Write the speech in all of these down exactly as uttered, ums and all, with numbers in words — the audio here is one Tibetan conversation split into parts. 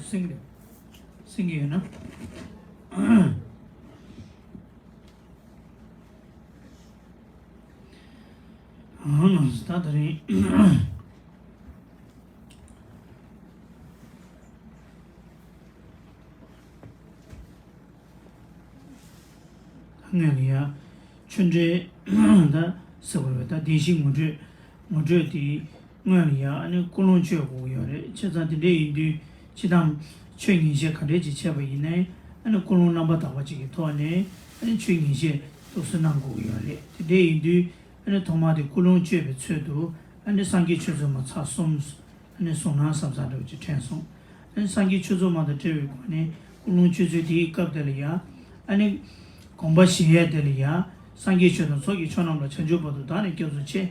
སེང་གེ་སེང་གེ་ཡོད་ན། ཨང་། ད་ད་རིང་། སྔོན་ལ་ཡ། ཆོས་འབྲེལ་ད་ཟེར་བ་རེད། ད་བདེན་བཞི་ངོ་སྤྲོད། ངོ་སྤྲོད་དེ་སྔོན་ལ་ཡ་ཨ་ནི་ཀུན་སློང་བཅོས་དགོས་ཀྱི་ཡོད་རེད། བྱས་ཙང་དེ་འདྲ་ཡིན་དུས་སྤྱིར་བཏང་ཆོས་ཉན་བཤད་ག་འདྲས་ཅིག་བྱས་པ་ཡིན་ནའི་ཨ་ནི་ཀུན་སློང་རྣམ་པ་དག་པ་ཅིག་གི་ཐོག་ནས་ཨ་ནི་ཆོས་ཉན་བཤད་ཏོག་ཙམ་གནང་དགོས་ཀྱི་ཡོད་རེད། དེ་འདྲ་ཡིན་དུས་ཨ་ནི་ཐོག་མར་དེ་ཀུན་སློང་བཅོས་པའི་ཚུལ་དུ་ཨ་ནི་སངས་རྒྱས་ཆོས་ཚོགས་མ་ཚར་གསུམ། ཨ་ནི་གསུང་ན་བསམ་བསམ་འདྲ་བོ་ཅིག་དྲན་སོང་། ཨ་ནི་སངས་རྒྱས་ཆོས་ཚོགས་མ་དང་འབྲེལ་བའི་སྒོ་ནས་ཀུན་སློང་བཅོས་ཚུལ་དེའི་སྐབས་དེ་ལ་ཡ། ཨ་ནི་དགོངས་པ་བཞེས་ཡས་དེ་ལ་ཡ། སངས་རྒྱས་ཆོས་དང་ཚོགས་ཀྱི་མཆོག་རྣམས་ལ། བྱང་ཆུབ་བར་དུ་བདག་ནི་སྐྱབས་སུ་མཆི།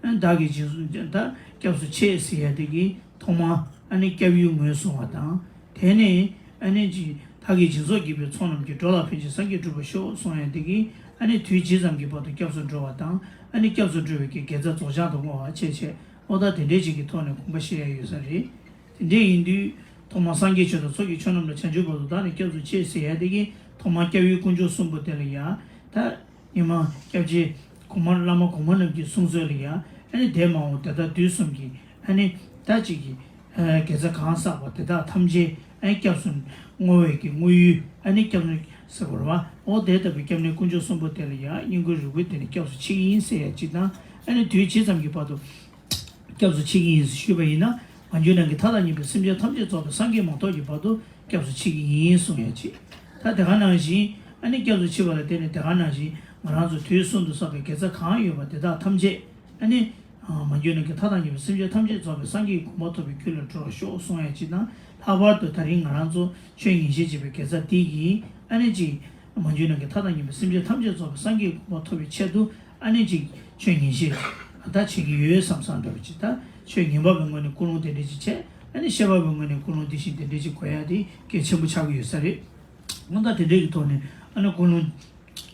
ཨ་ནི་བདག་གིས་སྦྱིན་སོགས་ད་སྐྱབས་སུ་མཆི་ཟེར་ཡས་དེ་གི་ཐོག་མ་ཨ་ནི་སྐྱབས་ཡུལ་ངོས་བཟུང་བ་དང་། དེ་ནས་ཨ་ནི་ཅི་བདག་གིས་སྦྱིན་སོགས་བགྱིས་པའི་ཚོགས་རྣམས་ཀྱིས། འགྲོ་ལ་ཕན་ཕྱིར་སངས་རྒྱས་འགྲུབ་པར་ཤོག་གསུང་ཡས་དེ་གི་ཨ་ནི་དུས་ཇི་ཙམ་གྱི་བར་དུ་སྐྱབས་སུ་འགྲོ་བ་དང་། ཨ་ནི་སྐྱབས་སུ་འགྲོ་བའི་གི་དགེ་རྩ་རྫོགས་བྱང་དུ་བསྔོ་བ་བཅས་བྱས། ཨོ་ད་དེ་འདྲའི་ཅིག་གི་ཐོག་ནས་དགོངས་པ་བཞེས་ཡ་ཡོད་ས་རེད། དེ་འདྲའི་ཡིན་དུས་ཐོག་མར་སངས་རྒྱས་ཆོས་དང་ཚོགས་ཀྱི་མཆོག་རྣམས་ལ། བྱང་ཆུབ་བར་དུ་བདག་ནི་སྐྱབས་སུ་མཆི་ཟེར་ཡ་དེ་གི་ཐོག་མར་སྐྱབས་ཡུལ་དཀོན་མཆོག་གསུམ་པོ་དེ་ལ་ཡ། ད་ཉི་མ་སྐྱབས་རྗེ་གོང་མ་བླ་མ་གོང་མ་རྣམས་ཀྱི་གསུང་སྲོལ་ལ་ཡ། ཨ་ནི་འདས་མ་འོངས་དེ་དག་དུས་གསུམ་གྱི་ཨ་ནི་ད་ཅིག་གི་དགེ་རྩ་གང་བསགས་པ་དེ་དག་ཐམས་ཅད་ཨ་ནི་སྐྱབས་སུ་བསྔོ་བའི་གི་བསྔོ་ཡུལ་ཨ་ནི་སྐྱབས་གནས་ཟེར་བ་རེད་བ། ཨོ་དེ་ལྟ་བུའི་སྐྱབས་གནས་དཀོན་མཆོག་གསུམ་པོ་དེ་ལ་ཡ་བསྙེན་བཀུར་རེ་སྐུལ་དེ་ནི་སྐྱབས་སུ་མཆི་གི་ཡིན་ཟེར་ཡ་གཅིག་དང་། ཨ་ནི་དུས་ཇི་ཙམ་གྱི་བར་དུ་སྐྱབས་སུ་མཆི་གི་ཡིན་ཞུས་པ་ཡིན་ན། མ་གྱུར་ནམ་མཁའི་མཐའ་དང་མཉམ་པའི་སེམས་ཅན་ཐམས་ཅད་རྫོགས་པའི་སངས་རྒྱས་མ་ཐོབ་ཀྱི་བར་དུ་སྐྱབས་སུ་མཆི་གི་ཡིན་གསུང་ཡ་གཅིག་ད་དེ་ག་ནང་བཞིན་ཨ་ནི་སྐྱབས་སུ་མཆི་བ་ལ་བརྟེན་ནས་དེ་ག་ནང་བཞིན་ང་རང་ཚོ་དུས་གསུམ་དུ་བསགས་པའི་དགེ་རྩ་གང་ཡོད་པ་དེ་དག་ཐམས་ཅད་ཨ་ནི། མ་གྱུར་ནམ་མཁའི་མཐའ་དང་མཉམ་པའི་སེམས་ཅན་ཐམས་ཅད་རྫོགས་པའི་སངས་རྒྱས་ཀྱི་གོ་འཕང་ཐོབ་པའི་རྒྱུ་ལ་འགྲོ་བར་ཤོག་གསུང་ཡ་གཅིག་དང་། ལྷག་པར་དུ་ད་རིང་ང་རང་ཚོ་ཆོས་ཉན་བཤད་བྱེད་པའི་དགེ་རྩ་འདི་ཡིས་ཨ་ནི་གཅིག་མ་གྱུར་ནམ་མཁའི་མཐའ་དང་མཉམ་པའི་སེམས་ཅན་ཐམས་ཅད་རྫོགས་པའི་སངས་རྒྱས་ཀྱི་གོ་འཕང་ཐོབ་པའི་ཆེད་དུ་ཨ་ནི་གཅིག་ཆོས་ཉན་བཤད་ད་བྱེད་ཀྱི་ཡོད་བསམ་བསམ་འདྲ་བ་ཅིག་ད་ཆོས་ཉན་པ་པོའི་ངོས་ནས་ཀུན་སློང་དེ་འདྲ་ཅིག་བྱས། ཨ་ནི་བཤད་པ་པོའི་ངོས་ནས་ཀུན་སློང་དེ་བཞིན་དེ་འདྲ་ཅིག་གོ་ཡ་དེ་གལ་ཆེན་པོ་ཆགས་ཀྱི་ཡོད་ས་རེད། འོ་ད་དེ་འདྲ་གི་ཐོག་ནས་ཨ་ནི་ཀུན་སློང་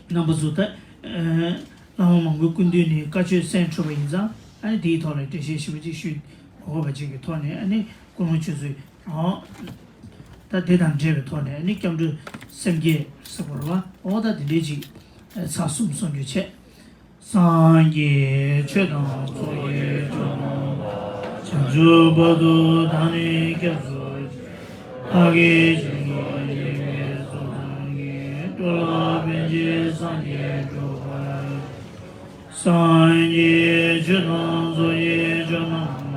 རྣམ་པ་ཚོ་ད། ཨ། བླ་མ་མང་པོའི་སྐུ་མདུན་ནས་བཀའ་ཆོས་གསན་གྲུབ་པ་ཡིན་ཙང་ཨ་ནི་དེའི་ཐོག་ལ་འགྲེལ་བཤད་ཞིབ་པོ་ཅིག་ཞུ་དགོས་པ་ཅིག་གི་ཐོག་ནས་ཨ་ནི་ཀུན་སློང་ཆོས་ཚུལ་ཨང་། ད་དེ་དང་འབྲེལ་བའི་ཐོག་ནས་ཨ་ནི་སྐྱབས་འགྲོ་སེམས་བསྐྱེད་ཟེར་བ་རེད་བ། འོ་ད་དེ་འདྲའི་ཅིག་ཚར་གསུམ་གསུང་རྒྱུ་བྱས། སངས་རྒྱས་ཆོས་དང་ཚོགས་ཀྱི་མཆོག་རྣམས་ལ། བྱང་ཆུབ་བར་དུ་བདག་ནི་སྐྱབས་སུ་མཆི། བདག་གིས་སྦྱིན་སོགས་བགྱིས་པའི་ཚོགས་རྣམས་ཀྱིས། འགྲོ་ལ་ཕན་ཕྱིར་སངས་རྒྱས་འགྲུབ་པར། སངས་རྒྱས་ཆོས་དང་ཚོགས་ཀྱི་མཆོག་རྣམས་ལ།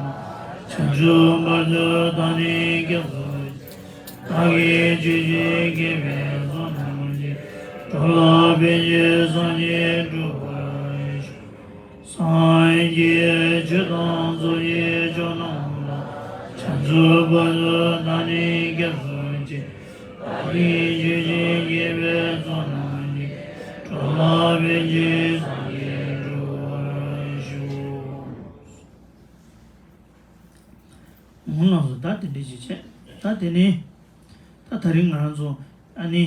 བྱང་ཆུབ་བར་དུ་བདག་ནི་སྐྱབས་སུ་མཆི། བདག་གིས་ཆོས་བཞིན་བགྱིས་པའི་ཚོགས་རྣམས་ཀྱིས། འགྲོ་ལ་ཕན་ཕྱིར་སངས་རྒྱས་འགྲུབ་པར་ཤོག། སངས་རྒྱས་ཆོས་དང་ཚོགས་ཀྱི་མཆོག་རྣམས་ལ། བྱང་ཆུབ་བར་དུ་བདག་ནི་སྐྱབས་སུ་མཆི། བདག་གིས་ཆོས་བཞིན་བགྱིས་པའི་ཚོགས་རྣམས་ཀྱིས། འགྲོ་ལ་ཕན་ཕྱིར་སངས་རྒྱས་འགྲུབ་པར་ཤོག། འོ་ལགས་སོ། ད་དེ་འདྲ་ཞིག་བྱས། ད་དེ་ནས་ད་ད་རིང་ང་རང་ཚོ་ཨ་ནི།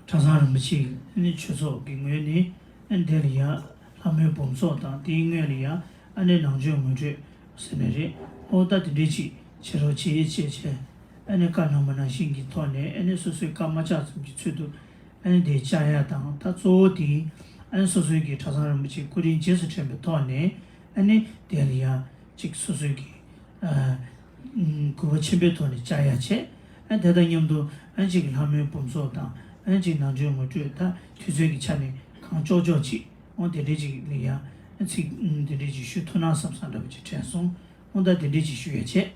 གྲྭ་ཚང་རིན་པོ་ཆེ་ནི་ཆོས་ཚོགས་ཀྱི་ངོས་ནས་དེ་ལ་ཡ་ལྷ་མོའི་འབུམ་ཚོགས་དང་དེའི་སྔོན་ལ་ཡ་ཨ་ནི་ནང་ཆོས་ངོ་སྤྲོད་ཟེར་ནི་རེད། ཨོ་ད་དེ་འདྲས་ཅིག་བྱེད་རོགས་བྱེད་ཅེས་བྱས། ཨ་ནི་བཀའ་གནང་བ་ནང་བཞིན་གྱི་ཐོག་ནས་ཨ་ནི་སོ་སོའི་བཀའ་མ་བཅག་ཙམ་གྱི་ཚུལ་དུ་ཨ་ནི་དེ་བཅར་ཡ་དང་། ད་གཙོ་བོ་དེ་ཨ་ནི་སོ་སོའི་གི་གྲྭ་ཚང་རིན་པོ་ཆེའི་སྐུ་རིམ་རྗེས་སུ་དྲན་པའི་ཐོག་ནས་ཨ་ནི་དེ་ལ་ཡ་ཅིག་སོ་སོའི་གི་ཨ། གུས་པ་ཆེན་པོའི་ཐོག་ནས་བཅར་ཡ་བྱས། ཨ་དེ་དང་མཉམ་དུ་ཨ་ཅིག་ལྷ་མོའི་འབུམ་ཚོགས་དང་ཨ་ཅིག་ནང་ཆོས་ངོ་སྤྲོད། ད་དུས་ཚོད་ཀྱི་ཆ་ནས་གང་ལྕོགས་ལྕོགས་ཅིག་འོ་དེ་འདྲས་ཅིག་ལ་ཡ་ཨ་ཚིག་དེ་འདྲས་ཅིག་ཞུ་ཐུབ་ན་བསམ་བསམ་འདྲ་པོ་ཅིག་དྲན་སོང་། འོ་ད་དེ་འདྲས་ཅིག་ཞུ་ཡ་བྱས།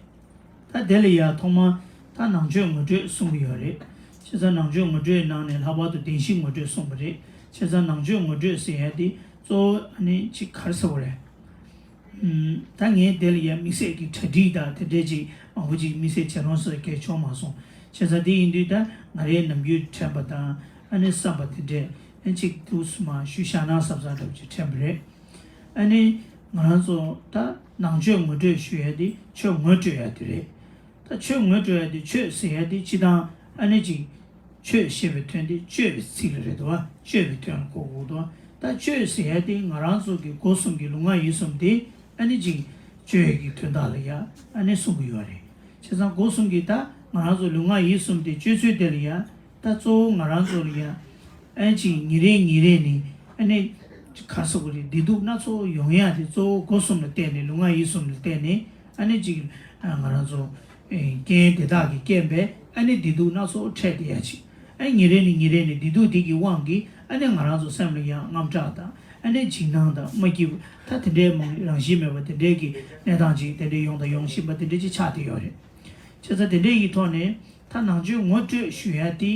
ད་དེ་ལ་ཡ་ཐོག་མར་ད་ནང་ཆོས་ངོ་སྤྲོད་གསུང་གི་ཡོད་རེད། བྱས་ཙང་ནང་ཆོས་ངོ་སྤྲོད་ནང་ནས་ལྷག་པར་དུ་བདེན་བཞི་ངོ་སྤྲོད་གསུངས་པ་རེད། བྱས་ཙང་ནང་ཆོས་ངོ་སྤྲོད་ཟེར་ཡ་དེ་གཙོ་བོ་ཨ་ནི་ཅིག་ག་རེ་ཟེར་དགོས་རེད། ད་ངས་དེ་ལ་ཡ་དམིགས་བསལ་གྱི་གྲ་སྒྲིག་དང་དེ་འདྲས་ཅིག་མང་པོ་ཅིག་དམིགས་བསལ་བྱེད་རོགས་ཟེར་མཁན་བྱུང་མ་སོང་། བྱས་ཙང་དེ་ཡིན་དུས་ད་ང་རའི་ནམ་རྒྱུན་དྲན་པ་དང་ཨ་ནི་བསམ་པ་དེ་འདྲས་ཨ་ཅིག་ཏུ་སུ་མ་ཞུ་བཞག་ན་བསམ་བསམ་འདྲ་པོ་ཅིག་དྲན་པ་རེད། ཨ་ནི་ང་རང་ཚོ་ད་ནང་ཆོས་ངོ་སྤྲོད་ཞུ་ཡ་དེ་ཆོས་ངོ་སྤྲོད་ཡ་དེ་རེད། ད་ཆོས་ངོ་སྤྲོད་ཡ་དེ་ཆོས་ཟེར་ཡ་དེ་སྤྱི་དང་ཨ་ནི་ཅིག་ཆོས་ཞེས་པའི་དོན་དེ་སྤྱོད་པའི་ཚིག་ལ་རེད་དོ། སྤྱོད་པའི་དོན་ལ་གོ་དགོས་དོ། ད་སྤྱོད་ཟེར་ཡ་དེ་ང་རང་ཚོ་གི་སྒོ་གསུམ་གྱི་ལུས་ངག་ཡིད་གསུམ་དེ་ཨ་ནི་ཅིག་ བཅོས་ཀྱི་དོན་དག་ལ་ཡ་ཨ་ནི་གསུང་གི་ཡོད་རེད། བྱས་ཙང་སྒོ་གསུམ་གྱི་ད་ང་རང་ཚོ་ལུས་ངག་ཡིད་གསུམ་དེ་བཅོས་ཚུལ་དེ་ལ་ཡ་ད་གཙོ་བོ་ང་རང་ཚོ་ལ་ཡ་ཨ་ནི་ཅིག་ཉིན་རེ་ཉིན་རེ་ནས་ཨ་ནི་ག་རེ་ཟེར་དགོས་རེད། བདེ་སྡུག་སྣ་ཚོགས་ཡོང་ཡ་དེ་གཙོ་བོ་སྒོ་གསུམ་ལ་བརྟེན་ནས་ལུས་ངག་ཡིད་གསུམ་ལ་བརྟེན་ནས་ཨ་ནི་ཅིག་ང་རང་ཚོ་རྐྱེན་དེ་དག་གི་རྐྱེན་པས་ཨ་ནི་བདེ་སྡུག་སྣ་ཚོགས་འཕྲད་བསྡད་ཡ་ཅིག་ཨ་ནི་ཉིན་རེ་ནས་ཉིན་རེ་ནས་བདེ་སྡུག་དེ་གི་དབང་གིས་ཨ་ནི་ང་རང་ཚོ་སེམས་ལ་ཡང་དངངས་སྐྲག་དང་ཨ་ནི་འཇིགས་སྣང་དང་མ་སྐྱིད་པ་ད་དེ་འདྲའི་མང་རང་བཞིན་མེད་པ་དེ་འདྲའི་གི་གནས་སྟངས་ཅིག་དེ་འདྲའི་ཡོང་དང་ཡོང་བཞིན་པ་དེ་འདྲའི་ཅིག་ཆགས་བསྡད་ཡོད་རེད། བྱས་ཙང་དེ་འདྲའི་གི་ཐོག་ནས་ད་ནང་ཆོས་ངོ་སྤྲོད་ཞུ་ཡ་དེ་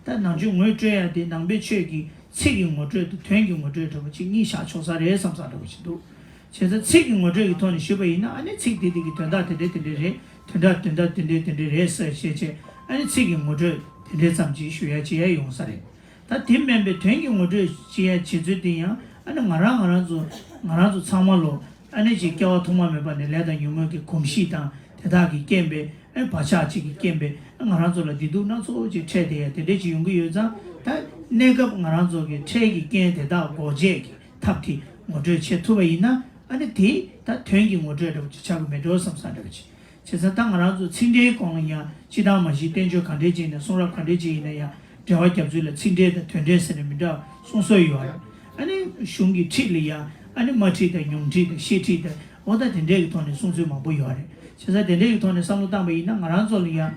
ད་ནང་ཆོས་ངོ་སྤྲོད་ཡ་དེ་ནང་པའི་ཆོས་ཀྱི་ཚིག་གི་ངོ་སྤྲོད་དང་དོན་གྱི་ངོ་སྤྲོད་འདྲ་པོ་ཅིག་གཉིས་བཞག་ཆོག་ས་རེད་བསམ་ས་འདྲ་པོ་ཅིག་འདུག་བྱས་ཙང་ཚིག་གི་ངོ་སྤྲོད་ཀྱི་ཐོག་ནས་ཞུས་པ་ཡིན་ན་ཨ་ནི་ཚིག་དེ་དེ་གི་དོན་དག་དེ་འདྲ་དེ་འདྲ་རེད། དོན་དག་དོན་དག་དེ་འདྲ་དེ་འདྲ་རེད་ཟེར་བཤད་བྱས་ཨ་ནི་ཚིག་གི་ངོ་སྤྲོད་དེ་འདྲ་ཙམ་ཅིག་ཞུ་ཡ་བྱེད་ཡ་ཡོང་ས་རེད། ད་དེ་མིན་པའི་དོན་གྱི་ངོ་སྤྲོད་བྱེད་ཡ་བྱེད་ཚུལ་དེ་ཡང་ཨ་ནི་ང་རང་ང་རང་ཚོ་ང་རང་ཚོ་ཚང་མ་ལོ་ཨ་ནི་ཅིག་སྐྱེ་བ་ཐོག་མ་མེད་པ་ནས་ལས་དང་ཉོན་མོངས་ཀྱི་གོམས་གཤིས་དང་དེ་དག་གི་རྐྱེན་པས་ཨ་ནི་བག་ཆགས་ཅིག་གི་རྐྱེན་པས་ང་རང་ཚོ་ལ་བདེ་སྡུག་སྣ་ཚོགས་ཅིག་འཕྲད་བསྡད་ཡ་དེ་འདྲ་ཅིག་ཡོང་གི་ཡོད་ཙང་ད་གནས་སྐབས་ང་རང་ཚོ་གི་འཕྲལ་གྱི་རྐྱེན་དེ་དག་འགོག་བྱེད་ཀྱི་ཐབས་དེ་ངོ་སྤྲོད་བྱེད་ཐུབ་པ་ཡིན་ན་ཨ་ནི་དེ་ད་དོན་གྱི་ངོ་སྤྲོད་འདྲ་པོ་ཅིག་ཆགས་ཀྱི་མེད་འགྲོ་བསམ་ས་འདྲ་པོ་ཅིག་བྱས་ཙང་ད་ང་རང་ཚོ་ཚིག་འགྲེལ་སྐོར་ལ་ཡང་སྤྱི་བཏང་མ་གཞི་བསྟན་བཅོས་ག་འདྲས་ཅིག་ཡིན་ན་གསུང་རབ་ག་འདྲས་ཅིག་ཡིན་ན་ཡང་འགྲེལ་བ་རྒྱབ་ཚུལ་ལ་ཚིག་འགྲེལ་དང་དོན་འགྲེལ་ཟེར་ནས་མི་འདྲ་བ་གསུང་སྲོལ་ཡོད་རེད། ཨ་ནི་གཞུང་གི་ཁྲིད་ལ་ཡང་ཨ་ནི་དམར་ཁྲིད་དང་ཉུང་ཁྲིད་དང་ཤེལ་ཁྲིད་དང་འོ་ད་དེ་འདྲས་ཀྱི་ཐོག་ནས་གསུང་ཚུལ་མང་པོ་ཡོད་རེད། བྱས་ཙང་དེ་འདྲས་ཀྱི་ཐོག་ནས་བསམ་བློ་བཏང་པ་ཡིན་ན་ང་རང་ཚོ་ལ་ཡང་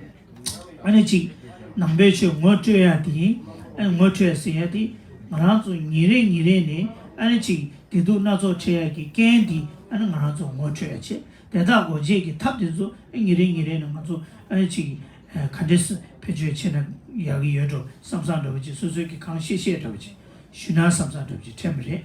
ཨ་ནི་གཅིག་ནང་པའི་ཆོས་ངོ་སྤྲོད་ཡ་དེ་ཡིན། ཨ་ནི་ངོ་སྤྲོད་ཟེར་ཡ་དེ་ང་རང་ཚོ་ཉིན་རེ་ཉིན་རེ་ནས་ཨ་ནི་གཅིག་བདེ་སྡུག་སྣ་ཚོགས་འཕྲད་ཡ་གི་རྐྱེན་དེ་ཨ་ནི་ང་རང་ཚོ་ངོ་སྤྲོད་ཡ་བྱེད། དེ་དག་འགོག་བྱེད་ཀྱི་ཐབས་དེ་ཚོ་ཨ་ཉིན་རེ་ཉིན་རེ་ནས་ང་ཚོ་ཨ་ནི་གཅིག་ག་འདྲས་སེ་བེད་སྤྱོད་བྱེད་ན་ཡག་གི་ཡོད་འགྲོ་བསམ་བསམ་འདྲ་པོ་ཅིག་སོ་སོའི་གི་གང་ཤེས་ཤེས་འདྲ་པོ་ཅིག་ཞུས་ན་བསམ་བསམ་འདྲ་པོ་ཅིག་དྲན་པ་རེད།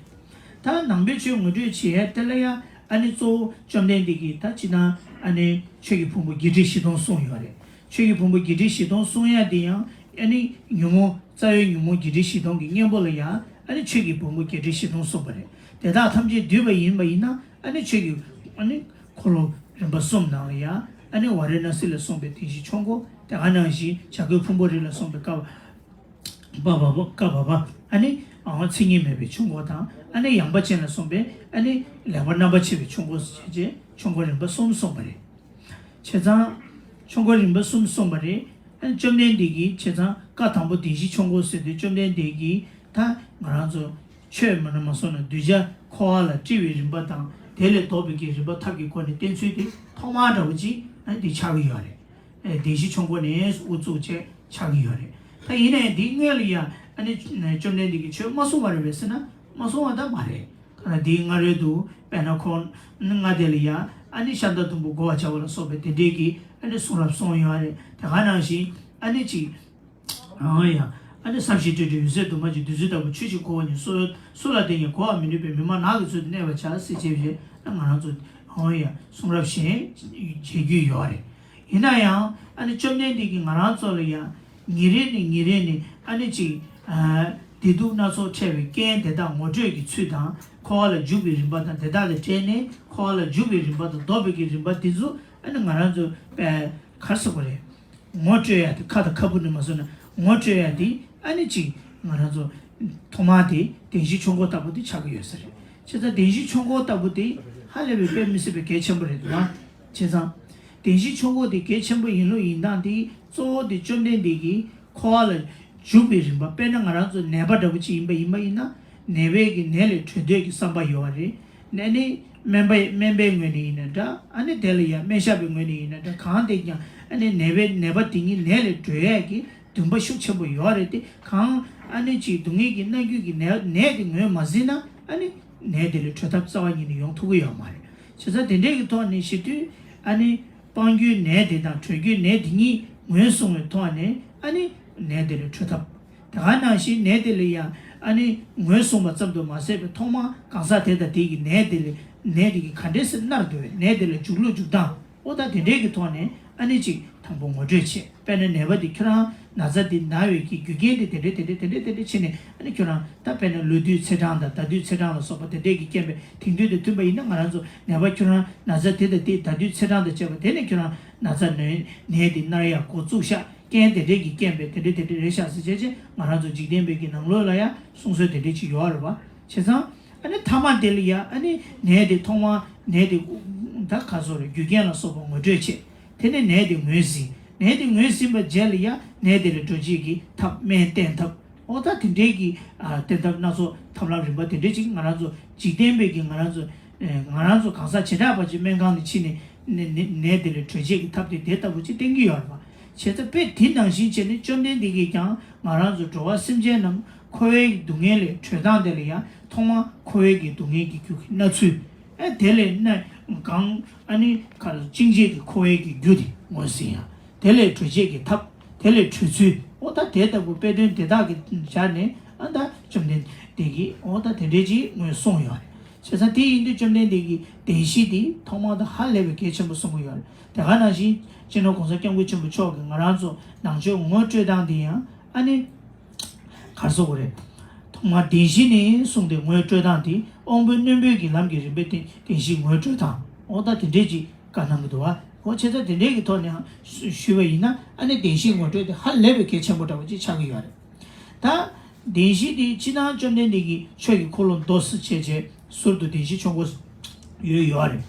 ད་ནང་པའི་ཆོས་ངོ་སྤྲོད་བྱེད་ཡ་དེ་ལ་ཡང་ཨ་ནི་གཙོ་བོ་བཅོམ་ལྡན་འདས་ཀྱིས་ད་སྤྱིར་བཏང་ཨ་ནི་ཆོས་ཀྱི་ཕུང་པོ་བརྒྱད་ཁྲི་བཞི་སྟོང་གསུངས་ཡོད་རེད། ཆོས་ཀྱི་ཕུང་པོ་བརྒྱད་ཁྲི་བཞི་སྟོང་གསུང་ཡ་དེ་ཡང་ཨ་ནི་ཉོན་མོངས་རྩ་བའི་ཉོན་མོངས་བརྒྱད་ཁྲི་བཞི་སྟོང་གི་གཉེན་པོ་ལ་ཡང་ཨ་ནི་ཆོས་ཀྱི་ཕུང་པོ་བརྒྱད་ཁྲི་བཞི་སྟོང་གསུངས་པ་རེད། དེ་དག་ཐམས་ཅད་བསྡུས་པ་ཡིན་པ་ཡིན་ན་ཨ་ནི་ཆོས་ཀྱི་ཨ་ནི་འཁོར་ལོ་རིམ་པ་གསུམ་ནང་ལ་ཡང་ཨ་ནི་ཝཱ་ར་ཎ་སི་ལ་གསུངས་པའི་བདེན་བཞིའི་ཆོས་འཁོར་དེ་ག་ནང་བཞིན་བྱ་རྒོད་ཕུང་པོ་རི་ལ་གསུངས་པའི་བཀའ་བ་བ་བ་བ་བཀའ་བ་བ་ཨ་ནི་ཨང་མཚན་ཉིད་མེད་པའི་ཆོས་འཁོར་དང་ཨ་ནི་ཡངས་པ་ཅན་ལ་གསུངས་པའི་ཨ་ནི་ལེགས་པར་རྣམ་པར་ཕྱེ་བའི་ཆོས་འཁོར་ཟེར་བྱས་ཆོས་འཁོར་རིམ་པ་གསུམ་གསུངས་པ་རེད། བྱས་ཙང་། ཆོས་འཁོར་རིམ་པ་གསུམ་གསུངས་པ་རེད། ཨ་ནི་བཅོམ་ལྡན་འདས་ཀྱིས་བྱས་ཙང་བཀའ་དང་པོ་བདེན་བཞིའི་ཆོས་འཁོར་ཟེར་དུས་བཅོམ་ལྡན་འདས་ཀྱིས་ད་ང་རང་ཚོ་ཆོས་མ་ན་མ་སོང་ན་གདུལ་བྱ་འཁོར་བ་ལ་སྤྲུལ་བའི་རིམ་པ་དང་དེ་ལས་ལྡོག་པའི་གི་རིམ་པ་ཐབས་ཀྱི་སྒོ་ནས་བསྟན་ཚུལ་དེ་ཐོག་མར་འདྲ་བོ་ཅིག་ཨ་ནི་དེ་ཆགས་ཀྱི་ཡོད་རེད། ཨེ་བདེན་བཞིའི་ཆོས་འཁོར་ནས་དབུ་བཙུགས་བྱས་ཆགས་ཀྱི་ཡོད་རེད། ད་ཡིན་ནའི་འདིའི་སྔོན་ལ་ཡང་ཨ་ནི་བཅོམ་ལྡན་འདས་ཀྱིས་ཆོས་མ་གསུངས་པ་རེད་པས་ཟེར་ན་མ་གསུངས་པ་ད་མ་རེད། ཁ་ན་དེའི་སྔ་རོལ་དུ་དཔེར་ན་ཁོང་ལྔ་དེ་ལ་ཡང་ཨ་ནི་ཤཱནྟ་དུམ་བུ་བསྒོ་བར་བྱ་བ་ལ་སོགས་པའི་དེ་འདྲའི་གི་ཨ་ནི་གསུང་རབ་གསུངས་ཡོད་རེད། དེ་ག་ནང་བཞིན་ཨ་ནི་ཅིག་ཨང་ཡ་ཨ་ནི་བསམ་ཤེས་སྤྲོས་བྲལ་འོད་གསལ་འདུས་མ་བྱས་བདུད་རྩི་ལྟ་བུ་ཆོས་ཀྱི་འཁོར་བ་ཉིད་སུ་སུ་ལ་བརྟེན་ཀྱང་གོ་བར་མི་ནུས་པའི་མི་མ་ནག་གི་ཚུལ་དུ་གནས་པར་བྱ་ཟེར་བྱས་བྱས་ཨ་ང་རང་ཚོ་ཨང་ཡ་གསུང་རབ་གཞན་མཇལ་རྒྱུ་ཡོད་རེད། ཡིན་ན་ཡང་ཨ་ནི་བཅོམ་ལྡན་འདས་ཀྱིས་ང་རང་ཚོ་ལ་ཡང་ཉིན་རེ་ནས་ཉིན་རེ་ནས་ཨ་ནི་ཅིག་ཨ་བདེ་སྡུག་སྣ་ཚོགས་འཕྲད་པའི་རྐྱེན་དེ་དག་ངོ་སྤྲོད་ཀྱི་ཚུལ་དང་འཁོར་བ་ལ་འཇུག་པའི་རིམ་པ་དང་དེ་དག་ལ་བྲལ་ནས་འཁོར་བ་ལ་འཇུག་པའི་རིམ་པ་དང་ལྡོག་པའི་གི་རིམ་པ་དེ་ཚོ་ཨ་ནི་ང་རང་ཚོ་དཔེ་ག་རེ་ཟེར་དགོས་རེད། ངོ་སྤྲོད་ཡ་དེ་ཁ་དང་ཁ་སྤུ་ནས་མ་བཟོ་ན་ངོ་སྤྲོད་ཡ་དེ་ཨ་ནི་ཅིག་ང་རང་ཚོ་ཐོག་མ་དེ་བདེན་བཞིའི་ཆོས་འཁོར་ལྟ་བུ་དེ་ཆགས་ཀྱི་ཡོད་ས་རེད། བྱས་ཙང་བདེན་བཞིའི་ཆོས་འཁོར་ལྟ་བུ་དེ་ཧ་ལས་པའི་དཔེ་མི་སྲིད་པའི་གལ་ཆེན་པོ་རེད་འདུག་ཨ། བྱས་ཙང་། བདེན་བཞིའི་ཆོས་འཁོར་དེ་གལ་ཆེན་པོ་ཡིན་ལུགས་ཡིན་སྟངས་དེ་གཙོ་བོ་དེ་བཅོམ་ལྡན་འདས་ཀྱིས་འཁོར་བ་ལ་འཇུག་པའི་རིམ་པ་དཔེར་ན་ང་རང་ཚོ་ནད་པ་འདྲ་པོ་ཅིག་ཡིན་པ་ཡིན་པ་ཡིན་ན་ནད་པའི་གི་ནད་ལས་གྲོལ་འདོད་ཀྱི་བསམ་པ་ཡོད་པ་རེད། ནད་ནི་སྨན་པ་སྨན་པའི་ངོས་ནས་ཡིན་ན་འདྲ་ཨ་ནི་དེ་ལ་ཡང་སྨན་ཞབས་པའི་ངོས་ནས་ཡིན་ན་འདྲ་གང་དེ་ཀྱང་ཨ་ནི་ནད་པའི་ནད་པ་དེ་ཉིད་ནད་ལས་གྲོལ་ཡས་ཀྱི་འདུན་པ་ཤུགས་ཆེན་པོ་ཡོད་རེད་དེ་གང་ཨ་ནི་ཅིག་སྡུག་བསྔལ་གྱི་མནར་གཅོད་ཀྱི་ནད་ནད་དེ་ངོས་མ་ཟིན་ན་ཨ་ནི་ནད་དེ་ལས་གྲོལ་ཐབས་རྩ་བ་ཉིད་ནས་ཡོང་ཐུབ་ཀྱི་ཡོད་མ་རེད། བྱས་ཙང་དེ་འདྲའི་གི་ཐོག་ནས་བཤད་དུས་ཨ་ནི་སྤང་རྒྱུའི་ནད་དེ་དང་གྲོལ་རྒྱུའི་ནད་དེ་གཉིས་ངོས་བཟུང་བའི་ཐོག་ནས་ཨ་ནི་ནད་དེ་ལས་གྲོལ་ཐབས། དེ་ག་ནང་བཞིན་ནད་དེ་ལ་ཡང་ཨ་ནི་ངོས་བཟུང་བ་ཙམ་དུ་མ་ཟད་པའི་ཐོག་མར་གང་ཟག་དེ་དང་དེ་གི་ནད་དེ་ལས་ནད་དེ་གི་ག་འདྲས་སེ་མནར་འདུག་པའི་ནད་དེ་ལ་འཇུག་ལུགས་འཇུག་སྟངས། ཨོ་ད་དེ་འདྲའི་གི་ཐོག་ནས་ཨ་ནི་ཅིག་དང་པོ་ངོ་སྤྲོད་བྱེད། དཔེར་ན་ནད་པ་དེ་ཁྱོད་རང་ན་ཚ་དེ་ན་བའི་གི་རྒྱུ་རྐྱེན་དེ་དེ་འདྲ་དེ་འདྲ་དེ་འདྲ་དེ་འདྲ་བྱས་ནས་ཨ་ནི་ཁྱོད་རང་ད་དཔེར་ན་ལོ་དུས་ཚེས་གྲངས་དང་ཟླ་དུས་ཚེས་གྲངས་ལ་སོགས་པ་དེ་འདྲའི་གི་རྐྱེན་པས་དེང་དུས་དང་མཐུན་པ་ཡིན་ན་ང་རང་ཚོ་ནད་པ་ཁྱོད་རང་ན་ཚ་དེ་དང་དེ་ཟླ་དུས་ཚེས་གྲངས་དང་བཅས་པ་དེ་ནས་ཁྱོད་རང་ན་ཚ་ནད་ནད་དེ་མནར་ཡག་འགོ་བཙུགས་ཤག་རྐྱེན་དེ་འདྲའི་གི་རྐྱེན་པས་དེ་འདྲ་དེ་འདྲ་རེད་ཤག་ཟེར་བྱས་བྱས་ང་རང་ཚོ་འཇིག་རྟེན་པའི་གི་ནང་ལོགས་ལ་ཡང་གསུང་སྲོལ་དེ་འདྲ་ཅིག་ཡོད་རེད་པ། བྱས་ཙང་། ཨ་ནི་ཐ་མ་དེ་ལ་ཡ་ཨ་ནི་ནད་དེ་ཐོག་མ་ནད་དེ་ ད་ག་ཚོད་རེད། རྒྱུ་རྐྱེན་ལ་སོགས་པ་ངོ་སྤྲོད་བྱས། དེ་ནས་ནད་དེ་ངོས་ཟིན། ནད་དེ་ངོས་ཟིན་པ་རྗེས་ལ་ཡང་ནད་དེ་ལས་གྲོལ་བྱེད་ཀྱི་ཐབས་སྨན་བསྟེན་ཐབས། འོ་ད་དེ་འདྲའི་གི་ཨ་བསྟེན་ཐབས་སྣ་ཚོགས་ཐབས་ལམ་རིམ་པ་དེ་འདྲའི་ཅིག་ང་རང་ཚོ་འཇིག་རྟེན་པའི་གི་ང་རང་ཚོ་ཨེ་ང་རང་ཚོ་གང་ཟག་བྱེ་བྲག་པ་ཅིག་སྨན་ཁང་ལ་ཕྱིན་ནས་ནད་ནད་ནད་དེ་ལས་གྲོལ་བྱེད་ཀྱི་ཐབས་དེ་དེ་ལྟ་བུ་ཅིག་བསྟེན་གྱི་ཡོད་རེད་པ། བྱས་ཙང་དཔེ་དེ་ནང་བཞིན་བྱས་ནས་བཅོམ་ལྡན་འདས་ཀྱིས་ཀྱང་ང་རང་ཚོ་འགྲོ་བ་སེམས་ཅན་རྣམས་འཁོར་བའི་སྡུག་བསྔལ་ལས་གྲོལ་སྟངས་དེ་ལ་ཡང་ཐོག་མར་འཁོར་བའི་གི་སྡུག་བསྔལ་གྱི་རྒྱུ་གི་མནར་ཚུལ། ཨེ་དེ་ལས་ནི་གང་ཨ་ནི་ག་ལ་གཅིག་བྱེད་ཀྱི་འཁོར་བའི་གི་རྒྱུ་དེ་ངོས་ཟིན་ཡ། དེ་ལས་གྲོལ་བྱེད་ཀྱི་ཐབས། དེ་ལས་གྲོལ་ཚུལ། འོ་ད་དེ་ལྟ་བུ་དཔེ་དོན་དེ་དག་གི་སྦྱར་ནས་ཨ་ད་བཅོམ་ལྡན་འདས་ཀྱིས་འོ་ད་དེ་འདྲའི་ཅིག་ངོས་གསུངས་ཡོད་རེད། བྱས་ཙང་དེ་ཡིན་དུས་བཅོམ་ལྡན་འདས་ཀྱི་བདེན་བཞི་དེ་ཐོག་མར་དུ་ཧ་ལས་པའི་གལ་ཆེན་པོ་གསུང་གི་ཡོད་རེད། དེ་ག་ནང་བཞིན་སྤྱི་ནོར་༸གོང་ས་༸སྐྱབས་མགོན་ཆེན་པོ་མཆོག་གིས་ང་རང་ཚོ་ནང་ཆོས་ངོ་སྤྲོད་སྟངས་དེ་ཡང་ཨ་ནི། གར་སོགས་རེད། ཐོག་མར་བདེན་བཞི་ནས་གསུངས་ཏེ་ངོ་སྤྲོད་སྟངས་དེ་དབང་པོའི་རྣོན་པོའི་གི་ལམ་གྱི་རིམ་པས་བདེན་བདེན་བཞི་ངོ་སྤྲོད་སྟངས། འོ་ད་དེ་འདྲས་ཅིག་བཀའ་གནང་གི་འདུག་བ། འོ་བྱས་ཙང་དེ་འདྲས་ཀྱི་ཐོག་ནས་ཞུས་པ་ཡིན་ན་ཨ་ནི་བདེན་བཞི་ངོ་སྤྲོད་དེ་ཧ་ལས་པའི་གལ་ཆེན་པོ་འདྲ་བོ་ཅིག་ཆགས་ཀྱི་ཡོད་རེད། ད་བདེན་བཞི་དེ་སྤྱིར་བཏང་བཅོམ་ལྡན་འདས་ཀྱི་ཆོས་ཀྱི་འཁོར་ལོ་མདོ་ཟེར་བྱས་བྱས་ཟུར་དུ་བདེན་བཞི་ཆོས་འཁོར་ཡོད་ཡོད་རེད།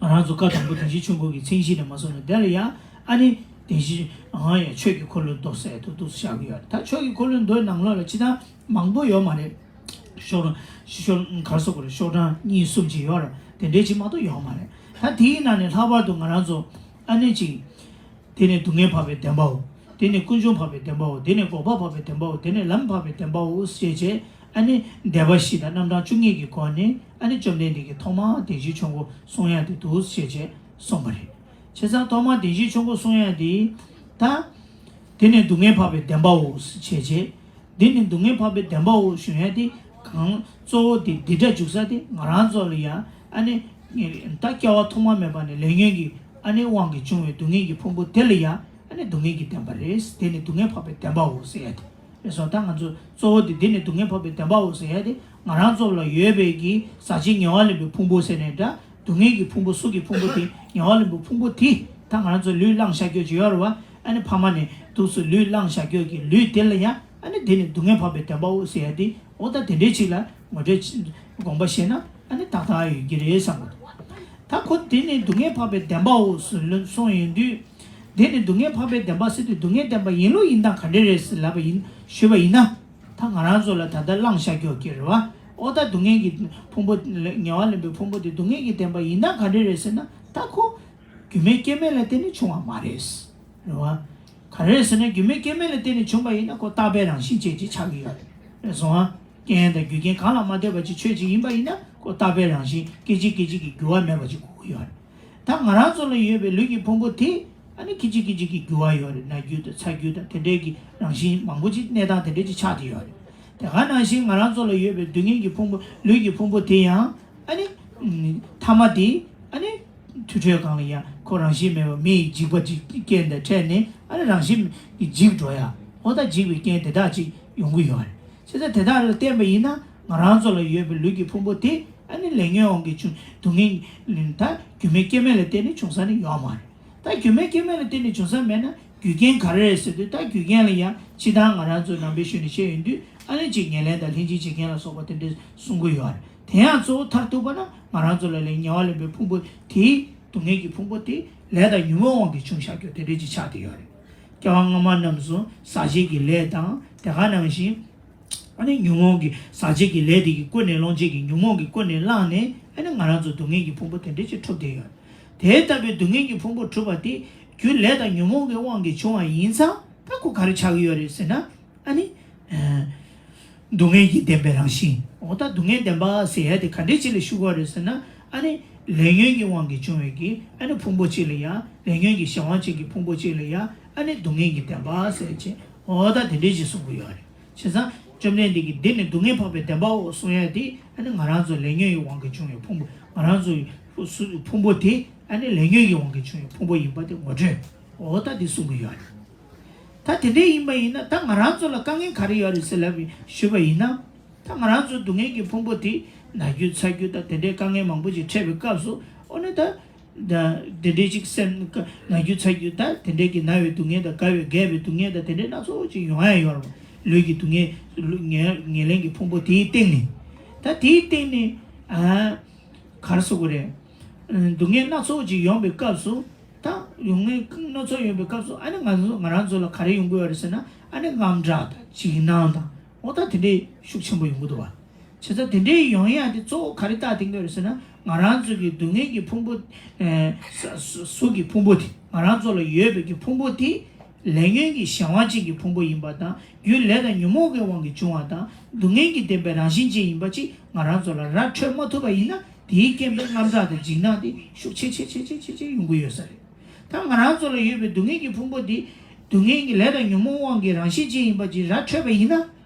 ང་རང་ཚོ་བཀའ་དང་པོ་བདེན་བཞི་ཆོས་འཁོར་གྱི་མཚན་གཞི་ནས་མ་སོང་ན་དེ་ལ་ཡང་ཨ་ནི་བདེན་བཞི་ཨང་ཡང་ཆོས་ཀྱི་འཁོར་ལོའི་མདོ་ཟེར་དུ་འདུག་བཞག་གི་ཡོད་རེད། ད་ཆོས་ཀྱི་འཁོར་ལོའི་མདོའི་ནང་ལོགས་ལ་སྤྱིར་བཏང་མང་པོ་ཡོད་མ་རེད། ཤོག་གྲངས་ཤོག་ག་རེ་ཟེར་དགོས་རེད། ཤོག་གྲངས་གཉིས་གསུམ་ཅིག་ཡོད་རེད། དེ་འདྲའི་ཅིག་མ་གཏོགས་ཡོད་མ་རེད། ད་དེའི་ནང་ནས་ལྷག་པར་དུ་ང་རང་ཚོ་ཨ་ནི་ཅིག་དེ་ནས་སྡུག་བསྔལ་འཕགས་པའི་བདེན་པའོ། དེ་ནས་ཀུན་འབྱུང་འཕགས་པའི་བདེན་པའོ། དེ་ནས་འགོག་པ་འཕགས་པའི་བདེན་པའོ། དེ་ནས་ལམ་འཕགས་པའི་བདེན་པའོ་ཞེས་བྱས་ཨ་ནི་བཟླས་པ་བཞི་དང་རྣམ་གྲངས་བཅུ་གཉིས་ཀྱི་སྒོ་ནས་ཨ་ནི་བཅོམ་ལྡན་འདས་ཀྱིས་ཐོག་མར་བདེན་བཞིའི་ཆོས་འཁོར་གསུང་ཡ་དེ་འདུག་ཞེས་བྱས་གསུངས་པ་རེད། བྱས་ཙང་ཐོག་མར་བདེན་བཞིའི་ཆོས་འཁོར་གསུང་ཡ་དེ་ད་དེ་ནས་སྡུག་བསྔལ་འཕགས་པའི་བདེན་པའོ་ཞེས་བྱས། འདི་ནི་སྡུག་བསྔལ་འཕགས་པའི་བདེན་པའོ་ཞུ་ཡ་དེ་གང་གཙོ་བོ་དེ་འདི་སྒྲ་འཇུག་ས་དེ་ང་རང་ཚོ་ལ་ཡ་ཨ་ནི་ད་སྐྱེ་བ་ཐོག་མ་མེད་པ་ནས་ལས་ཉོན་གྱི་ཨ་ནི་དབང་གིས་བྱུང་བའི་སྡུག་བསྔལ་གྱི་ཕུང་པོ་དེ་ལ་ཡ་ཨ་ནི་སྡུག་བསྔལ་གྱི་བདེན་པ་རེད། དེ་ནི་སྡུག་བསྔལ་འཕགས་པའི་བདེན་པའོ་ཟེར་ཡ་དེ་རེད་སོང་། ད་ང་ཚོ་གཙོ་བོ་དེ་འདི་ནི་སྡུག་བསྔལ་འཕགས་པའི་བདེན་པའོ་ཟེར་ཡ་དེ་ང་རང་ཚོ་ལ་ཡོད་པའི་གི་ཟག་བཅས་ངལ་བ་ལེན་པའི་ཕུང་པོ་ཟེར་ནས་འདྲ། སྡུག་བསྔལ་གྱི་ཕུང་པོ་གཟུགས་ཀྱི་ཕུང་པོ་དེ་ངལ་བ་ལེན་པའི་ཕུང་པོ་དེ་ད་ང་རང་ཚོ་ལུས་བླངས་བཞག་རྒྱུ་ཅིག་ཡོད་རེད་བ། ཨ་ནི་ཕ་མ་ནས་དུས་སུ་ལུས་བླངས་བཞག་རྒྱུ་གི་ལུས་དེ་ལ་ཡང་ཨ་ནི་དེ་ནི་སྡུག་བསྔལ་འཕགས་པའི་བདེན་པའོ་ཟེར་ཡ་དེ་འོ་ད་དེ་འདྲའི་ཅིག་ལ་ངོ་སྤྲོད་དགོངས་པ་བཞེས་ན་ཨ་ནི་ཏག་ཏག་ཡོད་ཀྱི་རེད་བསམ་གི་འདུག་ད་ཁོ་དེ་ནི་སྡུག་བསྔལ་འཕགས་པའི་བདེན་པའོ་ཟེར་གསུངས་ཡོང་དུས་དེ་ནི་སྡུག་བསྔལ་འཕགས་པའི་བདེན་པ་ཟེར་དུས་སྡུག་བསྔལ་བདེན་པ་ཡིན་ལུགས་ཡིན་སྟངས་ག་འདྲ་རེད་ཟེར་ལབ་པ་ཡིན་ཞུས་པ་ཡིན་ན། ད་ང་རང་ཚོ་ལ་ད་ལྟ་བླངས་བཞག་རྒྱུ་གི་རེད་བ། ཨོ་ད་སྡུག་བསྔལ་གྱི་ཕུང་པོ་ངལ་བ་ལེན་པའི་ཕུང་པོ་དེ་སྡུག་བསྔལ་གྱི་བདེན་པ་ཡིན་སྟངས་ག་འདྲ་རེད་ཟེར་ན་ད་ཁོ་རྒྱུ་མེད་རྐྱེན་མེད་ལ་བརྟེན་ནས་བྱུང་བ་མ་རེད། རེད་བ། ག་རེ་རེད་ཟེར་ན་རྒྱུ་མེད་རྐྱེན་མེད་ལ་བརྟེན་ནས་བྱུང་བ་ཡིན་ན་ཁོ་རྟག་པའི་རང་བཞིན་ཅན་ཅིག་ཆགས་ཀྱི་ཡོད་རེད། རེད་སོང་ཨ། རྐྱེན་དང་རྒྱུ་རྐྱེན་གང་ལ་མ་ལྟོས་པ་ཅིག་ཆོས་ཅིག་ཡིན་པ་ཡིན་ན་ཁོ་རྟག་པའི་རང་བཞིན་སྐད་ཅིག་སྐད་ཅིག་གིས་འགྱུར་བ་མེད་པ་ཅིག་དགོས་ཀྱི་ཡོད་རེད། ད་ང་རང་ཚོ་ལ་ཡོད་པའི་ལུས་ཀྱི་ཕུང་པོ་དེ་ཨ་ནི་ཁི་ཅིག་ཁི་ཅིག་གིས་འགྱུར་བ་ཡོད་རེད། ན་རྒྱུ་དང་ཚ་རྒྱུ་དང་དེ་འདྲའི་གི་རང་བཞིན་མང་པོ་ཅིག་གནས་སྟངས་དེ་འདྲའི་ཅིག་ཆགས་བསྡད་ཡོད་རེད། དེ་ག་ནང་བཞིན་ང་རང་ཚོ་ལ་ཡོད་པའི་སྡུག་བསྔལ་གྱི་ཕུང་པོ་ལུས་ཀྱི་ཕུང་པོ་དེ་ཡང་ཨ་ནི་ཐ་མ་དེ་ཨ་ནི་དུར་ཁྲོད་སྒང་ལ་ཡང་ཁོ་རང་བཞིན་མེད་པ་མེ་ཡི་འཇིགས་པ་ཅིག་རྐྱེན་དང་འཕྲད་ནས་ཨ་ནི་རང་བཞིན་གྱིས་འཇིག་འགྲོ་ཡ་ཨོ་ད་འཇིགས་པའི་རྐྱེན་དེ་དག་ཅིག་ཡོང་གི་ཡོད་རེད། བྱས་ཙང་དེ་དག་ལ་བརྟེན་པ་ཡིན་ན་ང་རང་ཚོ་ལ་ཡོད་པའི་ལུས་ཀྱི་ཕུང་པོ་དེ་ཨ་ནི་ལས་ཉོན་དབང་གིས་བྱུང་སྡུག་བསྔལ་ད་རྒྱུ་མེད་རྐྱེན་མེད་ལ་བརྟེན་ནས་བྱུང་ས་ནི་ཡོད་མ་རེད། ད་རྒྱུ་མེད་རྐྱེན་མེད་ལ་བརྟེན་ནས་བྱུང་ས་མེད་ན་རྒྱུ་རྐྱེན་ག་རེ་རེད་ཟེར་དུས་ད་རྒྱུ་རྐྱེན་ལ་ཡང་སྤྱིར་བཏང་ང་རང་ཚོ་ནང་པའི་གཞུང་ནས་བཤད་ཡོང་དུས་ཨ་ནི་གཅིག་ཉེར་ལེན་དང་ལྷན་ཅིག་བྱེད་མཁན་ལ་སོགས་པ་དེ་འདྲ་གསུང་གི་ཡོད་རེད། དེ་ཡང་གཙོ་བོ་མཐར་ཐུག་པ་ན་ང་རང་ཚོ་ལ་ལས་ངལ་བ་ལེན་པའི་ཕུང་པོ་དེ་སྡུག་བསྔལ་གྱི་ཕུང་པོ་དེ་ལས་དང་ཉོན་མོངས་དབང་གིས་བྱུང་བཞག་རྒྱུ་དེ་འདྲ་ཅིག་ཆགས་བསྡད་ཡོད་རེད། སྐྱེ་བ་སྔ་མ་རྣམས་སུ་ཟག་བཅས་ཀྱི་ལས་དང་དེ་ག་ནང་བཞིན། ཨ་ནི་ཉོན་མོངས་ཀྱི་ཟག་བཅས་ཀྱི་ལས་དེ་གིས་ཀུན་ནས་སློང་བྱེད་ཀྱི་ཉོན་མོངས་ཀྱིས་ཀུན་ནས་བསླངས་ནས་ཨ་ནི་ང་རང་ཚོ་སྡུག་བསྔལ་གྱི་ཕུང་པོ་དེ་འདྲ་ཅིག་འཁྲུགས་བསྡད་ཡོད། དེ་ལྟ་བུའི་སྡུག་བསྔལ་གྱི་ཕུང་པོ་འཁྲུགས་པ་དེ་རྒྱུ་ལས་དང་ཉོན་མོངས་ཀྱི་དབང་གིས་བྱུང་བ་ཡིན་ཙང་ད་ཁོ་ག་རེ་ཆགས་ཀྱི་ཡོད་རེད་ཟེར་ན་ཨ་ནི། སྡུག་བསྔལ་གྱི་བདེན་པའི་རང་བཞིན། འོ་ད་སྡུག་བསྔལ་བདེན་པ་ཟེར་ཡ་དེ་ག་འདྲས་ཅིག་ལ་ཞུ་དགོས་རེད་ཟེར་ན་ཨ་ནི། ལས་ཉོན་གྱི་དབང་གིས་བྱུང་བའི་གི་ཨ་ནི་ཕུང་པོ་གཅིག་ལ་ཡ་ལས་ཉོན་གྱི་གཞན་དབང་ཅན་གྱི་ཕུང་པོ་གཅིག་ལ་ཡ་ཨ་ནི་སྡུག་བསྔལ་གྱི་བདེན་པ་ཟེར་བྱས་འོ་ད་དེ་འདྲས་ཅིག་གསུང་གི་ཡོད་རེད། བྱས་ཙང་བཅོམ་ལྡན་འདས་ཀྱིས་འདི་ནི་སྡུག་བསྔལ་འཕགས་པའི་བདེན་པའོ་གསུང་ཡ་དེ་ཨ་ནི་ང་རང་ཚོ་ལས་ཉོན་གྱི་དབང་གིས་བྱུང་བའི་ཕུང་པོ་ང་རང་ཚོའི་ཕུང་པོ་དེ་ཨ་ནི་ལས་ཉོན་གྱི་དབང་གིས་བྱུང་བའི་ཕུང་པོ་ཡིན་པ་དེ་ངོ་སྤྲོད་འོ་ད་དེ་གསུང་གི་ཡོད་རེད། ད་དེ་འདྲ་ཡིན་པ་ཡིན་ན་ད་ང་རང་ཚོ་ལ་དཀའ་ངལ་ག་རེ་ཡོད་རེད་ཟེར་ལབ་ཞུས་པ་ཡིན་ན། ད་ང་རང་ཚོ་སྡུག་བསྔལ་གྱི་ཕུང་པོ་དེ་ན་རྒྱུ་ཚ་རྒྱུ་དང་དེ་འདྲའི་དཀའ་ངལ་མང་པོ་ཞིག་འཕྲད་པའི་སྐབས་སུ་ཨོ་ན་ད་ད་དེ་འདྲའི་ཅིག་སེམས་ན་རྒྱུ་ཚ་རྒྱུ་ད་དེ་འདྲའི་གི་ན་བའི་སྡུག་བསྔལ་དང་རྒ་བའི་རྒས་པའི་སྡུག་བསྔལ་དང་དེ་འདྲའི་སྣ་ཚོགས་ཅིག་ཡོང་ཡ་ཡོད་རེད། ལུས་ཀྱི་སྡུག་བསྔལ་ལུས་ངན་ངན་ལེན་གྱི་ཕུང་པོ་དེའི་སྟེང་ནས་ད་དེའི་སྟེང་ནས་ཨ་ག་རེ་ཟེར་དགོས་རེད། སྡུག་བསྔལ་སྣ་ཚོགས་ཅིག་ཡོང་པའི་སྐབས་སུ། ད་སྡུག་བསྔལ་སྣ་ཚོགས་ཡོང་པའི་སྐབས་སུ་ཨ་ནི་ང་ཚོ་ང་རང་ཚོ་ལ་ག་རེ་ཡོང་གི་ཡོད་རེད་ཟེར་ན། ཨ་ནི་དངངས་སྐྲག་དང་འཇིགས་སྣང་དང་། འོ་ད་དེ་འདྲའི་ཤུགས་ཆེན་པོ་ཡོང་གི་འདུག་བ། བྱས་ཙང་དེ་འདྲའི་ཡོང་ཡ་དེ་གཙོ་བོ་ག་རེ་བཏགས་བསྡད་ཀྱི་ཡོད་རེད་ཟེར་ན། ང་རང་ཚོ་གི་སྡུག་བསྔལ་གྱི་ཕུང་པོ། ཨེ། ས་ས་གཟུགས་ཀྱི་ཕུང་པོ་དེ། ང་རང་ཚོ་ལ་ཡོད་པའི་གི་ཕུང་པོ་དེ། ལས་ཉོན་གྱི་གཞན་དབང་ཅན་གྱི་ཕུང་པོ་ཡིན་པ་དང་། རྒྱུ་ལས་དང་ཉོན་མོངས་ཀྱི་དབང་གིས་བྱུང་བ་དང་། སྡུག་བསྔལ་གྱི་བདེན་པའི་རང་བཞིན་ཅན་ཡིན་པ་ཅིག་ང་རང་ཚོ་ལ་ར་འཕྲོད་མ་ཐུབ་པ་ཡིན་ན། དེའི་རྐྱེན་པས་དངངས་སྐྲག་དང་འཇིགས་སྣང་དེ་ཤུགས་ཆེ་ཆེ་ཆེ་ཆེ་ཆེ་ཆེ་ཡོང་གི་ཡོད་ས་རེད། ད་ང་རང་ཚོ་ལ་ཡོད་པའི་སྡུག་བསྔལ་གྱི་ཕུང་པོ་དེ། སྡུག་བསྔལ་གྱི་ལས་དང་ཉོན་མོངས་དབང་གི་རང་བཞིན་ཅན་ཡིན་པ་ཅིག་ར་འཕྲོད་པ་ཡིན་ན།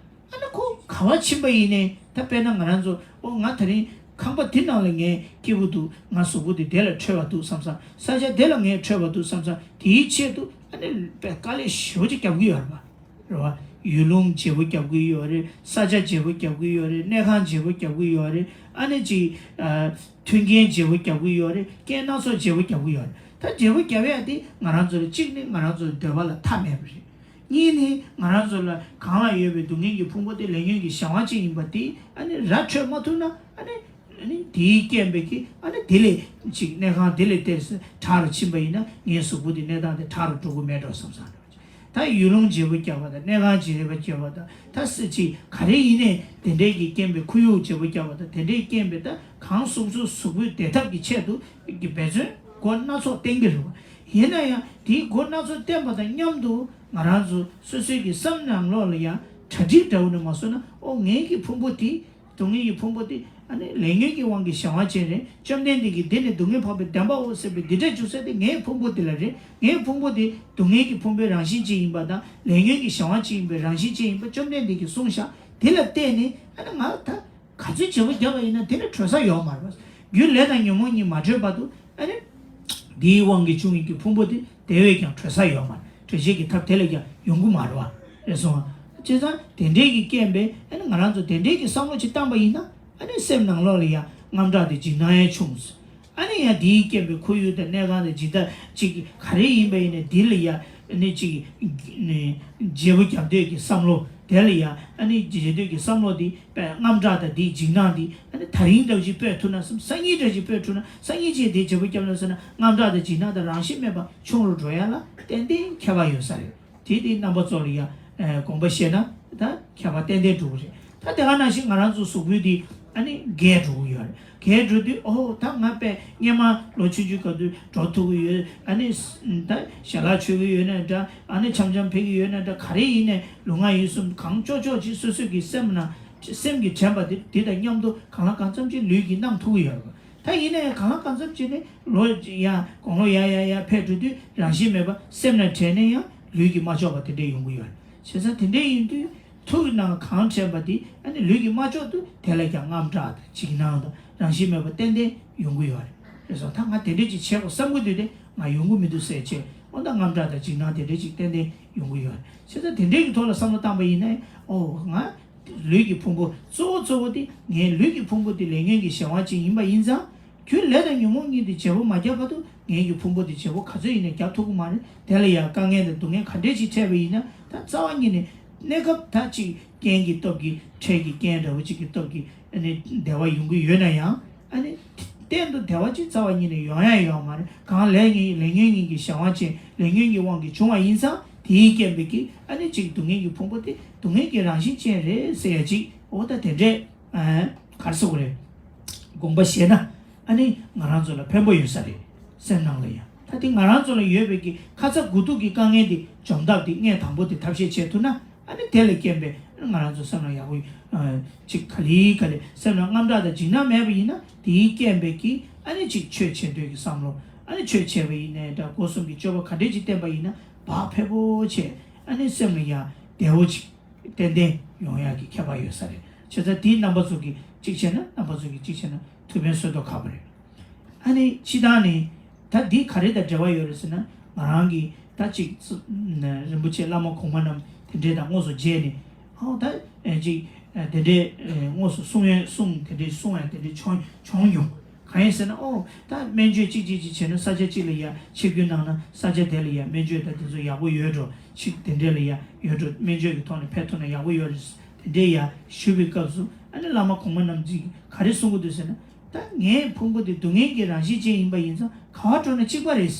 ཨ་ནི་ཁོ་ག་བ་ཕྱིན་པ་ཡིན་ནའི། ད་དཔེར་ན་ང་རང་ཚོ། ཨོ་ང་དེ་རིང་ཁང་པ་འདི་ནང་ལ་ངའི་སྐྱིད་པོ་འདུག་ང་གཟུགས་པོ་འདི་དེ་ལ་འཕྲོད་པ་འདུག་བསམ་བསམ། ས་ཆ་དེ་ལ་ངས་འཕྲོད་པ་འདུག་བསམ་བསམ། དེའི་ཆེད་དུ་ཨ་ནི་དཔེ་དཀའ་ལས་ཞེ་པོ་ཅིག་རྒྱབ་ཀྱི་ཡོད་རེད་པ། རེད་བ། ཡུལ་ལུང་བརྗེ་པོ་རྒྱབ་ཀྱི་ཡོད་རེད། ས་ཆ་བརྗེ་པོ་རྒྱབ་ཀྱི་ཡོད་རེད། གནས་ཁང་བརྗེ་པོ་རྒྱབ་ཀྱི་ཡོད་རེད། ཨ་ནི་ཅིག་ཨ། མཐུན་རྐྱེན་བརྗེ་པོ་རྒྱབ་ཀྱི་ཡོད་རེད། རྐྱེན་སྣ་ཚོགས་བརྗེ་པོ་རྒྱབ་ཀྱི་ཡོད་རེད། ད་བརྗེ་པོ་རྒྱབ་ཡ་དེ་ང་རང་ཚོ་ལ་གཅིག་ནི་ང་རང་ཚོ་འདོད་པ་ལ་མཐའ་མེད་པ་རེད། གཉིས་ནི་ང་རང་ཚོ་ལ་གང་ལ་ཡོད་པའི་སྡུག་བསྔལ་གྱི་ཕུང་པོ་དེ་ལས་ཉོན་གྱི་གཞན་དབང་ཅན་ཡིན་པ་དེ་ཨ་ནི་ར་འཕྲོད་མ་ཐུབ་ན། ཨ་ནི་ཨ་ནི་དེའི་རྐྱེན་པས་ཀྱི་ཨ་ནི་དེ་ལས་ཅིག་གནས་ཁང་དེ་ལས་དེར་དྲག་རུ་ཕྱིན་པ་ཡིན་ན། ངའི་གཟུགས་པོ་དེ་གནས་སྟངས་དེ་དྲག་རུ་འགྲོ་གི་མེད་འགྲོ་བསམ་བསམ་འགྲོ། ད་ཡུལ་ལུང་བརྗེ་པོ་རྒྱག་པ་དང་། གནས་ཁང་བརྗེ་པོ་རྒྱག་པ་དང་། ད་སྲིད་ཅིག་ག་རེ་ཡིན་ནའི་དེ་འདྲའི་གི་རྐྱེན་པས། ཁོར་ཡུག་བརྗེ་པོ་རྒྱག་པ་དང་། དེ་འདྲའི་རྐྱེན་པས་ད་གང་སོ་སོ་གཟུགས་པོའི་བདེ་ཐབས་ཀྱི་ཆེད་དུ་གི་འབད་བརྩོན་སྒོ་སྣ་ཚོགས་བསྟེན་གྱི་རེད་པ། ཡིན་ན་ཡང་དེའི་སྒོ་སྣ་ཚོགས་བསྟེན་པ་དང་མཉམ་དུ་ང་རང་ཚོ་སོ་སོའི་གི་སེམས་ནང་ལོགས་ལ་ཡང་གྲ་སྒྲིག་འདྲ་བོ་ནས་མ་བཟོས་ན། ཨོ་ངའི་གི་ཕུང་པོ་དེ། སྡུག་བསྔལ་གྱི་ཕུང་པོ་དེ་ཨ་ནི་ལས་ཉོན་གྱི་དབང་གིས་གཞན་དབང་ཅན་རེད། བཅོམ་ལྡན་འདས་ཀྱིས་འདི་ནི་སྡུག་བསྔལ་འཕགས་པའི་བདེན་པའོ་ཟེར་བའི་འདི་འདྲ་བྱུང་ས་དེ་ངའི་ཕུང་པོ་འདི་ལ་རེད། ངའི་ཕུང་པོ་དེ་སྡུག་བསྔལ་གྱི་ཕུང་པོའི་རང་བཞིན་ཅན་ཡིན་པ་དང་། ལས་ཉོན་གྱི་གཞན་དབང་ཅན་ཡིན་པའི་རང་བཞིན་ཅན་ཡིན་པ་བཅོམ་ལྡན་འདས་ཀྱིས་གསུངས་བཞག་དེ་ལ་བརྟེན་ནས་ཨ་ནི་ང་ད་ག་ཚོད་བྱེད་པོ་བརྒྱབ་པ་ཡིན་ན་དེ་ལ་གྲོལ་ས་ཡོད་མ་རེད་པ། རྒྱུ་ལས་དང་ཉོན་མོངས་གཉིས་མ་གྲོལ་བར་དུ་ཨ་ནི་འདིའི་དབང་གིས་བྱུང་བའི་གི་ཕུང་པོ་དེ་དེ་བས་ཀྱང་གྲོལ་ས་ཡོད་མ་རེད། གྲོལ་བྱེད་ཀྱི་ཐབས་དེ་ལས་ཀྱང་ཡོང་གི་མ་རེད་པ། རེད་སོང་ཨ། བྱས་ཙང་དེ་འདྲའི་གི་རྐྱེན་པས་ཨ་ནི་ང་རང་ཚོ་དེ་འདྲའི་གི་བསམ་བློ་ཅིག་བཏང་པ་ཡིན་ན། ཨ་ནི་སེམས་ནང་ལོགས་ལ་ཡང་དངངས་སྐྲག་དང་འཇིགས་སྣང་ཡང་བྱུང་སོང་། ཨ་ནི་ཡང་དེའི་རྐྱེན་པས་ཁོར་ཡུག་དང་གནས་ཁང་དང་སྦྱིན་བདག་ཅིག་ག་རེ་ཡིན་པ་ཡིན་ནའི་འདི་ལ་ཡང་ཨ་ནི་ཅིག་ནི་བརྗེ་པོ་རྒྱབ་འདོད་ཀྱི་བསམ་བློ། དེ་ལ་ཡང་ཨ་ནི་བརྗེ་འདོད་ཀྱི་བསམ་བློ་འདི་དཔེ་དངངས་སྐྲག་དང་འདིའི་འཇིགས་སྣང་འདི་ཨ་ནི་ད་རིང་འདྲ་བོ་ཅིག་སྤོས་ཐུབ་ན་བསམ། སང་ཉིན་འདྲ་ཅིག་སྤོས་ཐུབ་ན། སང་ཉིན་ཅིག་དེ་བརྗེ་པོ་རྒྱབ་ན་ཟེར་ན། དངངས་སྐྲག་དང་འཇིགས་སྣང་དང་རང་ཤེད་མེད་པ་ཆུང་རུ་འགྲོ་ཡ་ལ་ཏན་ཏན་ཁྱད་པར་ཡོད་ས་རེད། དེ་དེ་རྣམ་པ་ཚོ་ལ་ཡང་དགོངས་པ་བཞེས་ན་ད་ཁྱད་པར་ཏན་ཏན་འགྲོ་གི་རེད། ད་དེ་ག་ནང་བཞིན་ང་རང་ཚོ་གཟུགས་པོ་འདི་ཨ་ནི་རྒས་འགྲོ་གི་ཡོད་རེད། རྒས་འགྲོ་དུས་ཨོ་ད་ང་དཔེ་སྔོན་མ་ལོ་ཆུང་ཆུང་སྐབས་དུས་འགྲོ་ཐུབ་ཀྱི་ཡོད། ཨ་ནི་ད་ཞལ་ལག་མཆོད་ཀྱི་ཡོད་ན་འདྲ། ཨ་ནི་འཆམ་འཆམ་ཕེབས་ཀྱི་ཡོད་ན་འདྲ། ག་རེ་ཡིན་ནའི་ལུས་ངག་ཡིད་གསུམ་གང་ལྕོགས་ལྕོགས་ཅིག་སོ་སོ་གི་སེམས་ནང་སེམས་ཀྱི་དྲན་པ་དེ་དེ་དང་མཉམ་དུ་གང་ལ་གང་འཚམ་ཅིག་ལུས་ཀྱིས་གནང་ཐུབ་ཀྱི་ཡོད་རེད། ད་ཡིན་ན་ཡང་གང་ལ་གང་འཚམ་བྱས་ནས་ལོ་ཡང་དགུང་ལོ་ཡར་ཡར་ཡར་ཕེབས་འགྲོ་དུས་རང་བཞིན་མེད་པ་སེམས་ལ་དྲན་ནས་ཡང་ལུས་ཀྱི་མ་ལྕོགས་པ་དེ་འདྲས་ཡོང་གི་ཡོད་རེད། བྱས་ཙང་དེ་འདྲས་ཡིན་དུས་ཐུགས་ཀྱི་ནང་གང་དྲན་པ་དེ་ཨ་ནི་ལུས་ཀྱི་མ་ལྕོགས་དུས་དེ་ལ་ཀྱང་དངངས་སྐྲག་དང་འཇིགས་སྣང་དང་རང་བཞིན་མེད་པ་ཏན་ཏན་ཡོང་གི་ཡོད་རེད། རེད་སོང་། ད་ང་དེ་འདྲས་ཅིག་བྱེད་དགོས་བསམ་གྱི་འདུག་དེ་ང་ཡོང་གི་མི་འདུག་ཟེར་བྱས། འོ་ད་དངངས་སྐྲག་དང་འཇིགས་སྣང་དེ་འདྲས་ཅིག་ཏན་ཏན་ཡོང་གི་ཡོད་རེད། བྱས་ཙང་དེ་འདྲས་ཀྱི་ཐོག་ལ་བསམ་བློ་བཏང་པ་ཡིན་ན། ཨོ་ང་ལུས་ཀྱི་ཕུང་པོ་གཙོ་བོ་གཙོ་བོ་དེ་ངའི་ལུས་ཀྱི་ཕུང་པོ་དེ་ལས་ཉོན་གྱི་གཞན་དབང་ཅན་ཡིན་པ་ཡིན་ཙང་། རྒྱུ་ལས་དང་ཉོན་མོངས་གཉིས་དེ་བརྗེ་པོ་མ་བརྒྱབ་བར་དུ་ངའི་གི་ཕུང་པོ་དེ་བརྗེ་པོ་ག་ཚོད་ཡིན་ནའི་བརྒྱབ་ཐུབ་ཀྱི་མ་རེད། དེ་ལ་ཡང་དཀའ་ངལ་དང་སྡུག་བསྔལ་ག་འདྲས་ཅིག་འཕྲད་པ་ཡིན་ན། ད་རྩ་བ་ཉིད་ནས་གནས་སྐབས་ད་ཅིག་རྐྱེན་གྱི་སྟོབས་ཀྱིས། འཕྲལ་གྱི་རྐྱེན་འདྲ་བོ་ཅིག་གི་སྟོབས་ཀྱིས་ཨ་ནི་བདེ་བ་ཡོང་གི་ཡོད་ན་ཡང་། ཨ་ནི་གཏན་དུ་བདེ་བ་ཅིག་རྩ་བ་ཉིད་ནས་ཡོང་ཡ་ཡོད་མ་རེད། གང་ལས་ཉོན་ལས་ཉོན་གཉིས་ཀྱི་གཞན་དབང་ཅན། ལས་ཉོན་གྱི་དབང་གིས་བྱུང་བ་ཡིན་ཙང་། དེའི་རྐྱེན་པས་ཀྱི་ཨ་ནི་ཅིག་སྡུག་བསྔལ་གྱི་ཕུང་པོ་དེ་སྡུག་བསྔལ་གྱི་རང་བཞིན་ཅན་རེད་ཟེར་ཡ་ཅིག་འོ་ད་དེ་འདྲས། ཨ། ག་རེ་ཟེར་དགོས་རེད། དགོངས་པ་བཞེས་ན་ཨ་ནི་ང་རང་ཚོ་ལ་ཕན་པོ་ཡོད་ས་རེད། སེམས་ནང་ལ་ཡང་ད་དེ་ང་རང་ཚོ་ལ་ཡོད་པའི་གི་ཁ་ཚ་དགོས་གཏུགས་ཀྱི་དཀའ་ངལ་དེ་འཇོམས་ཐབས་དེ་ངས་དང་པོ་དེ་ཐབས་ཤེས་བྱེད་ཐུབ་ན། ཨ་ནི་དེ་ལ་རྐྱེན་པས་ང་རང་ཚོ་སེམས་ལ་ཡག་པོ། ཨ། ཅིག་ག་ལེ་ག་ལེ་སེམས་ལ་དངངས་སྐྲག་དང་འཇིགས་སྣང་མེད་པ་ཡིན་ན། དེའི་རྐྱེན་པས་ཀྱི་ཨ་ནི་ཅིག་ཆོས་བྱེད་འདོད་ཀྱི་བསམ་བློ། ཨ་ནི་ཆོས་བྱས་པ་ཡིན་ནའི་འདྲ། སྒོ་གསུམ་གྱི་སྤྱོད་པ་ག་འདྲས་ཅིག་བསྟེན་པ་ཡིན་ན་བག་ཕེབས་པོ་བྱས། ཨ་ནི་སེམས་ལ་ཡང་བདེ་བོ་ཅིག་ཏན་ཏན་ཡོང་ཡག་གི་ཁྱད་པར་ཡོད་ས་རེད། བྱས་ཙང་དེའི་རྣམ་པ་ཚོ་གིས་གཅིག་བྱས་ན། རྣམ་པ་ཚོ་གིས་གཅིག་བྱས་ན་ཐུགས་ཕན་གསོས་མདོག་ཁ་པོ་རེད། ཨ་ནི་སྤྱིར་བཏང་ནི་ད་འདི་ག་རེ་དང་འབྲེལ་བ་ཡོད་རེད་ཟེར་ན། ང་རང་གིས་ད་ཅིག་རིན་པོ་ཆེ་བླ་མ་གོང་མ་རྣམས་དེ་འདྲས་དང་དངོས་སུ་མཇལ་ནས། ཨོ་ད་ཅིག་དེ་འདྲས་དངོས་སུ་གསུང་ཡས་གསུང་། དེ་འདྲས་གསུང་ཡས་དེ་འདྲས་བྱུང་བྱུང་མྱོང་། གང་ཡིན་ཟེར་ན། ཨོ་ད་སྨན་བཅོས་གཅིག་གཅིག་གཅིག་བྱས་ན། ས་ཆ་གཅིག་ལ་ཡ་ཆིབས་བསྒྱུར་གནང་ན་ས་ཆ་དེ་ལ་ཡ་སྨན་བཅོས་དང་དེ་ཚོ་ཡག་པོ་ཡོད་འགྲོ། ཆིབས་དེ་འདྲས་ལ་ཡ་ཡོད་འགྲོ། སྨན་བཅོས་ཀྱི་ཐོག་ནས་ཕེབས་ཐུབ་ན་ཡག་པོ་ཡོད་རེད། དེ་འདྲས་ཡ་ཞུས་པའི་སྐབས་སུ་ཨ་ནི་བླ་མ་གོང་མ་རྣམས་ཀྱིས་ག་རེ་གསུང་གི་འདུག་ཟེར་ན། ད་ངའི་ཕུང་པོ་དེ་སྡུག་བསྔལ་གྱི་རང་བཞིན་ཅན་ཡིན་པ་ཡིན་ཙང་ག་བ་འགྲོ་ན་གཅིག་པ་རེད། བྱས་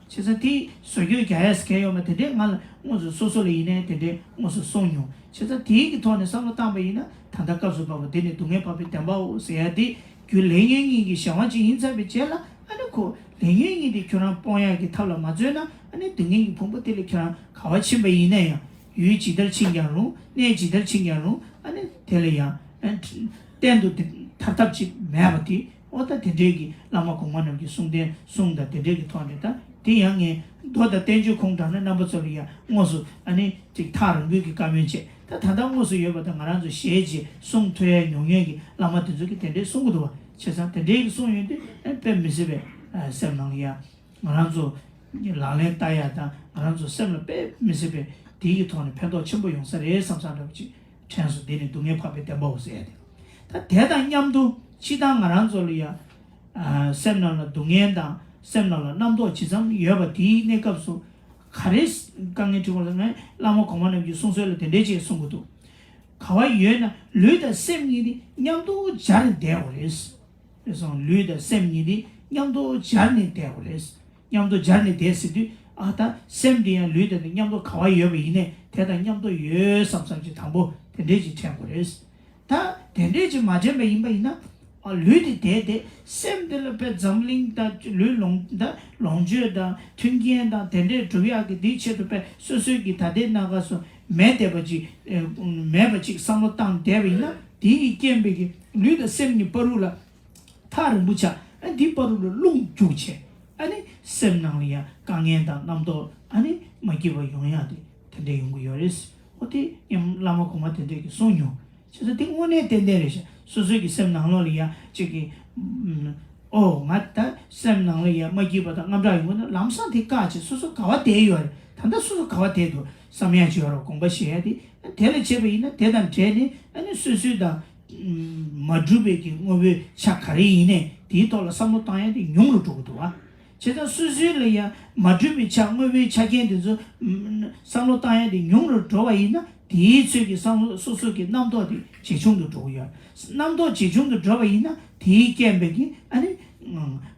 ཙང་དེ་བཟོ་བཅོས་རྒྱག་ཡས་གལ་ཡོད་མ། དེ་འདྲས་ང་ལ་དངོས་སུ་སོ་སོ་ལ་ཡིན་ནའི་དེ་འདྲས་དངོས་སུ་གསུངས་མྱོང་། བྱས་ཙང་དེའི་གི་ཐོག་ནས་བསམ་བློ་བཏང་པ་ཡིན་ན། ད་ལྟ་སྐབས་སུ་བབ་པ་འདི་ནི་སྡུག་བསྔལ་འཕགས་པའི་བདེན་པའོ་ཟེར་ཡ་དེ་རྒྱུ་ལས་ཉོན་གཉིས་ཀྱི་གཞན་དབང་ཅིག་ཡིན་ཚར་བའི་རྗེས་ལ། ཨ་ནི་ཁོ་ལས་ཉོན་གཉིས་དེ་ཁྱོད་རང་སྤོང་ཡག་གི་ཐབས་ལ་མ་བརྩོན་ན། ཨ་ནི་སྡུག་བསྔལ་གྱི་ཕུང་པོ་དེ་ལ་ཁྱོད་རང་ག་བ་ཕྱིན་པ་ཡིན་ན་ཡང་། ཡུལ་ཇི་ལྟར་ཕྱིན་ཀྱང་རུང་། གནས་ཇི་ལྟར་ཕྱིན་ཀྱང་རུང་། ཨ་ནི་དེ་ལ་ཡང་གཏན་དུ་ཐར་ཐབས་ཅིག་མེད་པ་དེ། འོ་ད་དེ་འདྲའི་གི་བླ་མ་གོང་མ་རྣམས་ཀྱི་གསུང་རྟེན་གསུང་དང་དེ་འདྲའི་གི་ཐོག་ནས། ད་དེ་ཡང་ངས་མདོ་དང་བསྟན་བཅོས་ཁུངས་དྲངས་ནས་རྣམ་པ་ཚོ་ལ་ཡང་དངོས་སུ་ཨ་ནི་ཅིག་ཐག་རིང་པོའི་གི་བཀའ་མོལ་བྱས། ད་ད་ལྟ་དངོས་སུ་ཡོད་པ་དང་ང་རང་ཚོ་ཞལ་གྱིས་གསུང་ཐོས་ཡ་མྱོང་མྱོང་གི་བླ་མ་དེ་ཚོ་གིས་དེ་འདྲའི་གསུང་གི་འདུག་བ། བྱས་ཙང་དེ་འདྲའི་གི་གསུང་ཡོང་དུས་ཨ་དཔེ་མི་སྲིད་པའི་ཨ་སེམས་ནང་ལ་ཡང་ང་རང་ཚོ་ལག་ལེན་བསྟར་ཡ་དང་ང་རང་ཚོ་སེམས་ལ་དཔེ་མི་སྲིད་པའི་དེའི་གི་ཐོག་ནས་ཕན་ཐོགས་ཆེན་པོ་ཡོང་ས་རེད་བསམ་བསམ་འདྲ་བོ་ཅིག་དྲན་སོང་། དེ་ནི་སྡུག་བསྔལ་འཕགས་པའི་བདེན་པའོ་ཟེར་ཡ་དེ། ད་དེ་དང་མཉམ་དུ་སྤྱིར་བཏང་ང་རང་ཚོ་ལ་ཡ། ཨ། སེམས་ནང་ལ་སྡུག་བསྔལ་དང་སེམས་ནང་ལ་རྣམ་རྟོག་ཇི་ཙམ་ཡོད་པ་དེའི་གནས་སྐབས་སུ། ག་རེ་དཀའ་ངལ་འཕྲད་དགོས་ལབ་ན། བླ་མ་གོང་མ་རྣམས་ཀྱི་གསུང་སྲོལ་ལ་དེ་འདྲའི་ཅིག་གསུང་གི་འདུག། ག་བ་ཡོད་ན་ལུས་དང་སེམས་གཉིས་དེ་མཉམ་དུ་སྦྱར་ནས་བསྡད་དགོས་རེད། རེད་སོང་། ལུས་དང་སེམས་གཉིས་དེ་མཉམ་དུ་སྦྱར་ནས་བསྡད་དགོས་རེད། མཉམ་དུ་སྦྱར་ནས་བསྡད་ཟེར་དུས། ཨ། ད་སེམས་དེ་ཡང་ལུས་དེ་དང་མཉམ་དུ་ག་བ་ཡོད་པ་ཡིན་ནའི་དེ་དང་མཉམ་དུ་ཡོད་བསམ་བསམ་ཅིག་དང་པོ་དེ་འདྲས་ཅིག་དྲན་དགོས་རེད། ད་དེ་འདྲས་ཅིག་མ་དྲན་པ་ཡིན་པ་ཡིན་ན། ཨ། ལུས་དེ་བསྡད་དེ་སེམས་དེ་ལ་དཔེ་འཛམ་གླིང་དང་ལུས་ལོངས་ད་ལོངས་སྤྱོད་དང་མཐུན་རྐྱེན་དང་དེ་འདྲས་སྒྲུབ་ཡག་གི་དེའི་ཆེད་དུ་དཔེ་སོ་སོའི་གི་ད་ལྟའི་གནས་སྐབས་སུ་མེད་བསྡད་པ་ཅིག། ཨེ། མེད་པ་ཅིག་བསམ་བློ་བཏང་བསྡད་པ་ཡིན་ན། དེ་ཡིས་རྐྱེན་པས་ཀྱི་ལུས་དང་སེམས་གཉིས་བར་དུ་ལ། ཐག་རིང་པོ་ཆགས། ཨ། འདི་བར་དུ་ལ་རླུང་རྒྱུག་བྱས། ཨ་ནི་སེམས་ནང་ལ་ཡང་དཀའ་ངལ་དང་རྣམ་རྟོག། ཨ་ནི་མ་སྐྱིད་པ་ཡོང་ཡག་དེ་དེ་འདྲ་ཡོང་གི་ཡོད་རེད། འོ་དེ་ཡང་བླ་མ་གོང་མ་དེ་འདྲས་ཀྱིས་གསུངས་མྱོང་། བྱས་ཙང་དེ་དངོས་གནས་ཏན་ཏན་རེད་ཤག། སོ་སོའི་གི་སེམས་ནང་ལོགས་ལ་ཡང་ཅིག་གི། ཨོ། ང་ད་སེམས་ནང་ལ་ཡང་མ་སྐྱིད་པ་དང་དངངས་སྐྲག་ཡོང་གི་ན། ལམ་སང་དེ་བཀག་བྱས། སོ་སོ་ག་བ་བསྡད་ཡོད་རེད། ད་ལྟ་སོ་སོ་ག་བ་བསྡད་འདུག་བསམ་ཡག་ཅིག་ཡོད་རེད། དགོངས་པ་བཞེས་ཡ་དེ། དེ་ལ་བྱས་པ་ཡིན་ན་དེ་དང་འབྲེལ་ནས། ཨ་ནི་སོ་སོའི་དང་མ་གྲུབ་པའི་གི་དངོས་པོའི་ཆ་ག་རེ་ཡིན་ནའི་དེའི་ཐོག་ལ་བསམ་བློ་བཏང་ཡ་དེ་ཉུང་རུ་འགྲོ་གི་འདུག་བ། བྱས་ཙང་སོ་སོའི་ལ་ཡང་མ་གྲུབ་པའི་ཆ། དངོས་པོའི་ཆ་རྐྱེན་དེ་ཚོ་བསམ་བློ་བཏང་ཡ་དེ་ཉུང་རུ་འགྲོ་བ་ཡིན་ན། དེའི་ཚོད་ཀྱི་བསམ་བློ། སོ་སོ་གི་རྣམ་རྟོག་དེ་ཇེ་ཆུང་དུ་འགྲོ་གི་ཡོད། རྣམ་རྟོག་ཇེ་ཆུང་དུ་འགྲོ་བ་ཡིན་ན། དེའི་རྐྱེན་པས་ཀྱི། ཨ་ནི་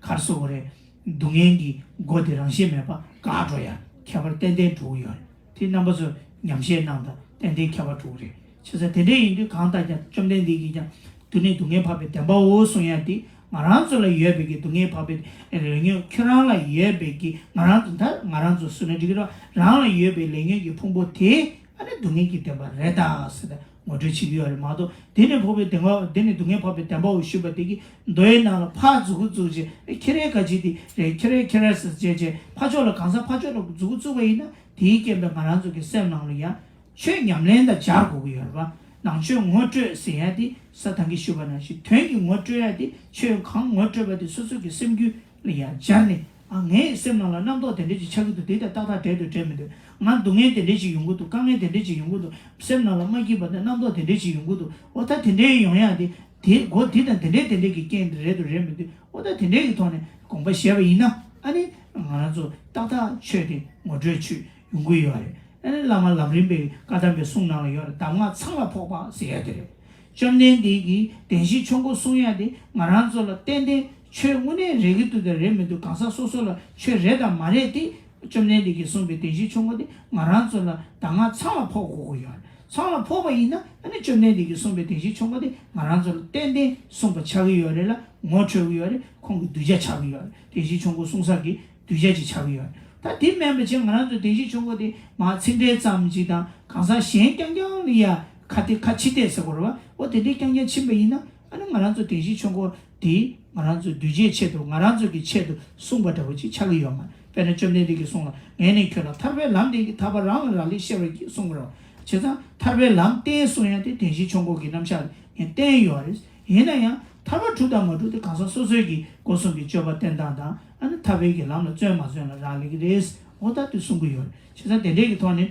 ག་རེ་ཟེར་དགོས་རེད། སྡུག་བསྔལ་གྱི་སྒོ་དེ་རང་བཞིན་མེད་པ་འགག་འགྲོ་ཡ་ཁྱད་པར་ཏན་ཏན་འགྲོ་གི་ཡོད་རེད། དེ་རྣམ་པ་ཚོ་ཉམས་བཞེས་གནང་དང་། ཏན་ཏན་ཁྱད་པར་འགྲོ་གི་རེད། བྱས་ཙང་དེ་འདྲ་ཡིན་དུས་གང་ལྟར་ཀྱང་བཅོམ་ལྡན་འདས་ཀྱིས་ཀྱང་དེ་ནི་སྡུག་བསྔལ་འཕགས་པའི་བདེན་པའོ་གསུང་ཡ་དེ། ང་རང་ཚོ་ལ་ཡོད་པའི་གི་སྡུག་བསྔལ་འཕགས་པའི་ལས་ཉོན། ཁྱོད་རང་ལ་ཡོད་པའི་གི། ང་རང་ཚོ། ད་ང་རང་ཚོ་ཟེར་ན་འགྲིག་གི་རེད། རང་ལ་ཡོད་པའི་ལས་ཉོན་གྱི་ཕུང་པོ་དེ། ཨ་ནི་སྡུག་བསྔལ་གྱི་བདེན་པ་རེད་ད་ཟེར་ཏེ་ངོ་སྤྲོད་བྱེད་ཀྱི་ཡོད་རེད་མ་གཏོགས། དེ་ནི་འཕགས་པའི་བདེན་པ། དེ་ནི་སྡུག་བསྔལ་འཕགས་པའི་བདེན་པའོ་ཞུས་པ་དེ་གི་མདོའི་ནང་ལ་ཕར་མཛུབ་གུ་བཙུགས་བྱས། ཨེ། ཁྱེད་རའི་ག་ཅི་དེ་རེད། ཁྱེད་རའི། ཁྱེད་རའི་ཟེར་བྱས་བྱས། ཕར་ཕྱོགས་ལ། གང་ཟག་ཕར་ཕྱོགས་ལ་མཛུབ་གུ་བཙུགས་པ་ཡིན་ན། དེའི་རྐྱེན་པས་ང་རང་ཚོ་གི་སེམས་ནང་ལ་ཡང་ཆོས་ཉམས་ལེན་དང་སྦྱར་དགོས་ཀྱི་ཡོད་རེད་པ། ནང་ཆོས་ངོ་སྤྲོད་ཟེར་ཡ་དེ། ས་ཐང་གི་ཞུས་པ་ནང་བཞིན་དོན་གྱི་ངོ་སྤྲོད་ཡ་དེ། ཆོས་གང་ངོ་སྤྲོད་པ་དེ་སོ་སོ་གི་སེམས་རྒྱུད་ལ་ཡང་སྦྱར་ནས། ཨ། ངའི་སེམས་ནང་ལ་རྣམ་རྟོག་དེ་འདྲ་ཅིག་ཆགས་ཀྱི་འདུག། དེ་དང་ཏག་ཏག་འབྲེལ་འདུག་འབྲེལ་མི་འདུག། ང་སྡུག་བསྔལ་དེ་འདྲ་ཅིག་ཡོང་གི་འདུག། དཀའ་ངལ་དེ་འདྲ་ཅིག་ཡོང་གི་འདུག། སེམས་ནང་ལ་མ་སྐྱིད་པ་དང་རྣམ་རྟོག་དེ་འདྲ་ཅིག་ཡོང་གི་འདུག། འོ་ད་དེ་འདྲའི་ཡོང་ཡ་དེ། དེ་འགོ་འདི་དང་དེ་འདྲའི་དེ་འདྲའི་གི་རྐྱེན་དེ་རེད་འདུག། རེད་མི་འདུག། འོ་ད་དེ་འདྲའི་གི་ཐོག་ནས་དགོངས་པ་བཞེས་པ་ཡིན་ན། ཨ་ནི་ང་རང་ཚོ་ཏག་ཏག་ཆོས་དེ་ངོ་སྤྲོད་ཆོས་ཡོང་གི་ཡོད་རེད། ཨ་ནི་བླ་མ་ལམ་རིམ་པའི་བཀའ་གདམས་པའི་གསུང་ནང་ལ་ཡོད་རེད། གདམས་ངག་ཚང་ལ་ཕོག་པ་ཟེར་ཡ་དེ་རེད། བཅོམ་ལྡན་འདས་ཀྱིས་བདེན་བཞིའི་ཆོས་འཁོར་གསུང་ཡ་དེ་ང་རང་ཚོ་ལ་ཏན་ཏན་ཆོས་དངོས་གནས་རེད་ཀྱི་འདུག་དང་རེད་མི་འདུག། གང་ཟག་སོ་སོ་ལ་ཆོས་རེད་དང་མ་རེད་དེ། བཅོམ་ལྡན་འདས་ཀྱིས་གསུངས་པའི་བདེན་བཞིའི་ཆོས་འཁོར་དེ་ང་རང་ཚོ་ལ་གདམས་ངག་ཚང་ལ་ཕོག་དགོས་ཀྱི་ཡོད་རེད། ཚང་ལ་ཕོག་པ་ཡིན་ན། ཨ་ནི་བཅོམ་ལྡན་འདས་ཀྱིས་གསུངས་པའི་བདེན་བཞིའི་ཆོས་འཁོར་དེ་ང་རང་ཚོ་ལ་ཏན་ཏན་གསུངས་པ་ཆགས་ཀྱི་ཡོད་རེད་ལ། ངོ་འཕྲོད་ཀྱི་ཡོད་རེད། ཁོང་གི་གདུལ་བྱ་ཆགས་ཀྱི་ཡོད་རེད། བདེན་བཞིའི་ཆོས་འཁོར་གསུང་ས་གི་གདུལ་བྱ་ཅིག་ཆགས་ཀྱི་ཡོད་རེད། ད་དེ་མིན་པ་བྱས་ང་རང་ཚོ་བདེན་བཞིའི་ཆོས་འཁོར་དེ་མར་ཚིག་འགྲེལ་ཙམ་ཅིག་དང་གང་ཟག་གཞན་རྐྱང་རྐྱང་ལ་ཡ་ཁ་གཏད་ཁ་ཕྱི་བལྟས་ཟེར་དགོས་རེད་བ། འོ་དེ་འདྲའི་རྐྱང་རྐྱང་ཕྱིན་པ་ཡིན་ན། ཨ་ནི་ང་རང་ཚོ་བདེན་བཞིའི་ཆོས་འཁོར་དེ་ང་རང་ཚོ་གདུལ་བྱའི་ཆེད་དུ། ང་རང་ཚོ་གི་ཆེད་དུ་གསུངས་པ་འདྲ་བོ་ཅིག་ཆགས་ཀྱི་ཡོད་མ་རེད། དཔེར་ན་བཅོམ་ལྡན་འདས་ཀྱིས་གསུངས་ལ། ངས་ནི་ཁྱོད་ལ་ཐར་པའི་ལམ་བསྟན་གྱི། ཐར་པ་རང་ལ་རག་ལས་ཤེས་པར་གྱིས་གསུངས་པ་རེད། བྱས་ཙང་ཐར་པའི་ལམ་བསྟན་གསུང་ཡ་དེ་བདེན་བཞིའི་ཆོས་འཁོར་གྱི་རྣམ་གཞག་ངས་བསྟན་ཡོད་རེད། ཡིན་ན་ཡང་ཐར་པ་གྲུབ་དང་མ་གྲུབ་དེ་གང་ཟག་སོ་སོའི་གི་སྒོ་གསུམ་གྱི་སྤྱོད་པ་བསྟེན་སྟངས་དང་། ཨ་ནི་ཐར་པའི་གི་ལམ་ལ་བརྩོན་མ་བརྩོན་ལ་རག་ལས་ཀྱི་རེད། འོ་ད་དེ་གསུང་གི་ཡོད་རེད། བྱས་ཙང་དེ་འདྲའི་གི་ཐོག་ནས་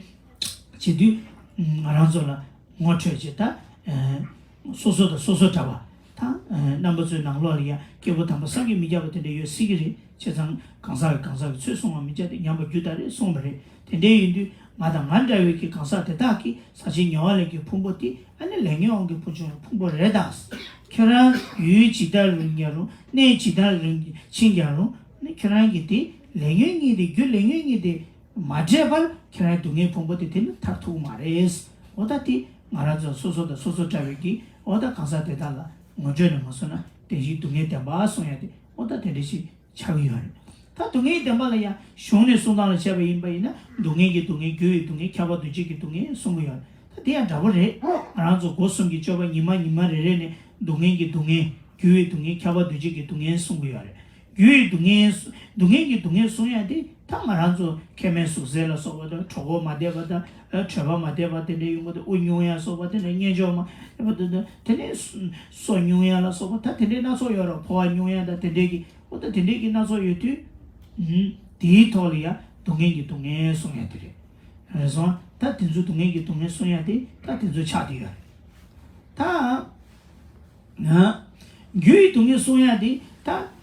བྱེད་དུས་ང་རང་ཚོ་ལ་ངོ་འཕྲོད་ཅིག། ད་སོ་སོ་དང་སོ་སོ་འདྲ་བ། ད་ ད་རྣམ་པ་ཚོའི་ནང་ལོགས་ལ་ཡང་སྐྱེས་བུ་དམ་པ་བསམ་གྱིས་མི་ཁྱབ་པ་དེ་འདྲ་ཡོད་སྲིད་ཀྱི་རེད། བྱས་ཙང་གང་ཟག་གིས་གང་ཟག་གི་ཚོད་བསྲུང་བར་མི་བྱ་སྟེ། ཉམས་པར་རྒྱུ་དག་རེད་གསུངས་པ་རེད། དེ་འདྲ་ཡིན་དུས་ང་དང་ང་འདྲ་བའི་གི་གང་ཟག་དེ་དག་གིས་ཟག་བཅས་ཉེ་བ་ལས་ཀྱི་ཕུང་པོ་དེ་ཨ་ནི་ལས་ཉོན་དབང་གི་ཕུང་ཆུང་ཕུང་པོ་རེད་ད། ཁྱེད་རང་ཡུལ་ཇི་ལྟར་རིང་ཀྱང་རུང་གནས་ཇི་ལྟར་རིང་ཕྱིན་ཀྱང་རུང་ནི་ཁྱེད་རང་གི་དེ་ལས་ཉོན་གཉིས་དེ་རྒྱུ་ལས་ཉོན་གཉིས་དེ་མ་འདྲེས་པར་ཁྱེད་རང་སྡུག་བསྔལ་ཕུང་པོ་དེ་དེ་ནི་ཐར་ཐུབ་མ་རེད། འོ་ད་དེ་ང་རང་ཚོ་སོ་སོ་དང་སོ་སོ་འདྲ་བའི་གི་འོ་ད་གང་ཟག་དེ་དག་ལ་ངོ་སྤྲོད་ནས་མ་སོང་ན་བདེན་བཞིའི་སྡུག་བསྔལ་བདེན་པ་གསུང་ཡ་དེ་འོ་ད་དེ་འདྲ་ཞིག་ཆགས་ཀྱི་ཡོད་རེད། ད་སྡུག་བསྔལ་བདེན་པ་ལ་ཡང་གཞུང་ནས་གསུང་སྟངས་ལ་བྱས་པ་ཡིན་པ་ཡིན་ན་སྡུག་བསྔལ་གྱི་སྡུག་བསྔལ། རྒྱུ་ཡི་སྡུག་བསྔལ། ཁྱབ་པ་འདུ་བྱེད་ཀྱི་སྡུག་བསྔལ་གསུང་གི་ཡོད་རེད། ད་དེ་ཡང་འདྲ་པོ་རེད། ང་རང་ཚོ་སྒོ་གསུམ་གྱི་སྤྱོད་པ་ཉི་མ་ཉི་མ་རེ་རེ་ནས་སྡུག་བསྔལ་གྱི་སྡུག་བསྔལ། རྒྱུ་ཡི་སྡུག་བསྔལ། ཁྱབ་པ་འདུ་བྱེད་ཀྱི་སྡུག་བསྔལ་གསུང་གི་ཡོད་རེད། རྒྱུ་ཡི་སྡུག་བསྔལ། སྡུག་བསྔལ་གྱི་སྡུག་བསྔལ་གསུང་ཡ་དེ་ད་ང་རང་ཚོ་མཁལ་མའི་ཟུག་གཟེར་ལ་སོགས་པ་དང་། གྲོད་ཁོག་མ་བདེ་བ་དང་། ཨ་གྲོད་པ་མ་བདེ་བ་དེ་འདྲ་ཡོང་གི་འདུག་དབུགས་ཉུང་ཡ་སོགས་པ་དེ་འདྲ། གཉེན་སྐྱོར་མ་བདེ་བ་དེ་འདྲ། དེ་ནས་སོ་ཉུང་ཡ་ལ་སོགས་པ་ད་དེ་འདྲའི་སྣ་ཚོགས་ཡོད་རེད། ཕོ་བ་ཉུང་ཡ་དང་དེ་འདྲའི་གི། འོ་ད་དེ་འདྲའི་གི་སྣ་ཚོགས་ཡོད་དུས། ཨུམ། དེའི་ཐོག་ལ་ཡ་སྡུག་བསྔལ་གྱི་སྡུག་བསྔལ་གསུང་ཡ་དེ་རེད། རེད་སོང་། ད་དེ་ཚོ་སྡུག་བསྔལ་གྱི་སྡུག་བསྔལ་གསུང་ཡ་དེ་ད་དེ་ཚོ་ཆགས་བསྡད་ཡོད་རེད། ད་ན་རྒྱུ་ཡི་སྡུག་བསྔལ་གསུང་ཡ་དེ་ད།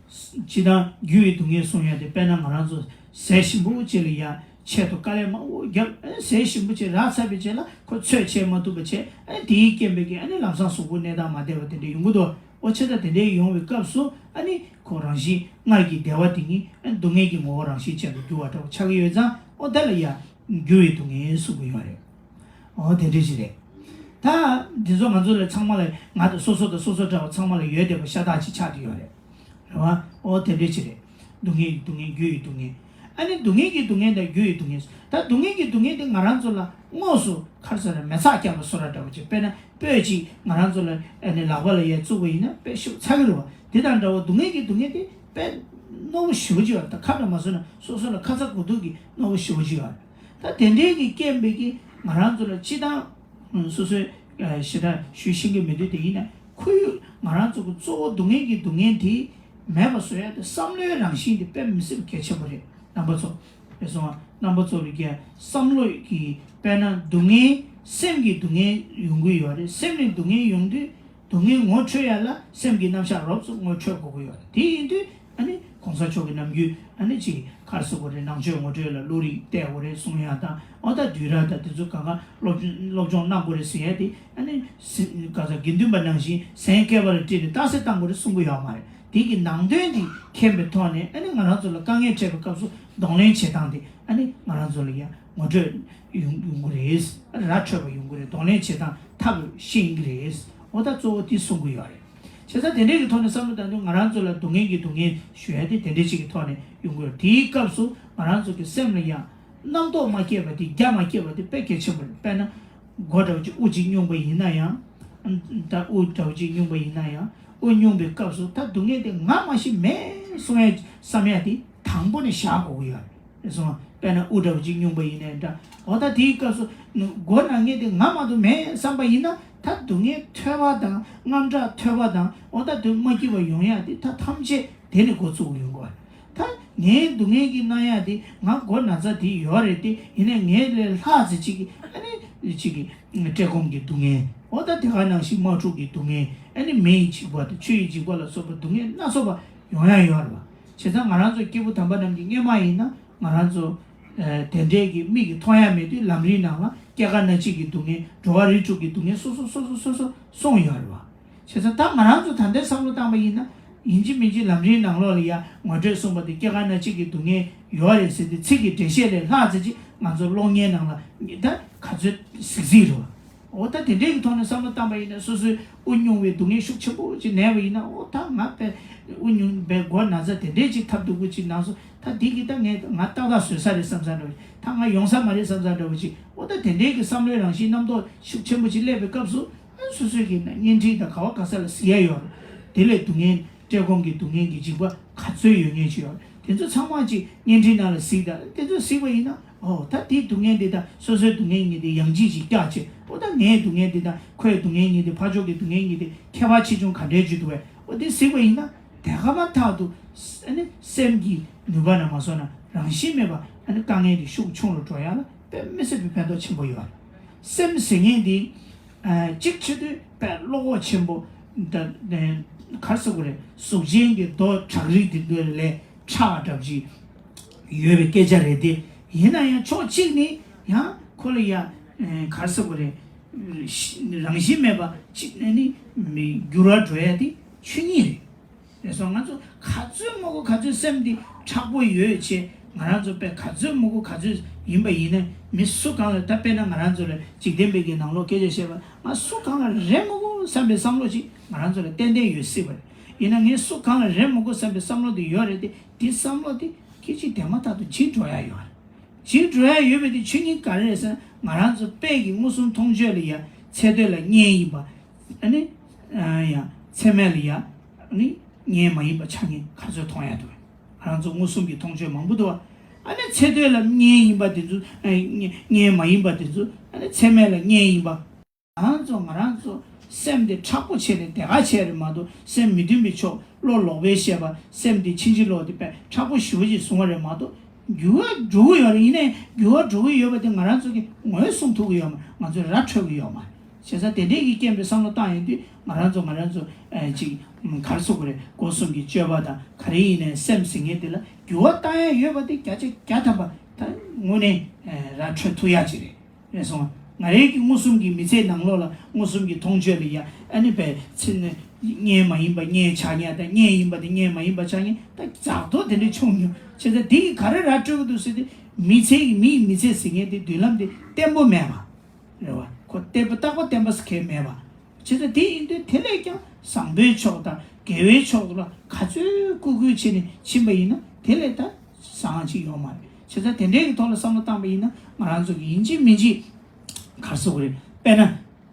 སྤྱིར་བཏང་རྒྱུ་ཡི་སྡུག་བསྔལ་གསུང་ཡ་དེ་དཔེར་ན་ང་རང་ཚོ་ཟས་ཞིམ་པོ་ཅིག་ལ་ཡ་ཆེད་དུ་དཀའ་ལས་མང་པོ་བརྒྱབ། ཨ་ནི་ཟས་ཞིམ་པོ་ཅིག་རག་ཚར་བའི་རྗེས་ལ་ཁོ་ཚོད་བྱེད་མ་ཐུབ་པ་བྱས། ཨ་ནི་དེའི་རྐྱེན་པས་ཀྱི་ཨ་ནི་ལམ་སང་གཟུགས་པོ་གནས་སྟངས་མ་བདེ་བ་དེ་འདྲ་ཡོང་གི་འདུག་འོ་བྱས་ཙང་དེ་འདྲའི་ཡོང་བའི་སྐབས་སུ་ཨ་ནི་ཁོ་རང་བཞིན་སྔར་གྱི་བདེ་བ་དེ་ཉིད་ཨ་ནི་སྡུག་བསྔལ་གྱི་ངོ་བོ་རང་བཞིན་ཅན་དུ་འགྱུར་བ་འདྲ་བོ་ཆགས་ཀྱི་ཡོད་ཙང་། འོ་དེ་ལ་ཡ་རྒྱུ་ཡི་སྡུག་བསྔལ་གསུང་གི་ཡོད་རེད། འོ་དེ་འདྲ་ཞིག་རེད། ད་འདི་ཚོ་ང་ཚོ་ལ་ཚང་མ་ལ་ང་དང་སོ་སོ་དང་སོ་སོ་འདྲ་བ་ཚང་མ་ལ་ཡོད་བསྡད་པ་ཤ་སྟག་ཅིག་ཆགས་བསྡད་ཡོད་རེད། རེད་བ། འོ་དེ་འདྲ་ཅིག་རེད། སྡུག་བསྔལ་གྱི་སྡུག་བསྔལ། རྒྱུ་ཡི་སྡུག་བསྔལ། ཨ་ནི་སྡུག་བསྔལ་གྱི་སྡུག་བསྔལ་དང་རྒྱུ་ཡི་སྡུག་བསྔལ། ད་སྡུག་བསྔལ་གྱི་སྡུག་བསྔལ་དེ་ང་རང་ཚོ་ལ་དངོས་སུ་ཁར་ས་ར་མེ་ཚག་བརྒྱབ་པ་བཟོ་འདྲ་འདྲ་བོ་ཅིག་དཔེར་ན་སྤོས་ཅིག་ང་རང་ཚོ་ལ་ཨ་ནི་ལག་པ་ལ་ཡ་བཙུགས་པ་ཡིན་ན་དཔེ་ཤུགས་ཚ་གི་རེད་བ། དེ་དང་འདྲ་བོ་སྡུག་བསྔལ་གྱི་སྡུག་བསྔལ་དེ་དཔེ་རྣོ་པོ་ཞེ་པོ་ཅིག་ཡོད་རེད། ད་ཁ་འདྲ་མ་བཟོས་ན་སོ་སོ་ལ་ཁ་ཚ་དགོས་གཏུགས་ཀྱི་རྣོ་པོ་ཞེ་པོ་ཅིག་ཡོད་རེད། ད་དེ་འདྲའི་གི་རྐྱེན་པས་ཀྱི་ང་རང་ཚོ་ལ་སྤྱིར་བཏང་སོ་སོའི་ཞེ་དྲག་ཞུ་ཤེས་ཀྱི་མི་འདུག་དེ་ཡིན་ན་ཁོར་ཡུག་ང་རང་ཚོ་གི་གཙོ་བོ་སྡུག་བསྔལ་གྱི་སྡུག་བསྔལ་དེ་མེད་པ་བཟོ་ཡ་དེ་བསམ་བློའི་རང་བཞིན་དེ་དཔེ་མི་སྲིད་པ་གལ་ཆེན་པོ་རེད། རྣམ་པ་ཚོ། རེད་སོང་ང་། རྣམ་པ་ཚོ་ལ་ཀྱི་བསམ་བློ་གི་དཔེར་ན་སྡུག་བསྔལ་སེམས་ཀྱི་སྡུག་བསྔལ་ཡོང་གི་ཡོད་རེད། སེམས་ནས་སྡུག་བསྔལ་ཡོང་དུས་སྡུག་བསྔལ་ངོ་འཕྲོད་ཡ་ལ་སེམས་ཀྱི་རྣམ་གཞག་རོབ་ཙམ་ངོ་འཕྲོད་དགོས་ཀྱི་ཡོད་རེད། དེ་ཡིན་དུས་ཨ་ནི་གོང་ས་མཆོག་གི་ནམ་རྒྱུན་ཨ་ནི་ཅིག་ག་རེ་ཟེར་དགོས་རེད། ནང་ཆོས་ངོ་སྤྲོད་ལ་བློ་རིག་བལྟས་དགོས་རེད་གསུང་ཡ་དང་། འོ་ད་བསྡུས་གྲྭ་དང་དེ་ཚོ་གང་ག་སློབ་སློབ་སྦྱོང་གནང་དགོས་རེད་ཟེར་ཡ་དེ་ཨ་ནི་ག་ས་དགེ་འདུན་པ་ནང་བཞིན་གཟན་སྐེད་པ་ལ་དཀྲིས་ནས་རྟགས་གསལ་བཏང་དགོས་རེད་གསུང་གི་ཡོད་མ་རེད། དེ་གི་ནང་དོན་དེ་མཁྱེན་པའི་ཐོག་ནས་ཨ་ནི་ང་རང་ཚོ་ལ་དཀའ་ངལ་འཕྲད་པའི་སྐབས་སུ་གདོང་ལེན་བྱེད་སྟངས་དེ་ཨ་ནི་ང་རང་ཚོ་ལ་ཡང་ངོ་སྤྲོད་ཡོང་ཡོང་གི་རེད། ར་འཕྲོད་པ་ཡོང་གི་རེད། གདོང་ལེན་བྱེད་སྟངས་ཐབས་ཤེས་ཡིན་གྱི་རེད། འོ་ད་གཙོ་བོ་དེ་གསུང་གི་ཡོད་རེད། བྱས་ཙང་དེ་འདྲའི་གི་ཐོག་ནས་བསམ་བློ་བཏང་དུས་ང་རང་ཚོ་ལ་སྡུག་བསྔལ་གྱི་སྡུག་བསྔལ་ཞུ་ཡ་དེ་དེ་འདྲའི་ཅིག་གི་ཐོག་ནས་ཡོང་གི་ཡོད་རེད། དེའི་སྐབས་སུ་ང་རང་ཚོ་གི་སེམས་ལ་ཡང་རྣམ་རྟོག་མ་སྐྱེས་པ་དེ། རྒྱ་མ་སྐྱེས་པ་དེ་དཔེ་གལ་ཆེན་པོ་རེད། དཔེར་ན་མགོ་འདྲ་བོ་ཅིག་དབུགས་གཅིག་སྙུང་པ་ཡིན་ན་ཡང་། ད་དབུགས་འདྲ་བོ་ཅིག་སྙུང་པ་ཡིན་ན་ཡང་། དབུགས་སྙུང་པའི་སྐབས་སུ་ད་སྡུག་བསྔལ་དེ་ང་མ་ཤི་མེད་གསུང་ཡ་བསམ་ཡ་དེ་དང་པོ་ནས་བཞག་དགོས་ཀྱི་ཡོད་རེད། སོང་། དཔེར་ན་དབུགས་འདྲ་བོ་ཅིག་སྙུང་པ་ཡིན་ནའི་འདྲ། འོ་ད་དེའི་སྐབས་སུ་མགོ་ན་མཁན་དེ་ང་མ་གཏོགས་མེད་བསམ་པ་ཡིན་ན། ད་སྡུག་བསྔལ་ཐོལ་པ་དང་། དངངས་སྐྲག་ཐོལ་པ་དང་། འོ་ད་དུས་མ་སྐྱིད་པ་ཡོང་ཡ་དེ་ད་ཐམས་ཅད་དེ་ནས་འགོ་བཙུགས་ཡོང་གི་ཡོད་རེད། ད་ངའི་སྡུག་བསྔལ་གྱི་གནང་ཡ་དེ་ང་མགོ་ན་ཚ་དེ་ཡོད་རེད་དེ། ཡིན་ནའི་ངའི་ལས་ལྷག་ཙམ་ཅིག་གི་ཨ་ནི་ཅིག་གི་བཀྲེས་སྐོམ་གྱི་སྡུག་བསྔལ། འོ་ད་དེ་ག་ནང་བཞིན་དམག་འཁྲུག་གི་སྡུག་བསྔལ། ཨ་ནི་མེ་ཡི་འཇིགས་པ་དང་ཆུ་ཡི་འཇིགས་པ་ལ་སོགས་པ་སྡུག་བསྔལ་སྣ་ཚོགས་པ་ཡོང་ཡ་ཡོད་རེད་བ། བྱས་ཙང་ང་རང་ཚོ་སྐྱེས་བུ་དམ་པ་རྣམས་ཀྱི་སྔོན་མ་ཡིན་ན་ང་རང་ཚོ་དེ་འདྲའི་གི་མིག་གིས་མཐོང་ཡ་མེད་དུས་ལམ་རིམ་ནང་ལ་སྐྱེ་རྒ་ན་འཆི་གི་སྡུག་བསྔལ། འགྲོ་བ་རིགས་དྲུག་གི་སྡུག་བསྔལ་སོ་སོ་སོ་སོ་སོ་སོ་གསུངས་ཡོད་རེད་བ། བྱས་ཙང་ད་ང་རང་ཚོ་ད་ལྟའི་བསམ་བློ་བཏང་པ་ཡིན་ན། ཡིན་གཅིག་མིན་གཅིག་ལམ་རིམ་ནང་ལོགས་ལ་ཡ་ངོ་སྤྲོད་གསུངས་པ་དེ་སྐྱེ་རྒ་ན་འཆི་གི་སྡུག་བསྔལ་ཡོད་རེད་ཟེར་ཏེ་ཚིག་གི་འགྲེལ་བཤད་ལས་ལྷག་ཙམ་ཅིག་ང་ཚོ་གློག་བརྙན་ནང་ལ་ད་ག་ཚོད་གཟིགས་གཟིགས་རེད་བ། འོ་ད་དེ་འདྲའི་གི་ཐོག་ནས་བསམ་བློ་བཏང་པ་ཡིན་ན། སོ་སོའི་དབུགས་ཉུང་བའི་སྡུག་བསྔལ་ཤུགས་ཆེན་པོ་ཅིག་ནས་པ་ཡིན་ན། འོ་ད་ང་དཔེ་དབུགས་ཉུང་བའི་མགོ་ན་ཚ་དེ་འདྲའི་ཅིག་ཐབས་སྡུག་པོ་ཅིག་གནང་སོང་། ད་འདི་གི་ད་ངས་ང་ཏག་ཏག་བཟོས་ས་རེད་བསམ་ས་འདྲ་བོ་ཅིག་ད་ང་ཡོང་ས་མ་རེད་བསམ་ས་འདྲ་བོ་ཅིག་འོ་ད་དེ་འདྲའི་གི་བསམ་བློའི་རང་བཞིན་རྣམ་རྟོག་ཤུགས་ཆེན་པོ་ཅིག་སླེབས་པའི་སྐབས་སུ། ཨ་སོ་སོའི་གི་ན་བརྙན་འཕྲིན་དང་ག་བ་ག་ས་ལ་གཟིགས་ཡ་ཡོད་རེད། དེ་ལས་སྡུག་བསྔལ། བཀྲེས་སྐོམ་གྱི་སྡུག་བསྔལ་གྱི་འཇིགས་པ་ག་ཚོད་ཡོད་མཁན་ཅིག་ཡོད་རེད། དེ་ཚོ་ཚང་མ་ཅིག་བརྙན་འཕྲིན་ནང་ལ་གཟིགས་དང་། དེ་ཚོ་གཟིགས་པ་ཡིན་ན། ཨོ་ད་དེའི་སྡུག་བསྔལ་འདི་དང་སོ་སོའི་སྡུག་བསྔལ་གཉིས་དེ་ཡང་ཅིག་ཅིག་བཀྱག་བྱས། ཨོ་ད་ངའི་སྡུག་བསྔལ་འདི་དང་ཁོའི་སྡུག་བསྔལ་གཉིས་དེ། ཕར་ཕྱོགས་ཀྱི་སྡུག་བསྔལ་གཉིས་དེ་ཁྱད་པར་ཆེ་ཆུང་ག་འདྲའི་ཅིག་འདུག་བས། ཨོ་དེ་གཟིགས་པ་ཡིན་ན་དེ་ག་མ་ཐག་ཏུ་ཨ་ནི་སེམས་ཀྱི་ནུས་པ་ན་མ་སོང་ན་རང་བཞིན་མེད་པ་ཨ་ནི་དཀའ་ངལ་དེ་ཤུགས་ཆུང་རུ་འགྲོ་ཡ་ལ་དཔེ་མི་སྲིད་པའི་ཕན་ཐོགས་ཆེན་པོ་ཡོད་རེད། སེམས་ཟེར་མཁན་དེ་ཨ་གཅིག་བྱེད་དུས་དཔེ་བློ་ཁོག་ཆེན་པོ། ད་ག་རེ་ཟེར་དགོས་རེད། གཟུགས་ཅན་གྱི་མདོག་བྲག་རི་དེ་འདྲ་ལས་ཁྲག་འདྲ་པོ་ཅིག་ཡོད་པའི་སྐད་ཆ་རེད་དེ། ཡིན་ན་ཡང་ཕྱོགས་གཅིག་ནས་ཡང་ཁོ་ལ་ཡང་ག་རེ་ཟེར་དགོས་རེད། རང་བཞིན་མེད་པ་གཅིག་ནས་ནི་འགྱུར་བ་འགྲོ་ཡ་དེ་ཆོས་ཉིད་རེད། རེད་སོང་། ང་ཚོ་ག་ཚོད་མང་པོ་ག་ཚོད་སེམས་འདི་མཁྲེགས་པོ་ཡོད་ཅེས་ང་རང་ཚོ་དཔེ་ག་ཚོད་མང་པོ་ག་ཚོད་ཡིན་པ་ཡིན་ན། མི་སུ་གང་ལ་ད་དཔེར་ན་ང་རང་ཚོ་ལ་འཇིག་རྟེན་པའི་གི་ནང་ལོགས་སྐད་ཆ་བཤད་པ། ང་སུ་གང་ལ་རེ་མང་པོ་བསམ་པའི་བསམ་བློ་ཅིག་ང་རང་ཚོ་ལ་ཏན་ཏན་ཡོད་སྲིད་པ་རེད། ཡིན་ན་ངས་སུ་གང་ལ་རེ་མང་པོ་བསམ་པའི་བསམ་བློ་དེ་ཡོད་རེད་དེ། དེ་བསམ་བློ་དེ་སྐད་ཅིག་དེ་མ་ཐག་ཏུ་འཇིག་འགྲོ་ཡ་ཡོད་རེད། འཇིག་འགྲོ་ཡ་ཡོད་པ་དེ་ཆོས་ཉིད་ག་རེ་རེད་ཟེར་ན། ང་རང་ཚོ་དཔེ་གི་མངོན་སུམ་མཐོང་ཆོས་ལ་ཡ་ཚེ་སྟོད་ལ་གཉེན་ཡིན་པ། ཨ་ནི། ཡང་ཚེ་སྨད་ལ་ཡ། ཨ་ནི། གཉེན་མ་ཡིན་པ་ཆ་ངེས་ག་ཚོད་མཐོང་ཡ་འདུག་ང་རང་ཚོ་མངོན་སུམ་གྱི་མཐོང་ཆོས་མང་པོ་འདུག་བ། ཨ་ནི་ཚེ་སྟོད་ལ་གཉེན་ཡིན་པ་དེ་ཚོ། ཨ་ནི་གཉེན་མ་ཡིན་པ་དེ་ཚོ། ཨ་ནི་ཚེ་སྨད་ལ་གཉེན་ཡིན་པ། ང་རང་ཚོ་ང་རང་ཚོ་སེམས་དེ་མཁྲེགས་པོ་བྱས་ནས་དེ་ག་བྱས་རེད་མ་གཏོགས། སེམས་མི་མཐུན་པའི་ཕྱོགས། བློ་ལོག་པའི་བཤད་པ། སེམས་དེ་ཕྱིན་ཅི་ལོག་དེ་དཔེ་མཁྲེགས་པོ་ཞེ་པོ་ཅིག་བཟུང་བ་རེད་མ་གཏོགས། འགྱུར་བ་འགྲོ་གི་ཡོད་རེད། ཡིན་ནའི་འགྱུར་བ་འགྲོ་གི་ཡོད་པ་དེ་ང་རང་ཚོ་གིས་ངོས་བཟུང་ཐུབ་ཀྱི་ཡོད་མ་རེད། ང་ཚོས་ར་འཕྲོད་ཀྱི་ཡོད་མ་རེད། བྱས་ཙང་དེ་འདྲས་ཀྱི་རྐྱེན་པས་བསམ་བློ་བཏང་ཡོང་དུས་ང་རང་ཚོ་ང་རང་ཚོ་ཨ་ཅིག་ག་རེ་ཟེར་དགོས་རེད། སྒོ་གསུམ་གྱི་སྤྱོད་པ་དང་ག་རེ་ཡིན་ནའི་སེམས་ཟེར་མཁན་དེ་ལ་འགྱུར་བ་བཏང་ཡ་ཡོད་པ་དེ་བརྒྱ་ཆ་བརྒྱ་ཐམ་པ་ད་དངོས་གནས་ར་འཕྲོད་ཐུབ་ཡ་ཅིག་རེད། རེད་སོང་། ང་རའི་གི་མངོན་སུམ་གྱི་མི་ཚེའི་ནང་ལོགས་ལ་མངོན་སུམ་གྱི་མཐོང་ཆོས་ལ་ཡ། ཨ་ནི་པའི་ཚེ་ནི་གཉེན་མ་ཡིན་པ་གཉེན་ཆགས་ཉེན་དང་། གཉེན་ཡིན་པ་དེ་གཉེན་མ་ཡིན་པ་ཆགས་ཉེན་དང་། རྫག་རྡོ་དེ་འདྲས་བྱུང་མྱོང་། བྱས་ཙང་དེ་གིས་ག་རེ་ར་སྤྲོད་ཀྱི་འདུག་ཟེར་དུས། མི་ཚེ་གི་མིའི་མི་ཚེ་ཟེར་མཁན་དེ་མདུན་ལམ་དེ་བརྟན་པོ་མེད་པ་རེད་བ། ཁོ་བརྟན་པོ་རྟག་པ་བརྟན་པ་ཟེར་མཁན་མེད་པ། བྱས་ཙང་དེ་ཡིན་དུས་དེ་ལས་ཀྱང་བཟང་པོའི་ཕྱོགས་དང་དགེ་བའི་ཕྱོགས་ལ་ག་ཚོད་བཀོལ་བཀོལ་བྱས་ནས་ཕྱིན་པ་ཡིན་ན་དེ་ལས་ད་བཟང་ཅིག་ཡོད་མ་རེད། བྱས་ཙང་དེ་འདྲའི་གི་ཐོག་ལ་བསམ་བློ་བཏང་པ་ཡིན་ན་ང་རང་ཚོ་གི་ཡིན་གཅིག་མིན་གཅིག་ག་རེ་ཟེར་དགོས་རེད། དཔེར་ན་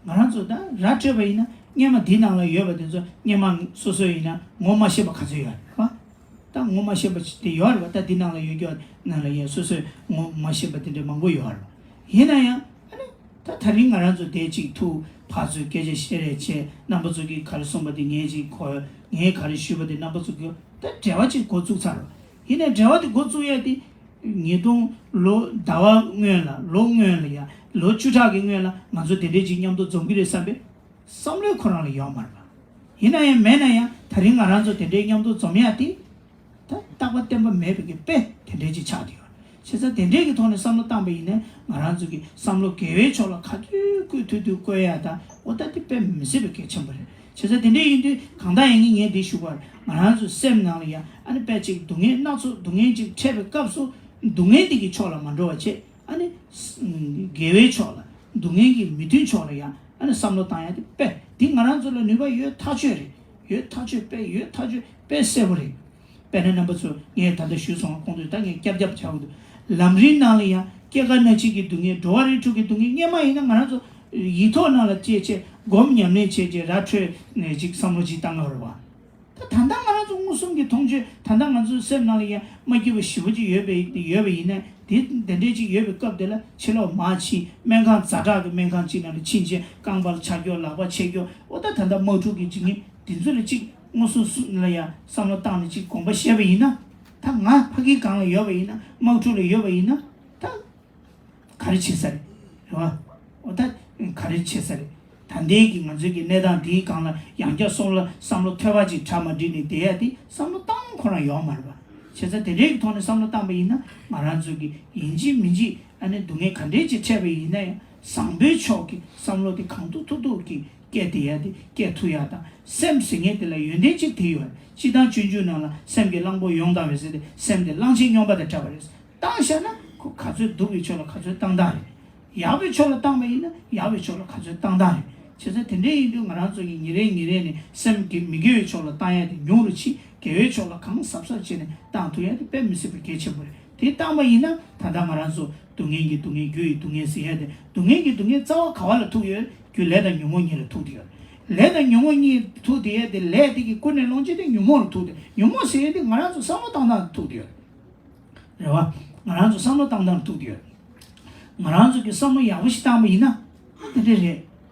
ང་རང་ཚོ་ད་ར་སྤྲོད་པ་ཡིན་ན་སྔོན་མ་འདི་ནང་ལ་ཡོད་པ་དེ་ཚོ་སྔོན་མ་སོ་སོ་ཡིན་ན་ངོ་མ་ཤེས་པ་ག་ཚོད་ཡོད་རེད་བ། ད་ངོ་མ་ཤེས་པ་དེ་ཡོད་རེད་བ། ད་འདི་ནང་ལ་ཡོད་རྒྱུ་ནང་ལ་ཡང་སོ་སོས་ངོ་མ་ཤེས་པ་དེ་འདྲ་མང་པོ་ཡོད་རེད་བ། ཡིན་ན་ཡང་ཨ་ནི་ད་ད་རིང་ང་རང་ཚོ་དེ་གཅིག་ཐུག་ཕར་ཚུར་སྐད་ཆ་བཤད་རེས་བྱས། རྣམ་པ་ཚོ་གིས་ག་རེ་གསུངས་པ་དེ་ངས་གཅིག་གོ། ངས་ག་རེ་ཞུས་པ་དེ་རྣམ་པ་ཚོ་གིས། ད་འབྲེལ་བ་གཅིག་འགོ་བཙུགས་ཚར་བ། ཡིན་ནའི་འབྲེལ་བ་དེ་འགོ་བཙུགས་ཡ་དེ་ཉིས་སྟོང་ལོ་ཟླ་བ་སྔོན་ལ། ལོ་སྔོན་ལ་ཡ། ལོ་བཅུ་ཕྲག་གི་སྔོན་ལ་ང་ཚོ་དེ་འདྲས་ཅིག་མཉམ་དུ་འཛོམས་ཀྱི་རེད་བསམ་པའི་བསམ་བློའི་ཁོ་རང་ལ་ཡོད་མ་རེད་པ། ཡིན་ན་ཡང་མེད་ན་ཡང་ད་རིང་ང་རང་ཚོ་དེ་འདྲའི་མཉམ་དུ་འཛོམས་ཡ་དེ། ད་རྟག་པ་བརྟན་པ་མེད་པའི་གི་དཔེ་དེ་འདྲའི་ཅིག་ཆགས་བསྡད་ཡོད་རེད། བྱས་ཙང་དེ་འདྲའི་གི་ཐོག་ནས་བསམ་བློ་བཏང་པ་ཡིན་ན་ང་རང་ཚོ་གི་བསམ་བློ་དགེ་བའི་ཕྱོགས་ལ་ག་དུས་བཀོལ་ཐུབ་དུས་བཀོལ་ཡ་ད། འོ་ད་དེ་དཔེ་མི་སྲིད་པའི་གལ་ཆེན་པོ་རེད། བྱས་ཙང་དེ་འདྲའི་ཡིན་དུས་གང་ལྟར་ཡིན་གྱི་ངས་འདི་ཞུ་བར། ང་རང་ཚོའི་སེམས་ནང་ལ་ཡ་ཨ་ནི་དཔེ་ཅིག་སྡུག་བསྔལ་སྣ་ཚོགས་སྡུག་བསྔལ་ཅིག་འཕྲད་པའི་སྐབས་སུ་སྡུག་བསྔལ་འདི་གི་ཕྱོགས་ལ་མ་འགྲོ་བ་བྱས། ཨ་ནི། དགེ་བའི་ཕྱོགས་ལ། སྡུག་བསྔལ་གྱི་མི་མཐུན་ཕྱོགས་ལ་ཡང་ཨ་ནི་བསམ་བློ་བཏང་ཡ་དེ་དཔེ་འདི་ང་རང་ཚོ་ལ་ནུས་པ་ཡོད་ཐག་ཆོད་རེད། ཡོད་ཐག་ཆོད། དཔེ་ཡོད་ཐག་ཆོད། དཔེ་གསལ་པོ་རེད། དཔེར་ན་རྣམ་པ་ཚོ་ངས་ད་ལྟ་ཞུས་སོང་བ། ཁོང་ཚོས་ད་ངས་སྐྱབས་སྐྱབས་བྱ་འོ་འདུག་ལམ་རིམ་ནང་ལ་ཡང་སྐྱེ་རྒ་ན་འཆི་གི་སྡུག་བསྔལ། འགྲོ་བ་རིགས་དྲུག་གི་སྡུག་བསྔལ་སྔོན་མ་ཡིན་ན་ང་རང་ཚོ་ཡིག་ཐོག་ནང་ལ་བཅད་བྱས་སྒོམ་ཉམས་ལེན་བྱས་བྱས་ར་འཕྲོད་ནས་ཅིག་བསམ་བློ་ཅིག་བཏང་ཡོད་རེད་བ། ད་ད་ལྟ་ང་རང་ཚོ་མངོན་སུམ་གྱི་མཐོང་ཆོས། ད་ལྟ་ང་ཚོའི་སེམས་ནང་ལ་ཡང་མ་སྐྱིད་པ་ཞེ་པོ་ཅིག་ཡོད་པའི་ཡོད་པ་ཡིན་ན། དེ་དེ་འདྲས་ཅིག་ཡོད་པའི་སྐབས་དེ་ལ་ཕྱི་ལོགས་མར་ཕྱིན། སྨན་ཁང་ཛ་དྲག་གི་སྨན་ཁང་ཅིག་ནང་ལ་ཕྱིན་བྱས་རྐང་པ་ལ་ཆག་སྐྱོ། ལག་པ་ཆད་སྐྱོ། འོ་ད་ད་ལྟ་དམག་འཁྲུག་གི་ཅིག་ངེས་འདི་ཚོ་ལ་ཅིག་མངོན་སུམ་སུ་ལ་ཡང་བསམ་བློ་བཏང་ནས་ཅིག་དགོངས་པ་བཞེས་པ་ཡིན་ན། ད་ང་ཕ་གིའི་སྒང་ལ་ཡོད་པ་ཡིན་ན། དམག་འཁྲུག་ལ་ཡོད་པ་ཡིན་ན། ད་ག་རེ་བྱེད་ས་རེད། རེད་བ། འོ་ད་ག་རེ་བྱེད་ས་རེད། ད་ལྟའི་གི་ང་ཚོའི་གི་གནས་སྟངས་འདིའི་སྒང་ལ་ཡང་བསྐྱར་སོང་ལ་བསམ་བློ་ཐོལ་པ་ཅིག་གྲ་མ་སྒྲིག་ནས་བསྡད་ཡ་དེ་བསམ་བློ་བཏང་ཁོ་རང་ཡོད་མ་རེད་བ། བྱས་ཙང་དེ་འདྲའི་གི་ཐོག་ནས་བསམ་བློ་བཏང་པ་ཡིན་ན། ང་རང་ཚོ་གི་ཡིན་གཅིག་མིན་གཅིག་ཨ་ནི་སྡུག་བསྔལ་ག་འདྲའི་ཅིག་འཕྲད་པ་ཡིན་ན་ཡང་བཟང་པོའི་ཕྱོགས་ཀྱི་བསམ་བློ་དེ་གང་ཐུབ་ཐུབ་ཐུབ་ཀྱིས་སྐྱེ་བསྡད་ཡ་དེ་སྐྱེ་ཐུབ་ཡ་དང་། སེམས་ཟེར་མཁན་དེ་ལ་ཡོན་ཏན་གཅིག་དེ་ཡོད་རེད། སྤྱིར་བཏང་སྤྱོད་འཇུག་ནང་ལ་སེམས་ཀྱི་གླང་པོ་ཡོངས་དང་བས་ཟེར་ཏེ། སེམས་དེ་གླང་ཆེན་སྨྱོན་པ་དང་འདྲ་བ་རེད། བཏང་བཞག་ན་ཁོ་ག་ཚོད་སྡུག་པའི་ཕྱོགས་ལ་ག་ཚོད་བཏང་བཏང་རེད། ཡག་པའི་ཕྱོགས་ལ་བཏང་བ་ཡིན་ན་ཡག་པའི་ཕྱོགས་ལ་ག་ཚོད་བཏང་བཏང་རེད། བྱས་ཙང་དེ་འདྲ་ཡིན་དུས་ང་རང་ཚོ་གིས་ཉིན་རེ་ཉིན་རེ་ནས་སེམས་ཀྱི་མི་དགེ་བའི་ཕྱོགས་ལ་བཏང་ཡ་དེ་ཉུང་རུ་ཕྱིན། དགེ་བའི་ཕྱོགས་ལ་གང་གཟབ་གཟབ་བྱས་ནས་བཏང་ཐུབ་ཡ་དེ་དཔེ་མི་སྲིད་པའི་གལ་ཆེན་པོ་རེད། དེ་བཏང་བ་ཡིན་ན་ད་ལྟ་ང་རང་ཚོ་སྡུག་བསྔལ་གྱི་སྡུག་བསྔལ། རྒྱུ་ཡི་སྡུག་བསྔལ་ཟེར་ཡ་དེ། སྡུག་བསྔལ་གྱི་སྡུག་བསྔལ་རྩ་བ་ག་བ་ལ་ཐུག་ཡོད། རྒྱུ་ལས་དང་ཉོན་མོངས་གཉིས་ལ་ཐུག་བསྡད་ཡོད། ལས་དང་ཉོན་མོངས་གཉིས་ཐུག་བསྡད་ཡ་དེ། ལས་དེ་གི་ཀུན་ནས་སློང་བྱེད་དེ་ཉོན་མོངས་ལ་ཐུག་སྟེ། ཉོན་མོངས་ཟེར་ཡ་དེ་ང་རང་ཚོ་བསམ་བློ་བཏང་སྟངས་ལ་ཐུག་བསྡད་ཡོད། རེད་བ། ང་རང་ཚོ་བསམ་བློ་བཏང་སྟངས་ཐུག་དེ་ཡོད། ང་རང་ཚོ་གི་བསམ་བློ་ཡག་པོ་ཞིག་བཏང་པ་ཡིན་ན། དེ་འདྲ་རེད།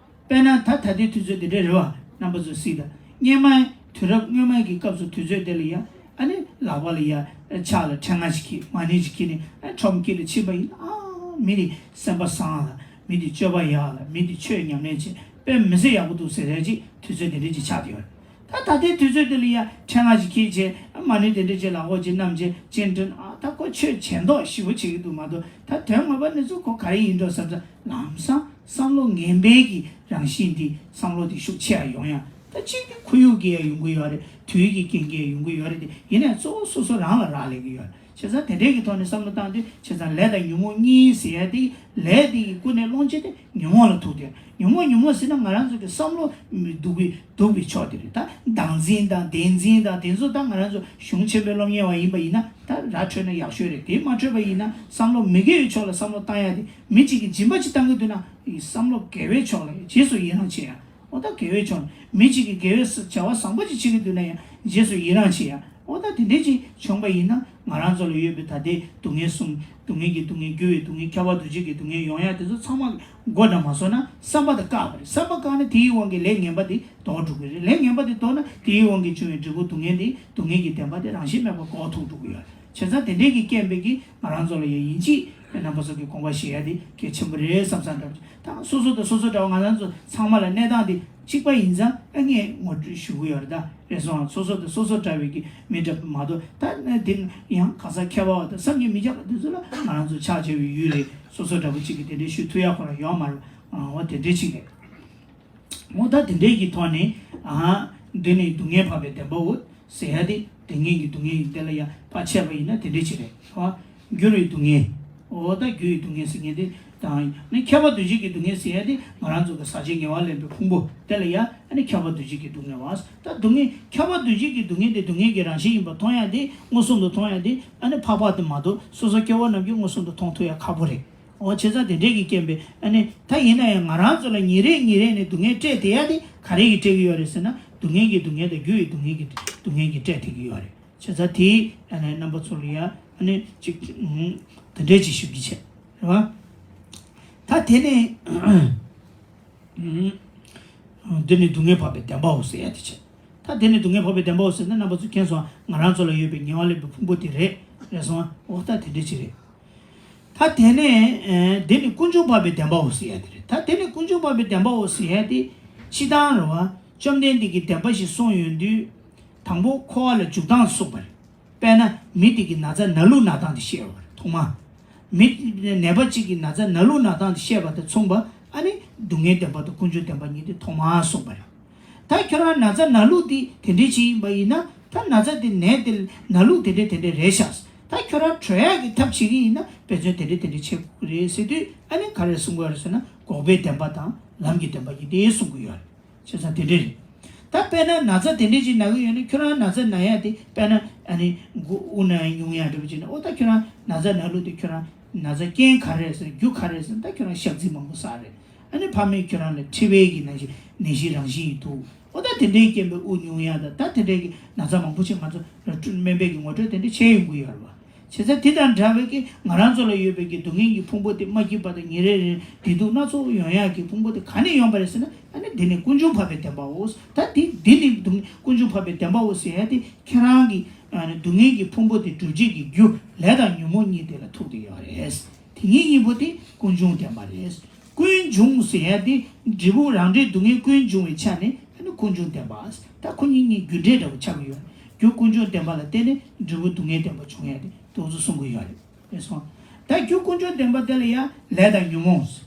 དཔེར་ན་ད་ད་ལྟའི་དུས་ཚོད་དེ་འདྲ་རེད་བ། རྣམ་པ་ཚོ་གཟིགས་དང་། སྔོན་མ་དུས་རབས་སྔོན་མ་གི་སྐབས་སུ་དུས་ཚོད་དེ་ལ་ཡ། ཨ་ནི་ལག་པ་ལ་ཡ་ཕྱག་ལ་ཕྲེང་བ་ཞིག་འཁྱེར། མ་ཎི་ཞིག་འཁྱེར་ནས། ཨ་ཁྲོམ་དཀྱིལ་ལ་ཕྱིན་པ་ཡིན་ན། ཨ་མི་དེ་སེམས་པ་བཟང་ལ། མི་དེ་སྤྱོད་པ་ཡག་ལ། མི་དེ་ཆོས་ཉམས་ལེན་བྱེད། དཔེ་མི་སྲིད་ཡག་པོ་འདུག་ཟེར་ཡ་ཅིག་དུས་ཚོད་དེ་འདྲ་ཅིག་ཆགས་དེ་ཡོད། ད་ད་ལྟའི་དུས་ཚོད་འདི་ལ་ཡ་ཕྲེང་བ་ཅིག་ཁྱེར་བྱས་མ་ཎི་དེ་འདྲ་ཅིག་ལག་འོག་ཅིག་བསྣམས་བྱས་སྤྱན་འདྲེན། ཨ་ད་ཁོ་ཆོས་བྱེད་མདོག་ཞིབ་པོ་བྱེད་ཀྱི་འདུག་མ་གཏོགས། ད་དོན་ངོ་མ་ནི་ཚོ་ཁོ་ག་རེ་ཡིན་འགྲོ་བསམ་ཙང་། ལམ་སང་བསམ་བློ་ངན་པའི་གི་རང་བཞིན་འདི་བསམ་བློ་དེ་ཤུགས་ཆེ་ཡ་ཡོང་ཡ། ད་གཅིག་དེ་ཁོར་ཡུག་གི་ཡ་ཡོང་གི་ཡོད་རེད། དུས་ཀྱི་རྐྱེན་གྱིས་ཡ་ཡོང་གི་ཡོད་རེད་དེ། ཡིན་ནའི་གཙོ་བོ་སོ་སོ་རང་ལ་རག་ལས་ཀྱི་ཡོད་རེད། བྱས་ཙང་དེ་འདྲའི་གི་ཐོག་ནས་བསམ་བློ་བཏང་དུས། བྱས་ཙང་ལས་དང་ཉོན་མོངས་གཉིས་ཟེར་ཡ་དེ། ལས་དེ་ཡི་ཀུན་ནས་སློང་བྱེད་དེ་ཉོན་མོངས་ལ་ཐུག་སྟེ། ཉོན་མོངས་ཉོན་མོངས་ཟེར་ན་ང་རང་ཚོ་གི་བསམ་བློ་མི་སྡུག་པའི་སྡུག་པའི་ཕྱོགས་དེ་རེད། ད་བདག་འཛིན་དང་བདེན་འཛིན་དང་དེ་ཚོ། ད་ང་རང་ཚོ་གཞུང་ཆེན་པོའི་སློབ་གཉེར་བ་ཡིན་པ་ཡིན་ན་ད་ར་འཕྲོད་ན་ཡག་ཤོས་རེད། དེ་མ་འཕྲོད་པ་ཡིན་ན་བསམ་བློ་མི་དགེ་བའི་ཕྱོགས་ལ་བསམ་བློ་བཏང་ཡ་དེ། མི་གཅིག་གིས་སྦྱིན་པ་ཅིག་བཏང་གི་འདུག་ན་བསམ་བློ་དགེ་བའི་ཕྱོགས་ལ་རྗེས་སུ་ཡི་རང་བྱེད་ཡ། འོ་ད་དགེ་བའི་ཕྱོགས་ནས་མི་གཅིག་གིས་དགེ་བའི་བྱ་བ་བཟང་པོ་ཅིག་བྱེད་ཀྱི་འདུག་ན་ཡང་རྗེས་སུ་ཡི་རང་བྱེད་ཡ། འོ་ད་དེ་འདྲའི་ཅིག་བྱུང་པ་ཡིན་ན་ང་རང་ཚོ་ལ་ཡོད་པའི་ད་ལྟའི་སྡུག་བསྔལ་གསུམ། སྡུག་བསྔལ་གྱི་སྡུག་བསྔལ། འགྱུར་བའི་སྡུག་བསྔལ། ཁྱབ་པ་འདུ་བྱེད་ཀྱི་སྡུག་བསྔལ་ཡོང་ཡ་དེ་ཚོ་ཚང་མ་མགོ་འདྲ་མ་བཟོ་ན། བསམ་པ་དེ་བཀག་པ་རེད། བསམ་པ་བཀག་ན་དེའི་དབང་གིས་ལས་ངན་པ་དེ་ལྡོག་འགྲོ་གི་རེད། ལས་ངན་པ་དེ་ལྡོག་ན་དེའི་དབང་གིས་བྱུང་བའི་འབྲས་བུ་སྡུག་བསྔལ་དེ། སྡུག་བསྔལ་གྱི་བདེན་པ་དེ་རང་བཞིན་མེད་པར་འགོག་ཐུབ་འགྲོ་གི་ཡོད་རེད། བྱས་ཙང་དེ་འདྲའི་གི་རྐྱེན་པས་ཀྱི་ང་རང་ཚོ་ལ་ཡང་ཡིན་གཅིག་རྣམ་པ་ཚོ་གི་དགོངས་པ་བཞེས་ཡ་དེ་གལ་ཆེན་པོ་རེད་བསམ་བསམ་འདྲ་པོ། ད་སོ་སོ་དང་སོ་སོ་འདྲ་བ་ང་རང་ཚོ་ཚང་མ་ལ་གནས་སྟངས་དེ་གཅིག་པ་ཡིན་ཙང་ཨ་ངས་ངོ་སྤྲོད་ཞུ་གི་ཡོད་རེད། ད་རེད་སོང་། སོ་སོ་དང་སོ་སོ་འདྲ་བའི་གི་མི་འདྲ་པོ་མ་གཏོགས། ད་ནི་དེ་ཡང་གང་ཟག་མཁས་པ་བ་དང་བསམ་གྱིས་མི་ཁྱབ་པ་དེ་ཚོ་ལ་ང་རང་ཚོ་ཕྱག་བྱ་བའི་ཡུལ་རེད། སོ་སོ་འདྲ་པོ་གཅིག་གིས་དེ་འདྲའི་ཞུ་ཐུབ་ཡག་ཁོ་རང་ཡོད་མ་རེད། འོ་དེ་འདྲའི་གཅིག་རེད། འོ་ད་དེ་འདྲའི་གི་ཐོག་ནས། ཨ་འདི་ནི་སྡུག་བསྔལ་འཕགས་པའི་བདེན་པའོ་ཟེར་ཡ་དེ། དེ་སྔོན་གྱི་སྡུག་བསྔལ་ཡིན་དེ་ལ་ཡང་ཕར་ཆད་པ་ཡིན་ན་དེ་འདྲའི་ཅིག་རེད། འོ་འགྱུར་བའི་སྡུག་བསྔལ། འོ་ད་འགྱུར་བའི་སྡུག་བསྔལ་ཟེར་མཁན་དེ་དང་ནི། ཁྱབ་པ་འདུ་བྱེད་ཀྱི་སྡུག་བསྔལ་ཟེར་ཡ་དེ་ང་རང་ཚོ་གི་ཟག་བཅས་ངལ་བ་ལེན་པའི་ཕུང་པོ་དེ་ལ་ཡང་ཨ་ནི་ཁྱབ་པ་འདུ་བྱེད་ཀྱི་སྡུག་བསྔལ་བ། ད་སྡུག་བསྔལ། ཁྱབ་པ་འདུ་བྱེད་ཀྱི་སྡུག་བསྔལ་དེ་སྡུག་བསྔལ་གྱི་རང་བཞིན་ཡིན་པ་མཐོང་ཡ་དེ། མངོན་སུམ་དུ་མཐོང་ཡ་དེ་ཨ་ནི་འཕགས་པ་དེ་མ་གཏོགས་སོ་སོ་སྐྱེ་བོ་རྣམས་ཀྱིས་མངོན་སུམ་དུ་མཐོང་ཐུབ་ཡ་ཁག་པོ་རེད། འོ་བྱས་ཙང་དེ་འདྲས་ཀྱི་རྐྱེན་པས་ཨ་ནི། ད་ཡིན་ན་ཡང་ང་རང་ཚོ་ལ་ཉིན་རེ་ཉིན་རེ་ནས་སྡུག་བསྔལ་སྤྲད་བསྡད་ཡ་དེ་ག་རེ་གིས་སྤྲད་ཀྱི་ཡོད་རེད་ཟེར་ན། སྡུག་བསྔལ་གྱི་སྡུག་བསྔལ་དང་འགྱུར་བའི་སྡུག་བསྔལ་གྱི་སྡུག་བསྔལ་གྱིས་སྤྲད་བསྡད་ཀྱི་ཡོད་རེད། བྱས་ཙང་དེ་ཨ་ནི་རྣམ་པ་ཚོ་ལ་ཡ་ཨ་ནི་ཅིག་ཨུམ། དེ་འདྲས་ཅིག་ཞུ་རྒྱུ་བྱས། རེད་བ། ད་དེ་ནས་ཨུམ། འདི་ནི་སྡུག་བསྔལ་འཕགས་པའི་བདེན་པའོ་ཟེར་ཡ་དེ་བྱས། ད་དེ་ནི་སྡུག་བསྔལ་འཕགས་པའི་བདེན་པའོ་ཟེར་ན་རྣམ་པ་ཚོ་མཁྱེན་སོང་། ང་རང་ཚོ་ལ་ཡོད་པའི་ངལ་བ་ལེན་པའི་ཕུང་པོ་དེ་རེད། རེད་སོང་། འོ་ད་དེ་འདྲས་ཅིག་རེད། ད་དེ་ནས་ཨེ། འདི་ནི་ཀུན་འབྱུང་འཕགས་པའི་བདེན་པའོ་ཟེར་ཡ་དེ་རེད། ད་དེ་ནི་ཀུན་འབྱུང་འཕགས་པའི་བདེན་པའོ་ཟེར་ཡ་དེ། སྤྱིར་བཏང་རེད་བ། བཅོམ་ལྡན་འདས་ཀྱིས་བདེན་པ་ཞིག་གསུངས་ཡོང་དུས། དང་པོ་འཁོར་བ་ལ་འཇུག་སྟངས་གསུངས་པ་རེད། དཔེར་ན་མི་དེ་གི་ན་ཚ་ན་ལུགས་ན་སྟངས་དེ་བཤད་པ་རེད། ཐོག་མ། མི་ནད་པ་གཅིག་གི་ན་ཚ་ན་ལུགས་ན་སྟངས་དེ་བཤད་པ་དང་མཚུངས་པ། ཨ་ནི་སྡུག་བསྔལ་བདེན་པ་དང་ཀུན་འབྱུང་བདེན་པ་གཉིས་དེ་ཐོག་མར་གསུངས་པ་རེད། ད་ཁྱོད་རང་ན་ཚ་ན་ལུགས་དེ་དེ་འདྲས་ཅིག་ཡིན་པ་ཡིན་ན། ད་ན་ཚ་དེ་ནད་དེ་ན་ལུགས་དེ་འདྲས་དེ་འདྲས་རེད་ཤག་ད་ཁྱོད་རང་གྲོལ་ཡག་གི་ཐབས་བྱེད་ཀྱི་ཡིན་ན་འབད་བརྩོན་དེ་འདྲས་དེ་འདྲས་བྱེད་དགོས་ཀྱི་རེད་ཟེར་དུས། ཨ་ནི་ག་རེ་གསུང་གི་ཡོད་རེད་ཟེར་ན། འགོག་པའི་བདེན་པ་དང་ལམ་གྱི་བདེན་པ་གཉིས་དེ་གསུང་གི་ཡོད་རེད། བྱས་ཙང་དེ་འདྲས་རེད། ད་དཔེར་ན་ན་ཚ་དེ་འདྲས་ཅིག་ན་གི་ཡོད་ན། ཁྱོད་རང་ན་ཚ་ན་ཡ་དེ་དཔེར་ན་ཨ་ནི་མགོ་དབུ་ན་ཡ་སྙུང་ཡ་འདྲ་པོ་ཅིག་ན། འོ་ད་ཁྱོད་རང་ན་ཚ་ན་ལུགས་དེ། ཁྱོད་རང་ན་ཚ་རྐྱེན་ག་རེ་རེད་ཟེར། རྒྱུ་ག་རེ་རེད་ཟེར་ན། ད་ཁྱོད་རང་ཞག་ཚི་མང་པོ་ཟ་རེད། ཨ་ནི་ཕ་མས་ཁྱོད་རང་ལ་མཁྲིས་པའི་གི་ནད་གཞི་ནད་གཞི་རང་བཞིན་ཡིན་འདུག་འོ་ད་དེ་འདྲའི་རྐྱེན་པས་དབུགས་ཉུང་ཡ་དང་། ད་དེ་འདྲའི་གི་ན་ཚ་མང་པོ་ཞིག་ང་ཚོ་ལ་སྨན་པའི་གི་ངོ་སྤྲོད་དེ་འདྲ་བྱས་ཡོང་གི་ཡོད་རེད་བ། བྱས་ཙང་དེ་དང་འདྲ་བའི་གི་ང་རང་ཚོ་ལ་ཡོད་པའི་གི་སྡུག་བསྔལ་གྱི་ཕུང་པོ་དེ་མ་སྐྱིད་པ་དང་ཉིན་རེ་རེ་བདེ་སྡུག་སྣ་ཚོགས་ཡོང་ཡ་གི་ཕུང་པོ་དེ་ག་ནས་ཡོང་པ་རེད་ཟེར་ན། ཨ་ནི་འདི་ནི་ཀུན་འབྱུང་འཕགས་པའི་བདེན་པའོ། ད་དེ་འདི་ནི་སྡུག་ཀུན་འབྱུང་འཕགས་པའི་བདེན་པའོ་ཟེར་ཡ་དེ། ཁྱེད་རང་གི་ཨ་ནི་སྡུག་བསྔལ་གྱི་ཕུང་པོ་དེ་སྒྲུབ་བྱེད་ཀྱི་རྒྱུ་ལས་དང་ཉོན་མོངས་གཉིས་དེ་ལ་ཐུག་བསྡད་ཡོད་རེད། དེ་གཉིས་གཉིས་པོ་དེ་ཀུན་འབྱུང་བདེན་པ་རེད། ཀུན་འབྱུང་ཟེར་ཡ་དེ་འབྲས་བུ་རང་འབྲས་སྡུག་བསྔལ་ཀུན་འབྱུང་བའི་ཆ་ནས་ཨ་ནི་ཀུན་འབྱུང་བདེན་པ། ད་ཁོ་གཉིས་གཉིས་རྒྱུ་འབྲས་འདྲ་བོ་ཆགས་ཀྱི་ཡོད། རྒྱུ་ཀུན་འབྱུང་བདེན་པ་ལ་བརྟེན་ནས་འབྲས་བུ་སྡུག་བསྔལ་བདེན་པ་འབྱུང་ཡ་དེ་དེ་ཚོ་གསུང་གི་ཡོད་རེད། རེད་སོང་། ད་རྒྱུ་ཀུན་འབྱུང་བདེན་པ་དེ་ལ་ཡང་ལས་དང་ཉོན་མོངས།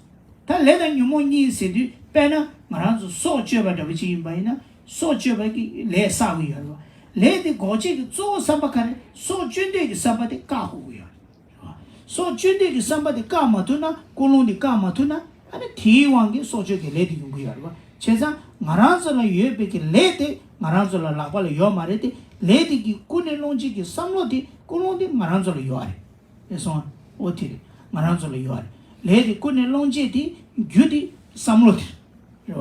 ད་ལས་དང་ཉོན་མོངས་གཉིས་ཟེར་དུས། དཔེར་ན་ང་རང་ཚོ་སྲོག་གཅོད་པ་འདྲ་བོ་ཅིག་ཡིན་པ་ཡིན་ན། སྲོག་གཅོད་པ་གི་ལས་བསགས་ཀྱི་ཡོད་རེད་བ། ལས་དེ་འགོག་བྱེད་ཀྱི་གཙོ་བོ་བསམ་པ་ག་རེ། སྲོག་གཅོད་འདོད་ཀྱི་བསམ་པ་དེ་བཀག་དགོས་ཀྱི་ཡོད་རེད། སྲོག་གཅོད་འདོད་ཀྱི་བསམ་པ་དེ་བཀག་མ་ཐུབ་ན། ཀུན་སློང་དེ་བཀག་མ་ཐུབ་ན། ཨ་ནི་དེའི་དབང་གིས་སྲོག་གཅོད་ཀྱི་ལས་དེ་ཡོང་གི་ཡོད་རེད་བ། བྱས་ཙང་ང་རང་ཚོ་ལ་ཡོད་པའི་གི་ལས་དེ་ང་རང་ཚོ་ལ་ལག་པ་ལ་ཡོད་མ་རེད་དེ། ལས་དེ་གི་ཀུན་ནས་སློང་བྱེད་ཀྱི་བསམ་བློ་དེ། ཀུན་སློང་དེ་ང་རང་ཚོ་ལ་ཡོད་རེད། རེད་སོང་། འོ་དེ་རེད། ང་རང་ཚོ་ལ་ཡོད་རེད། ལས་དེ་ཀུན་ནས་སློང་བྱེད་དེ། རྒྱུ་དེ་བསམ་བློ་དེ་རེད་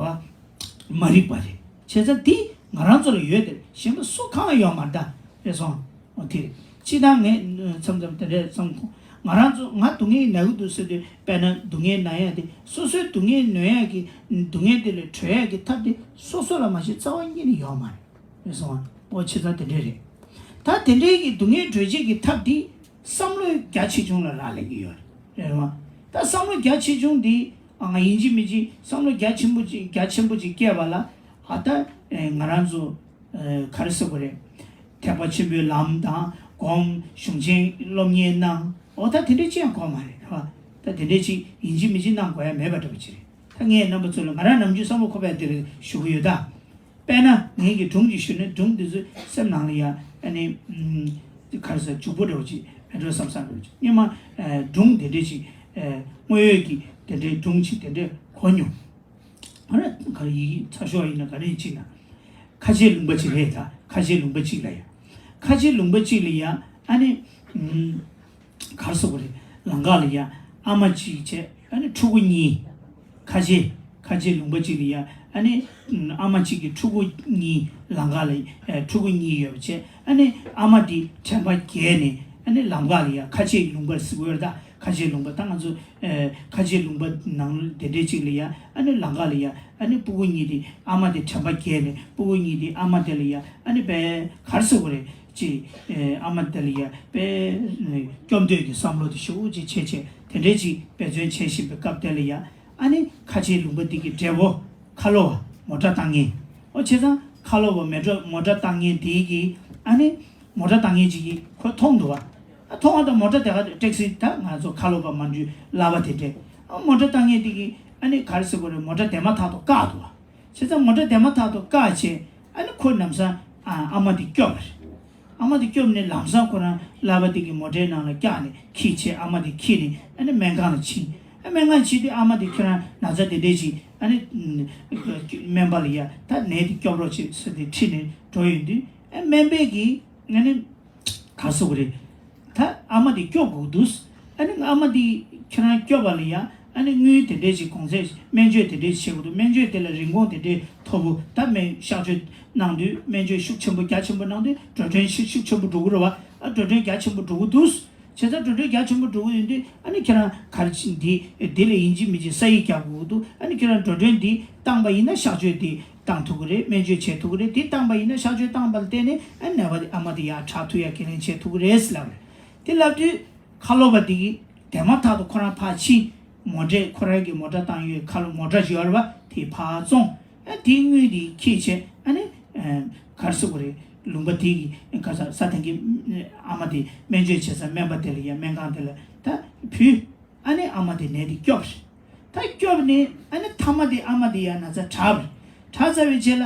བ། མ་རིག་པ་རེད། བྱས་ཙང་དེ་ང་རང་ཚོ་ལ་ཡོད་དེ། གཞན་པ་སུ་གང་ཡོད་མ་རེད་ད། རེད་སོང་། འོ་དེ་རེད། སྤྱིར་བཏང་ངས་མཚམས་མཚམས་དེ་འདྲས་བསམ་གོ། ང་རང་ཚོ་ང་སྡུག་བསྔལ་ན་གི་འདུག་ཟེར་དུས། དཔེར་ན་སྡུག་བསྔལ་ན་ཡ་དེ་སོ་སོའི་སྡུག་བསྔལ་ནོན་ཡ་གི། སྡུག་བསྔལ་དེ་ལས་གྲོལ་ཡ་གི་ཐབས་དེ་སོ་སོ་ལ་མ་གཞི་རྩ་བ་ཉིད་ནས་ཡོད་མ་རེད། རེད་སོང་། འོ་བྱས་ཙང་དེ་འདྲས་རེད། ད་དེ་འདྲའི་གི་སྡུག་བསྔལ་གྲོལ་བྱེད་ཀྱི་ཐབས་དེ་བསམ་བློའི་རྒྱ་ཆེ་ཆུང་ལ་རག་ལས་ཀྱི་ཡོད་རེད། རེད་བ། ད་བསམ་བློ་རྒྱ་ཆེ་ཆུང་དེ་ང་ཡིན་གཅིག་མིན་གཅིག་བསམ་བློ་རྒྱ་ཆེན་པོ་ཅིག་རྒྱ་ཆེན་པོ་ཅིག་སྐྱེས་པ་ལ། ཨ་ད་ང་རང་ཚོ་ ག་རེ་ཟེར་དགོས་རེད། ཐེག་པ་ཆེན་པོའི་ལམ་དང་སྒོམ། གཞུང་ཆེན་སློབ་གཉེར་གནང་། འོ་ད་དེ་འདྲ་ཅི་ཡང་དགོས་མ་རེད། རེད་བ། ད་དེ་འདྲ་ཅིག་ཡིན་གཅིག་མིན་གཅིག་གནང་དགོས་ཡ་མེད་པ་འདྲ་པོ་ཅིག་རེད། ད་ངས་རྣམ་པ་ཚོ་ལ་ང་རང་ནམ་རྒྱུན་བསམ་བློ་འཁོར་བ་དེ་རེད་ཞུ་གི་ཡོད་ད། དཔེར་ན་ངེད་ཀྱི་སྒྲུང་ཅིག་ཞུས་ན་སྒྲུང་འདི་ཚོ་སེམས་ནང་ལ་ཡ་ཨ་ནི་ག་རེ་ཟེར་འཇུག་པོ་འདྲ་པོ་ཅིག་མེད་འགྲོ་བསམ་བསམ་འདྲ་པོ་ཅིག་སྔོན་མ་སྒྲུང་དེ་འདྲ་ཅིག་དངོས་ཡོད་ཀྱི་དེ་འདྲའི་སྒྲུང་ཅིག་དེ་འདྲ་གོ་མྱོང་། ཨ་ནི་ག་རེ་ཡི་གེ་ཚ་ཤོག་ཡིན་ན་ག་རེ་ཡིན་ཅིག་ན། ཁ་ཆེ་ལུང་པ་ཅིག་རེད་ད། ཁ་ཆེ་ལུང་པ་ཅིག་ལ་ཡ། ཁ་ཆེ་ལུང་པ་ཅིག་ལ་ཡ་ཨ་ནི། གར་སོགས་རེད། ལམ་ཁ་ལ་ཡ་ཨ་མ་གཅིག་བྱས་ཨ་ནི་ཕྲུ་གུ་གཉིས། ཁ་ཆེ་ཁ་ཆེ་ལུང་པ་གཅིག་ལ་ཡ་ཨ་ནི་ཨ་མ་གཅིག་གི་ཕྲུ་གུ་གཉིས་ལམ་ཁ་ལ་ཕྲུ་གུ་གཉིས་ཡོད་པ་བྱས་ཨ་ནི་ཨ་མ་དེ་དྲན་པ་བརྒྱལ་ནས་ཨ་ནི་ལམ་ཁ་ལ་ཡ་ཁ་ཆེ་ལུང་པར་ཟེར་གི་ཡོད་རེད་ད། ཁ་ཆེ་ལུང་པ་ད་ང་ཚོ་ཁ་ཆེ་ལུང་པ་ནང་དེ་འདྲའི་གཅིག་ལ་ཡ་ཨ་ནི་ལམ་ཁ་ལ་ཡ་ཨ་ནི་སྤུ་གུ་གཉིས་དེ་ཨ་མ་དེ་དྲན་པ་བརྒྱལ་ནས་སྤུ་གུ་གཉིས་དེ་ཨ་མ་དེ་ལ་ཡ་ཨ་ནི་དཔེ་གར་སོགས་རེད། ཅིག་ཨ་མ་དེ་ལ་ཡ་དཔེ་སྐྱོབ་འདོད་ཀྱི་བསམ་བློ་དེ་ཤུགས་ཅིག་བྱས་བྱས་དེ་འདྲའི་ཅིག་འབད་བརྩོན་བྱེད་བཞིན་པའི་སྐབས་དེ་ལ་ཡ་ཨ་ནི་ཁ་ཆེའི་ལུང་པ་འདི་གི་བགྲེས་པོ་ཁ་ལོ་བ་མོ་ཊ་བཏང་མཁན། ཨོ་བྱས་ཙང་ཁ་ལོ་བ་མེ་ཊོ་མོ་ཊ་བཏང་མཁན་དེ་གི་ཨ་ནི་མོ་ཊ་བཏང་མཁན་ཅིག་གིས་ཁོ་མཐོང་འདུག་བ། ཨ་མཐོང་བ་དང་མོ་ཊ་དེ་ག་ཊེག་སི་ད་ང་ཚོ་ཁ་ལོ་བ་མ་འགྲུལ་གླ་བ་དེ་འདྲས། ཨ་མོ་ཊ་བཏང་མཁན་དེ་གི་ཨ་ནི་ག་རེ་ཟེར་དགོས་རེད། མོ་ཊ་དེ་མ་ཐག་ཏུ་བཀག་འདུག་བ། བྱས་ཙང་མོ་ཊ་དེ་མ་ཐག་ཏུ་བཀག་བྱས་ཨ་ནི་ཁོ་ལམ་སང་ཨ་ཨ་མ་དེ་སྐྱོབ་པ་རེད། ཨ་མ་དེ་སྐྱོབ་ནས་ལམ་སང་ཁོ་རང་གླ་བ་དེ་གི་མོ་ཊའི་ནང་ལ་བཀྱགས་ནས་འཁྱེར་བྱས་ཨ་མ་དེ་འཁྱེར་ནས་ཨ་ནི་སྨན་ཁང་ལ་ཕྱིན། ཨ་སྨན་ཁང་ཕྱིན་དུས་ཨ་མ་དེ་ཁྱེད་རང་ན་ཚ་དེ་འདྲས་ཅིག་ཨ་ནི་སྨན་པ་ལ་ཡ་ད་ནད་དེ་སྐྱོབ་རོགས་བྱེད་ཟེར་ཏེ་ཁྲིད་ནས་འགྲོ་ཡོང་དུས་ཨ་སྨན་པས་ཀྱིས་ཨ་ནི་ག་རེ་ཟེར་དགོས་རེད། ད་ཨ་མ་དེ་སྐྱོབ་དགོས་འདུག་ཨ་ནི་ཨ་མ་དེ་ཁྱེད་རང་སྐྱོབ་པ་ལ་ཡ་ཨ་ནི་དངུལ་དེ་འདྲས་ཅིག་གོང་ཚད་སྨན་བཅོས་དེ་འདྲས་བྱེད་དགོས་འདུག་སྨན་བཅོས་དེ་ལ་རིན་གོང་དེ་འདྲས་མཐོ་པོ། ད་སྨན་གཤག་བཅོས་གནང་དུས་སྨན་བཅོས་ཤུགས་ཆེན་པོ་རྒྱ་ཆེན་པོ་གནང་དུས་འགྲོ་གྲོན་ཤུགས་ཤུགས་ཆེན་པོ་འགྲོ་གི་རེད་བ། ཨ་འགྲོ་གྲོན་རྒྱ་ཆེན་པོ་འགྲོ་གི་འདུག་བྱས་ཙང་འགྲོ་གྲོན་རྒྱ་ཆེན་པོ་འགྲོ་གི་ཡོད་དུས་ཨ་ནི་ཁྱེད་རང་ག་རེ་བྱེད་འདི་འདི་ལ་ཡིན་གཅིག་མིན་གཅིག་ས་ཡིག་རྒྱག་དགོས་འདུག་ཨ་ནི་ཁྱེད་རང་འགྲོ་གྲོན་འདི་བཏང་པ་ཡིན་ན་གཤག་བཅོས་འདི་བཏང་ཐུབ་ཀྱི་རེད། སྨན་བཅོས་བྱེད་ཐུབ་ཀྱི་རེད། འདི་བཏང་པ་ཡིན་ན་གཤག་བཅོས་བཏང་པ་ལ་བརྟེན་ནས་ཨ་ནི་ནད་པ་འདི་ཨ་མ་འདི་ཡར་དྲག་ཐུབ་ཡ་ཁས་ལེན་བྱེད་ཐུབ་ཀྱི་རེད་ཟེར་ལབ་རེད། དེ་ལབ་དུས་ཁ་ལོ་བ་འདི་གིས་དེ་མ་ཐག་ཏུ་ཁོ་རང་ཕར་ཕྱིན། མོ་ཊའི་ཁོ་རང་གི་མོ་ཊ་བཏང་ཡོད་ཁ་ལོ་མོ་ཊ་ཞིག་ཡོད་རེད་བ། དེ་ཕར་བཙོང་། ཨ་དེའི་དངུལ་དེ་འཁྱེར་བྱས་ཨ་ནི་ག་རེ་ཟེར་དགོས་རེད། ལུང་པ་དེ་གི་ག་ས་ས་དེང་གི་ཨ་མ་དེ་སྨན་བཅོས་བྱེད་ས་སྨན་པ་དེ་ལ་ཡ་སྨན་ཁང་དེ་ལ་ད་ཕུལ། ཨ་ནི་ཨ་མ་དེ་ནད་དེ་སྐྱོབ་རེད། ད་སྐྱོབ་ནས་ཨ་ནི་མཐའ་མ་དེ་ཨ་མ་དེ་ཡ་ན་ཚ་དྲག་པ་རེད། དྲག་ཚར་བའི་རྗེས་ལ་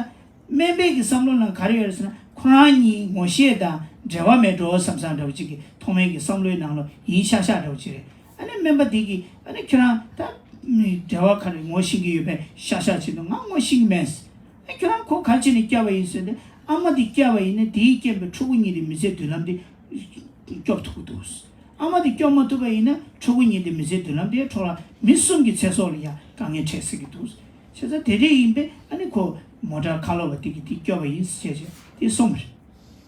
སྨན་པའི་གི་བསམ་བློ་ནང་ག་རེ་ཡོད་རེད་ཟེར་ན་ཁོ་རང་གཉིས་ངོ་ཤེས་དང་འབྲེལ་བ་མེད་འགྲོ་བསམ་བསམ་འདྲ་བོ་ཅིག་གི་ཐོག་མའི་གི་བསམ་བློའི་ནང་ལ་ཡིན་ཤག་ཤག་འདྲ་བོ་ཅིག་རེད། ཨ་ནི་སྨན་པ་དེ་གིས་ཨ་ནི་ཁྱོད་རང་ད་འབྲེལ་བ་ག་རེ་ངོ་ཤེས་ཀྱི་ཡོད་པས་ཤག་ཤག་བྱེད་དུས་ང་ངོ་ཤེས་ཀྱི་མེད། ཨ་ཁྱོད་རང་ཁོ་ག་རེ་བྱས་ནས་སྐྱོབ་པ་ཡིན་ཟེར་ཏེ་ཨ་མ་དེ་སྐྱོབ་པ་ཡིན་ན་དེའི་རྐྱེན་པས་ཕྲུ་གུ་གཉིས་དེ་མི་ཚེ་མདུན་ལམ་དེ་སྐྱོབ་ཐུབ་ཀྱི་འདུག་ཨ་མ་དེ་སྐྱོབ་མ་ཐུབ་པ་ཡིན་ན་ཕྲུ་གུ་གཉིས་དེ་མི་ཚེ་མདུན་ལམ་དེ་འཕྲོ་བརླག་མི་གསུམ་གྱི་ཚེ་སྲོག་ལ་ཡང་དཀའ་ངལ་འཕྲད་སྲིད་ཀྱི་འདུག་བྱས་ཙང་དེ་འདྲ་ཡིན་པས་ཨ་ནི་ཁོ་མོ་ཊ་ཁ་ལོ་བ་དེ་གིས་དེ་སྐྱོབ་པ་ཡིན་ཟེར་བྱས་དེ་གསུངས་པ་རེད།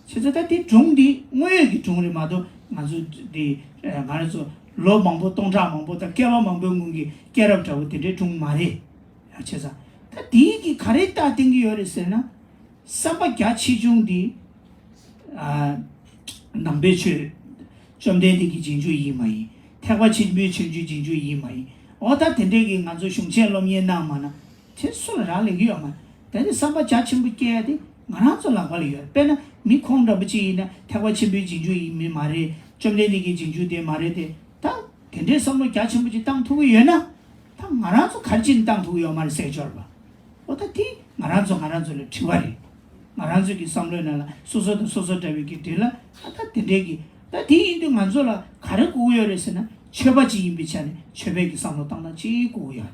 བྱས་ཙང་ད་དེ་སྒྲུང་འདི་དངོས་ཡོད་ཀྱི་སྒྲུང་རེད་མ་གཏོགས་ང་ཚོ་འདི་ང་རང་ཚོ་ལོ་མང་པོ་སྟོང་ཕྲག་མང་པོ་དང་བསྐལ་པ་མང་པོའི་སྔོན་གྱི་སྐྱེས་རབས་འདྲ་བོ་དེ་འདྲའི་སྒྲུང་མ་རེད། ཡང་བྱས་ཙང་ད་དེའི་གི་ག་རེ་རྟགས་བསྟན་གྱི་ཡོད་རེད་ཟེར་ན། བསམ་པ་རྒྱ་ཆེ་ཆུང་འདི། ཨ། ནང་པའི་ཆོས། བཅོམ་ལྡན་འདས་ཀྱི་རྗེས་འཇུག་ཡིན་མ་ཡིན། ཐེག་པ་ཆེན་པོའི་ཆོས་བརྒྱུད་རྗེས་འཇུག་ཡིན་མ་ཡིན། འོ་ད་དེ་འདྲས་ཀྱི་ང་ཚོ་གཞུང་ཆེན་སློབ་གཉེར་གནང་མ་ན། དེ་སུ་ལ་རག་ལས་ཀྱི་ཡོད་མ་རེད། ད་ནི་བསམ་པ་རྒྱ་ཆེན་པོ་སྐྱེ་ཡ་དེ་ང་རང་ཚོ་ལག་པ་ལ་ཡོད་རེད། དཔེར་ན་མི་ཁོང་འདྲ་པོ་ཅིག་ཡིན་ན་ཐེག་པ་ཆེན་པོའི་རྗེས་འཇུག་ཡིན་མིན་མ་རེད། བཅོམ་ལྡན་འདས་ཀྱི་རྗེས་འཇུག་དེ་མ་རེད་དེ། ད་དེ་འདྲའི་བསམ་བློ་རྒྱ་ཆེན་པོ་ཅིག་བཏང་ཐུབ་ཀྱི་ཡོད་ན། ད་ང་རང་ཚོ་ག་རེ་བྱས་ནས་བཏང་ཐུབ་ཀྱི་ཡོད་མ་རེད་ཟེར་འབྱོར་བ། འོ་ད་དེ་ང་རང་ཚོ་ང་རང་ཚོ་ལ་དྲི་བ་རེད། ང་རང་ཚོ་གི་བསམ་བློའི་ནང་ལ་སོ་སོ་དང་སོ་སོ་འདྲ་བའི་གི་དེ་ལ་ཨ་ད་དེ་འདྲའི་གི་ད་དེ་ཡིན་དུས་ང་ཚོ་ལ་ག་རེ་དགོས་ཀྱི་ཡོད་རེད་ཟེར་ན་ཆོས་པ་ཅིག་ཡིན་པའི་ཆ་ནས་ཆོས་པའི་གི་བསམ་བློ་བཏང་སྟངས་ཅིག་དགོས་ཀྱི་ཡོད་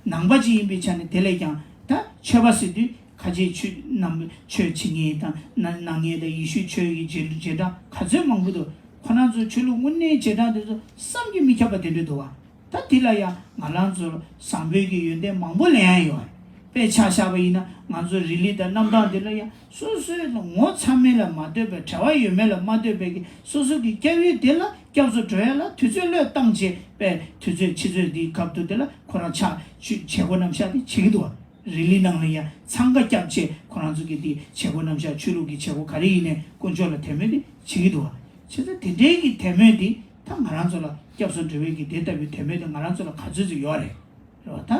རེད། ནང་པ་ཅིག་ཡིན་པའི་ཆ་ནས་དེ་ལས་ཀྱང་ད་ཆོས་པ་ཟེར་དུས་ཁ་ཆེའི་ཆོས་རྣམས་ཆོས་བྱེད་མཁན་དང་གནང་མཁན་དང་ཡེ་ཤུའི་ཆོས་ཀྱི་རྗེས་རྗེས་འབྲང་ག་ཚོད་མང་པོ་འདུག་ཁོ་རང་ཚོ་ཆོས་ལུགས་དངོས་གནས་རྗེས་འབྲང་དེ་ཚོ་བསམ་གྱིས་མི་ཁྱབ་པ་དེ་འདྲ་འདུག་བ། ད་དེ་ལ་ཡང་ང་རང་ཚོར་བཟང་པོའི་གི་ཡོན་ཏན་མང་པོ་ལེན་ཡ་ཡོད་རེད། དཔེ་ཆ་བཞག་པ་ཡིན་ན་ང་ཚོ་རི་ལི་དང་གནམ་ཐང་དེ་ལ་ཡང་སོ་སོའི་ངོ་ཚ་མེད་ལ་མ་ལྟོས་པའི་འབྲེལ་བ་ཡོད་མེད་ལ་མ་ལྟོས་པའི་གི་སོ་སོ་གི་སྐྱབས་ཡུལ་དེ་ལ་སྐྱབས་སུ་འགྲོ་ཡ་ལ་དུས་ཚོད་བློས་བཏང་བྱས་པའི་དུས་ཚོད་ཕྱི་ཚོད་འདིའི་སྐབས་དུ་དེ་ལ་ཁོ་རང་ཕྱག་བྱེད་སྒོ་རྣམ་གཞག་དེ་བྱེད་ཀྱི་འདུག་བ། རི་ལི་ནང་ལ་ཡང་འཚང་ཁ་བརྒྱབ་བྱས་ཁོ་རང་ཚོ་གི་དེ་བྱེད་སྒོ་རྣམ་གཞག་ཆོས་ལུགས་ཀྱི་བྱེད་སྒོ་ག་རེ་ཡིན་ནའི་དཀོན་མཆོག་ལ་དད་མོས་དེ་བྱེད་ཀྱི་འདུག་བ། བྱས་ཙང་དེ་འདྲའི་གི་དད་མོས་དེ་ད་ང་རང་ཚོ་ལ་སྐྱབས་སུ་འགྲོ་བའི་གི་དེ་ལྟ་བུའི་དད་མོས་དེ་ང་རང་ཚོ་ལ་ག་ཚོད་ཅིག་ཡོད་རེད། རེད་བ། ད་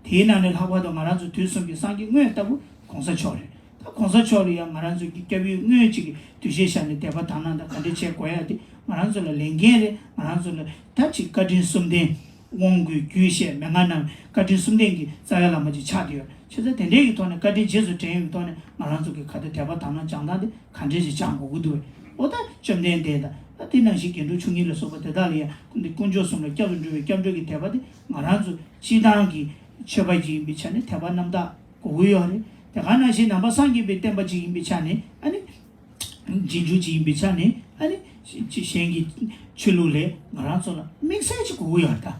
དེའི་ནང་ནས་ལྷག་པར་དུ་ང་རང་ཚོ་དུས་གསུམ་གྱི་སངས་རྒྱས་དངོས་ལྟ་བུ་གོང་ས་མཆོག་རེད། ད་ ད་གོང་ས་མཆོག་ལ་ཡང་ང་རང་ཚོ་གི་སྐྱབས་ཡུལ་དངོས་གཅིག་གི་འདུ་ཤེས་བཞག་ནས་དད་པ་དག་སྣང་དང་ག་འདྲ་བྱེད་དགོས་ཡ་དེ་ང་རང་ཚོ་ལ་ལས་འགན་རེད། ང་རང་ཚོ་ལ་ད་ཅིག་བཀའ་དྲིན་གསུམ་ལྡན། དབང་བསྐུར་རྒྱུད་བཤད་མན་ངག་རྣམས་བཀའ་དྲིན་གསུམ་ལྡན་གྱི་རྩ་བའི་བླ་མ་ཅིག་ཆགས་བསྡད་ཡོད། བྱས་ཙང་དེ་འདྲའི་གི་ཐོག་ནས་བཀའ་དྲིན་རྗེས་སུ་དྲན་ཡོད་ཀྱི་ཐོག་ནས་ང་རང་ཚོ་གི་ག་ད་དད་པ་དག་སྣང་སྦྱང་སྟངས་དེ་ག་འདྲས་ཞིག་སྦྱང་དགོས་ཀྱི་འདུག་བས། ཨོ་ད་བཅོམ་ལྡན་འདས་དང་ད་དེ་ནང་བཞིན་རྒྱན་དྲུག་མཆོག་གཉིས་ལ་སོགས་པ་དེ་དག་ལ་ཡང་དཀོན་མཆོག་གསུམ་ལ་སྐྱབས་སུ་འགྲོ་བའི་སྐྱབས་འགྲོ་གི་དད་པ་དེ་ང་རང་ཚོ་སྤྱིར་བཏང་གི་ཆོས་པ་ཅིག་ཡིན་པའི་ཆ་ནས་དད་པ་རྣམ་དག་དགོས་ཀྱི་ཡོད་རེད། དེ་ག་ནང་བཞིན་ནང་པ་སངས་རྒྱས་པའི་བསྟན་པ་ཅིག་ཡིན་པའི་ཆ་ནས་ཨ་ནི། རྗེས་འཇུག་ཅིག་ཡིན་པའི་ཆ་ནས་ཨ་ནི་གཞན་གྱི་ཆོས་ལུགས་ལས་ང་རང་ཚོ་ལ་དམིགས་བསལ་ཅིག་དགོས་ཀྱི་ཡོད་རེད་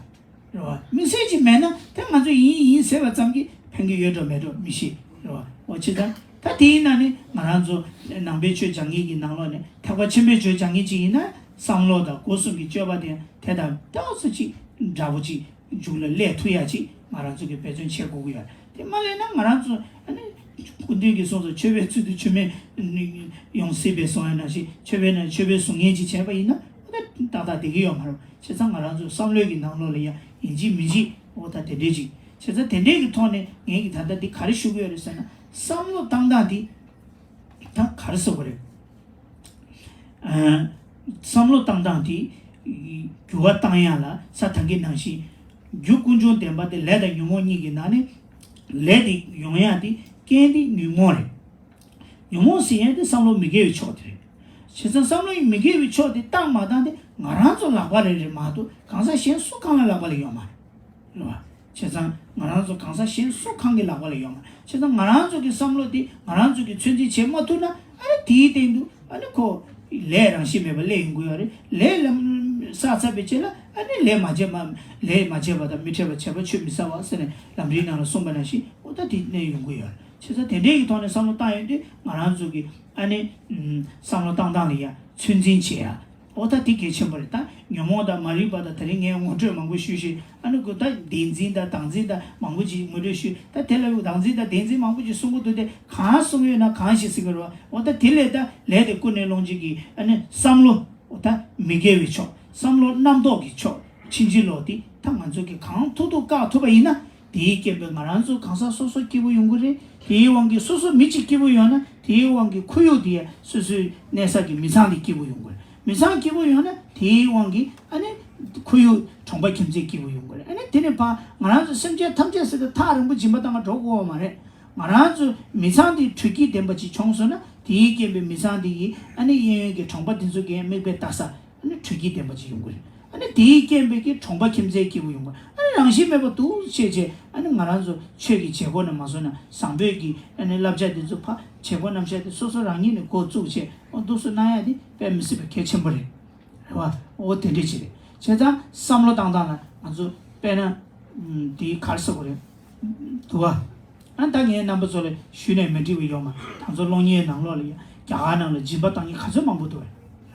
ད། རེད་བ། དམིགས་བསལ་ཅིག་མེད་ན་དེ་ང་ཚོ་ཡིན་ཡིན་ཟེར་བ་ཙམ་གྱིས་ཕན་གྱི་ཡོད་འགྲོ་མེད་འགྲོ་མི་ཤེས། རེད་བ། འོ་ཅི་ད་ད་དེ་ཡིན་ན་ནི་ང་རང་ཚོ་ནང་པའི་ཆོས་སྦྱང་མཁན་གྱི་ནང་ལོགས་ནས་ཐེག་པ་ཆེན་པོའི་ཆོས་སྦྱང་མཁན་ཅིག་ཡིན་ན་བསམ་བློ་དང་སྒོ་གསུམ་གྱི་སྤྱོད་པ་དེ་དེ་དང་ཏོག་ཙམ་ཅིག་འདྲ་པོ་ཅིག་མཇུག་ལ་སླེབས་ཐུབ་ཡ་ཅིག་ང་རང་ཚོ་གིས་འབད་བརྩོན་བྱེད་དགོས་ཀྱི་ཡོད། དེ་མ་སླེབས་ན་ང་རང་ཚོ་ཨ་ནི་སྐུ་མདུན་གྱིས་གསུངས་སོ། ཆོས་པའི་ཚུལ་དུ་ཆོས་མིན་ཡོང་སྲིད་པའི་གསུང་ཡ་ནང་བཞིན་ཆོས་པའི་ནང་ཆོས་པའི་གཟུགས་བརྙན་ཅིག་བྱས་པ་ཡིན་ན་ཨ་ནི་ཏག་ཏག་བསྡད་ཀྱི་ཡོད་མ་རེད། བྱས་ཙང་ང་རང་ཚོ་བསམ་བློའི་གི་ནང་ལོགས་ལ་ཡང་ཡིན་གཅིག་མིན་གཅིག་འོ་ད་དེ་འདྲས་ཅིག་བྱས་ཙང་དེ་འདྲས་ཀྱི་ཐོག་ནས་ངས་ཀྱི་ད་ལྟ་འདི་ག་རེ་ཞུ་གི་ཡོད་རེད་ཟེར་ན་བསམ་བློ་བཏང་སྟངས་འདི་ད་ག་རེ་ཟེར་དགོས་རེད། ཨ། བསམ་བློ་བཏང་སྟངས་དེ་འགྱུར་བ་བཏང་ཡ་ལ་ས་དང་གི་ནང་བཞིན་རྒྱུ་ཀུན་འབྱུང་བདེན་པ་དེ་ལས་དང་ཉོན་མོངས་གཉིས་ཀྱི་ནང་ནས་ལས་དེ་ཡོང་ཡ་དེ་རྐྱེན་དེ་ཉོན་མོངས་རེད། ཉོན་མོངས་ཟེར་ཡ་དེ་བསམ་བློ་མི་དགེ་བའི་ཕྱོགས་དེ་རེད། བྱས་ཙང་བསམ་བློ་མི་དགེ་བའི་ཕྱོགས་དེ་བཏང་མ་བཏང་དེ་ང་རང་ཚོ་ལག་པ་ལ་རེད་མ་གཏོགས་གང་ཟག་གཞན་སུ་གང་ལ་ལག་པ་ལ་ཡོད་མ་རེད། རེད་བ། བྱས་ཙང་ང་རང་ཚོ་གང་ཟག་གཞན་སུ་གང་གི་ལག་པ་ལ་ཡོད་མ་རེད། བྱས་ཙང་ང་རང་ཚོ་གི་བསམ་བློ་དེ་ང་རང་ཚོ་གིས་ཚོད་འཛིན་བྱེད་མ་ཐུབ་ན་ཨ་ནི་དེའི་སྟེང་དུ་ཨ་ནི་ཁོ་ལས་རང་བཞིན་མེད་པ་སླེབས་ཡོང་གི་ཡོད་རེད། ལས་ལམ་བསགས་ཚར་བའི་རྗེས་ལ་ཨ་ནི་ལས་མ་བྱས་པ་ལས་མ་བྱས་པ་དང་མི་འཕྲད་པ་བྱས་པ་ཆོས་མི་ཟ་བ་ཟེར་ནས་ལམ་རིམ་ནང་ལ་གསུངས་པ་ནང་བཞིན་ཨོ་ད་དེ་གནས་ཡོང་གི་ཡོད་རེད། བྱས་ཙང་དེ་འདྲའི་གི་ཐོག་ནས་བསམ་བློ་བཏང་ཡོང་དུས་ང་རང་ཚོ་གི་ཨ་ནི་བསམ་བློ་བཏང་སྟངས་ལ་ཡ་ཚོད་འཛིན་བྱེད་ཡ། ཨོ་ད་དེ་གལ་ཆེན་པོ་རེད། ད་ཉོན་མོངས་དང་མ་རིག་པ་དང་ད་རིང་ངས་ངོ་སྤྲོད་མང་པོ་ཞུས་ཤིང་ཨ་ནི་ཁོ་ད་བདེན་འཛིན་དང་བདག་འཛིན་དང་མང་པོ་ཅིག་ངོ་སྤྲོད་ཞུས། ད་དེ་ལ་བདག་འཛིན་དང་བདེན་འཛིན་མང་པོ་ཅིག་གསུང་གི་འདུག་སྟེ་གང་གསུང་ཡོད་ན་གང་ཞིག་ཟེར་གི་རེད་བ། ཨོ་ད་དེ་ལས་ད་ལས་དེ་ཀུན་ནས་སློང་བྱེད་ཀྱི་ཨ་ནི་བསམ་བློ་ཨོ་ད་མི་དགེ་བའི་ཕྱོགས་བསམ་བློ་རྣམ་རྟོག་གི་ཕྱོགས་ཕྱིན་ཅི་ལོག་དེ་ད་ང་ཚོ་གིས་གང་ཐུབ་ཐུབ་བཀག་ཐུབ་པ་ཡིན་ན། དེའི་རྐྱེན་པས་ང་རང་ཚོ་གང་ཟག་སོ་སོ་སྐྱིད་པོ་ཡོང་གི་རེད། དེའི་དབང་གིས་སོ་སོ་མི་གཅིག་སྐྱིད་པོ་ཡོང་ན་དེའི་དབང་གིས་ཁོར་ཡུག་དེ་ཡང་སོ་སོའི་གནས་ས་གི་མི་ཚང་དེ་སྐྱིད་པོ་ཡོང་གི་རེད། མི་ཚང་སྐྱིད་པོ་ཡོང་ན་དེའི་དབང་གིས་ཨ་ནི་ཁོར་ཡུག་གྲོང་པ་ཁྱིམ་མཚེས་སྐྱིད་པོ་ཡོང་གི་རེད། ཨ་ནི་དེ་ནས་ཕར་ང་རང་ཚོ་སེམས་ཅན་ཐམས་ཅད་ཟེར་དུས་ཐག་རིང་པོ་སྦྱིན་པ་བཏང་ག་འགྲོ་དགོས་པ་མ་རེད། ང་རང་ཚོ་མི་ཚང་དེ་དྲོད་སྐྱིད་ལྡན་པ་ཅིག་བྱུང་སོང་ན་དེའི་རྐྱེན་པས་མི་ཚང་དེ་གིས་ཨ་ནི་གཡས་གཡོན་གྱི་གྲོང་པ་དེ་ཚོ་གི་མིག་དཔེ་ལྟ་ས། ཨ་ནི་དྲོད་སྐྱིད་ལྡན་པ་ཅིག་ཡོང་གི་རེད། ཨ་ནི་དེའི་རྐྱེན་པས་ཀྱི་གྲོང་པ་ཁྱིམ་མཚེས་སྐྱིད་པོ་ཡོང་གི་རེད། ཨ་ནི་རང་བཞིན་མེད་པ་འདུག་ཅེས་བྱས་ཨ་ནི་ང་རང་ཚོ་ཆོས་ཀྱི་བྱེད་སྒོ་ནས་མ་བཟོ་ན་བཟང་པོའི་གི་ཨ་ནི་བསླབ་བྱ་དེ་ཚོ་ཕ་བྱེད་སྒོ་རྣམ་གཞག་དེ་སོ་སོ་རང་ཉིད་ནས་འགོ་བཙུགས་བྱས་ཨོ་འདུག་སེ་གནང་ཡ་དེ་དཔེ་མི་སྲིད་པའི་གལ་ཆེན་པོ་རེད། རེད་བ། ཨོ་དེ་འདྲས་ཅིག་རེད། བྱས་ཙང་བསམ་བློ་བཏང་སྟངས་ལ་ང་ཚོ་དཔེར་ན་ཨུམ་དེའི་ག་རེ་ཟེར་དགོས་རེད། འདུག་བ། ཨ་ད་ངས་རྣམ་པ་ཚོ་ལ་ཞུས་ནས་མི་འགྲིག་པ་ཡོད་མ་རེད། ང་ཚོ་སློབ་གཉེར་ནང་ལོགས་ལ་ཡ་རྒྱ་གར་ནང་ལ་སྦྱིན་པ་བཏང་མཁན་ག་ཚོད་མང་པོ་འདུག་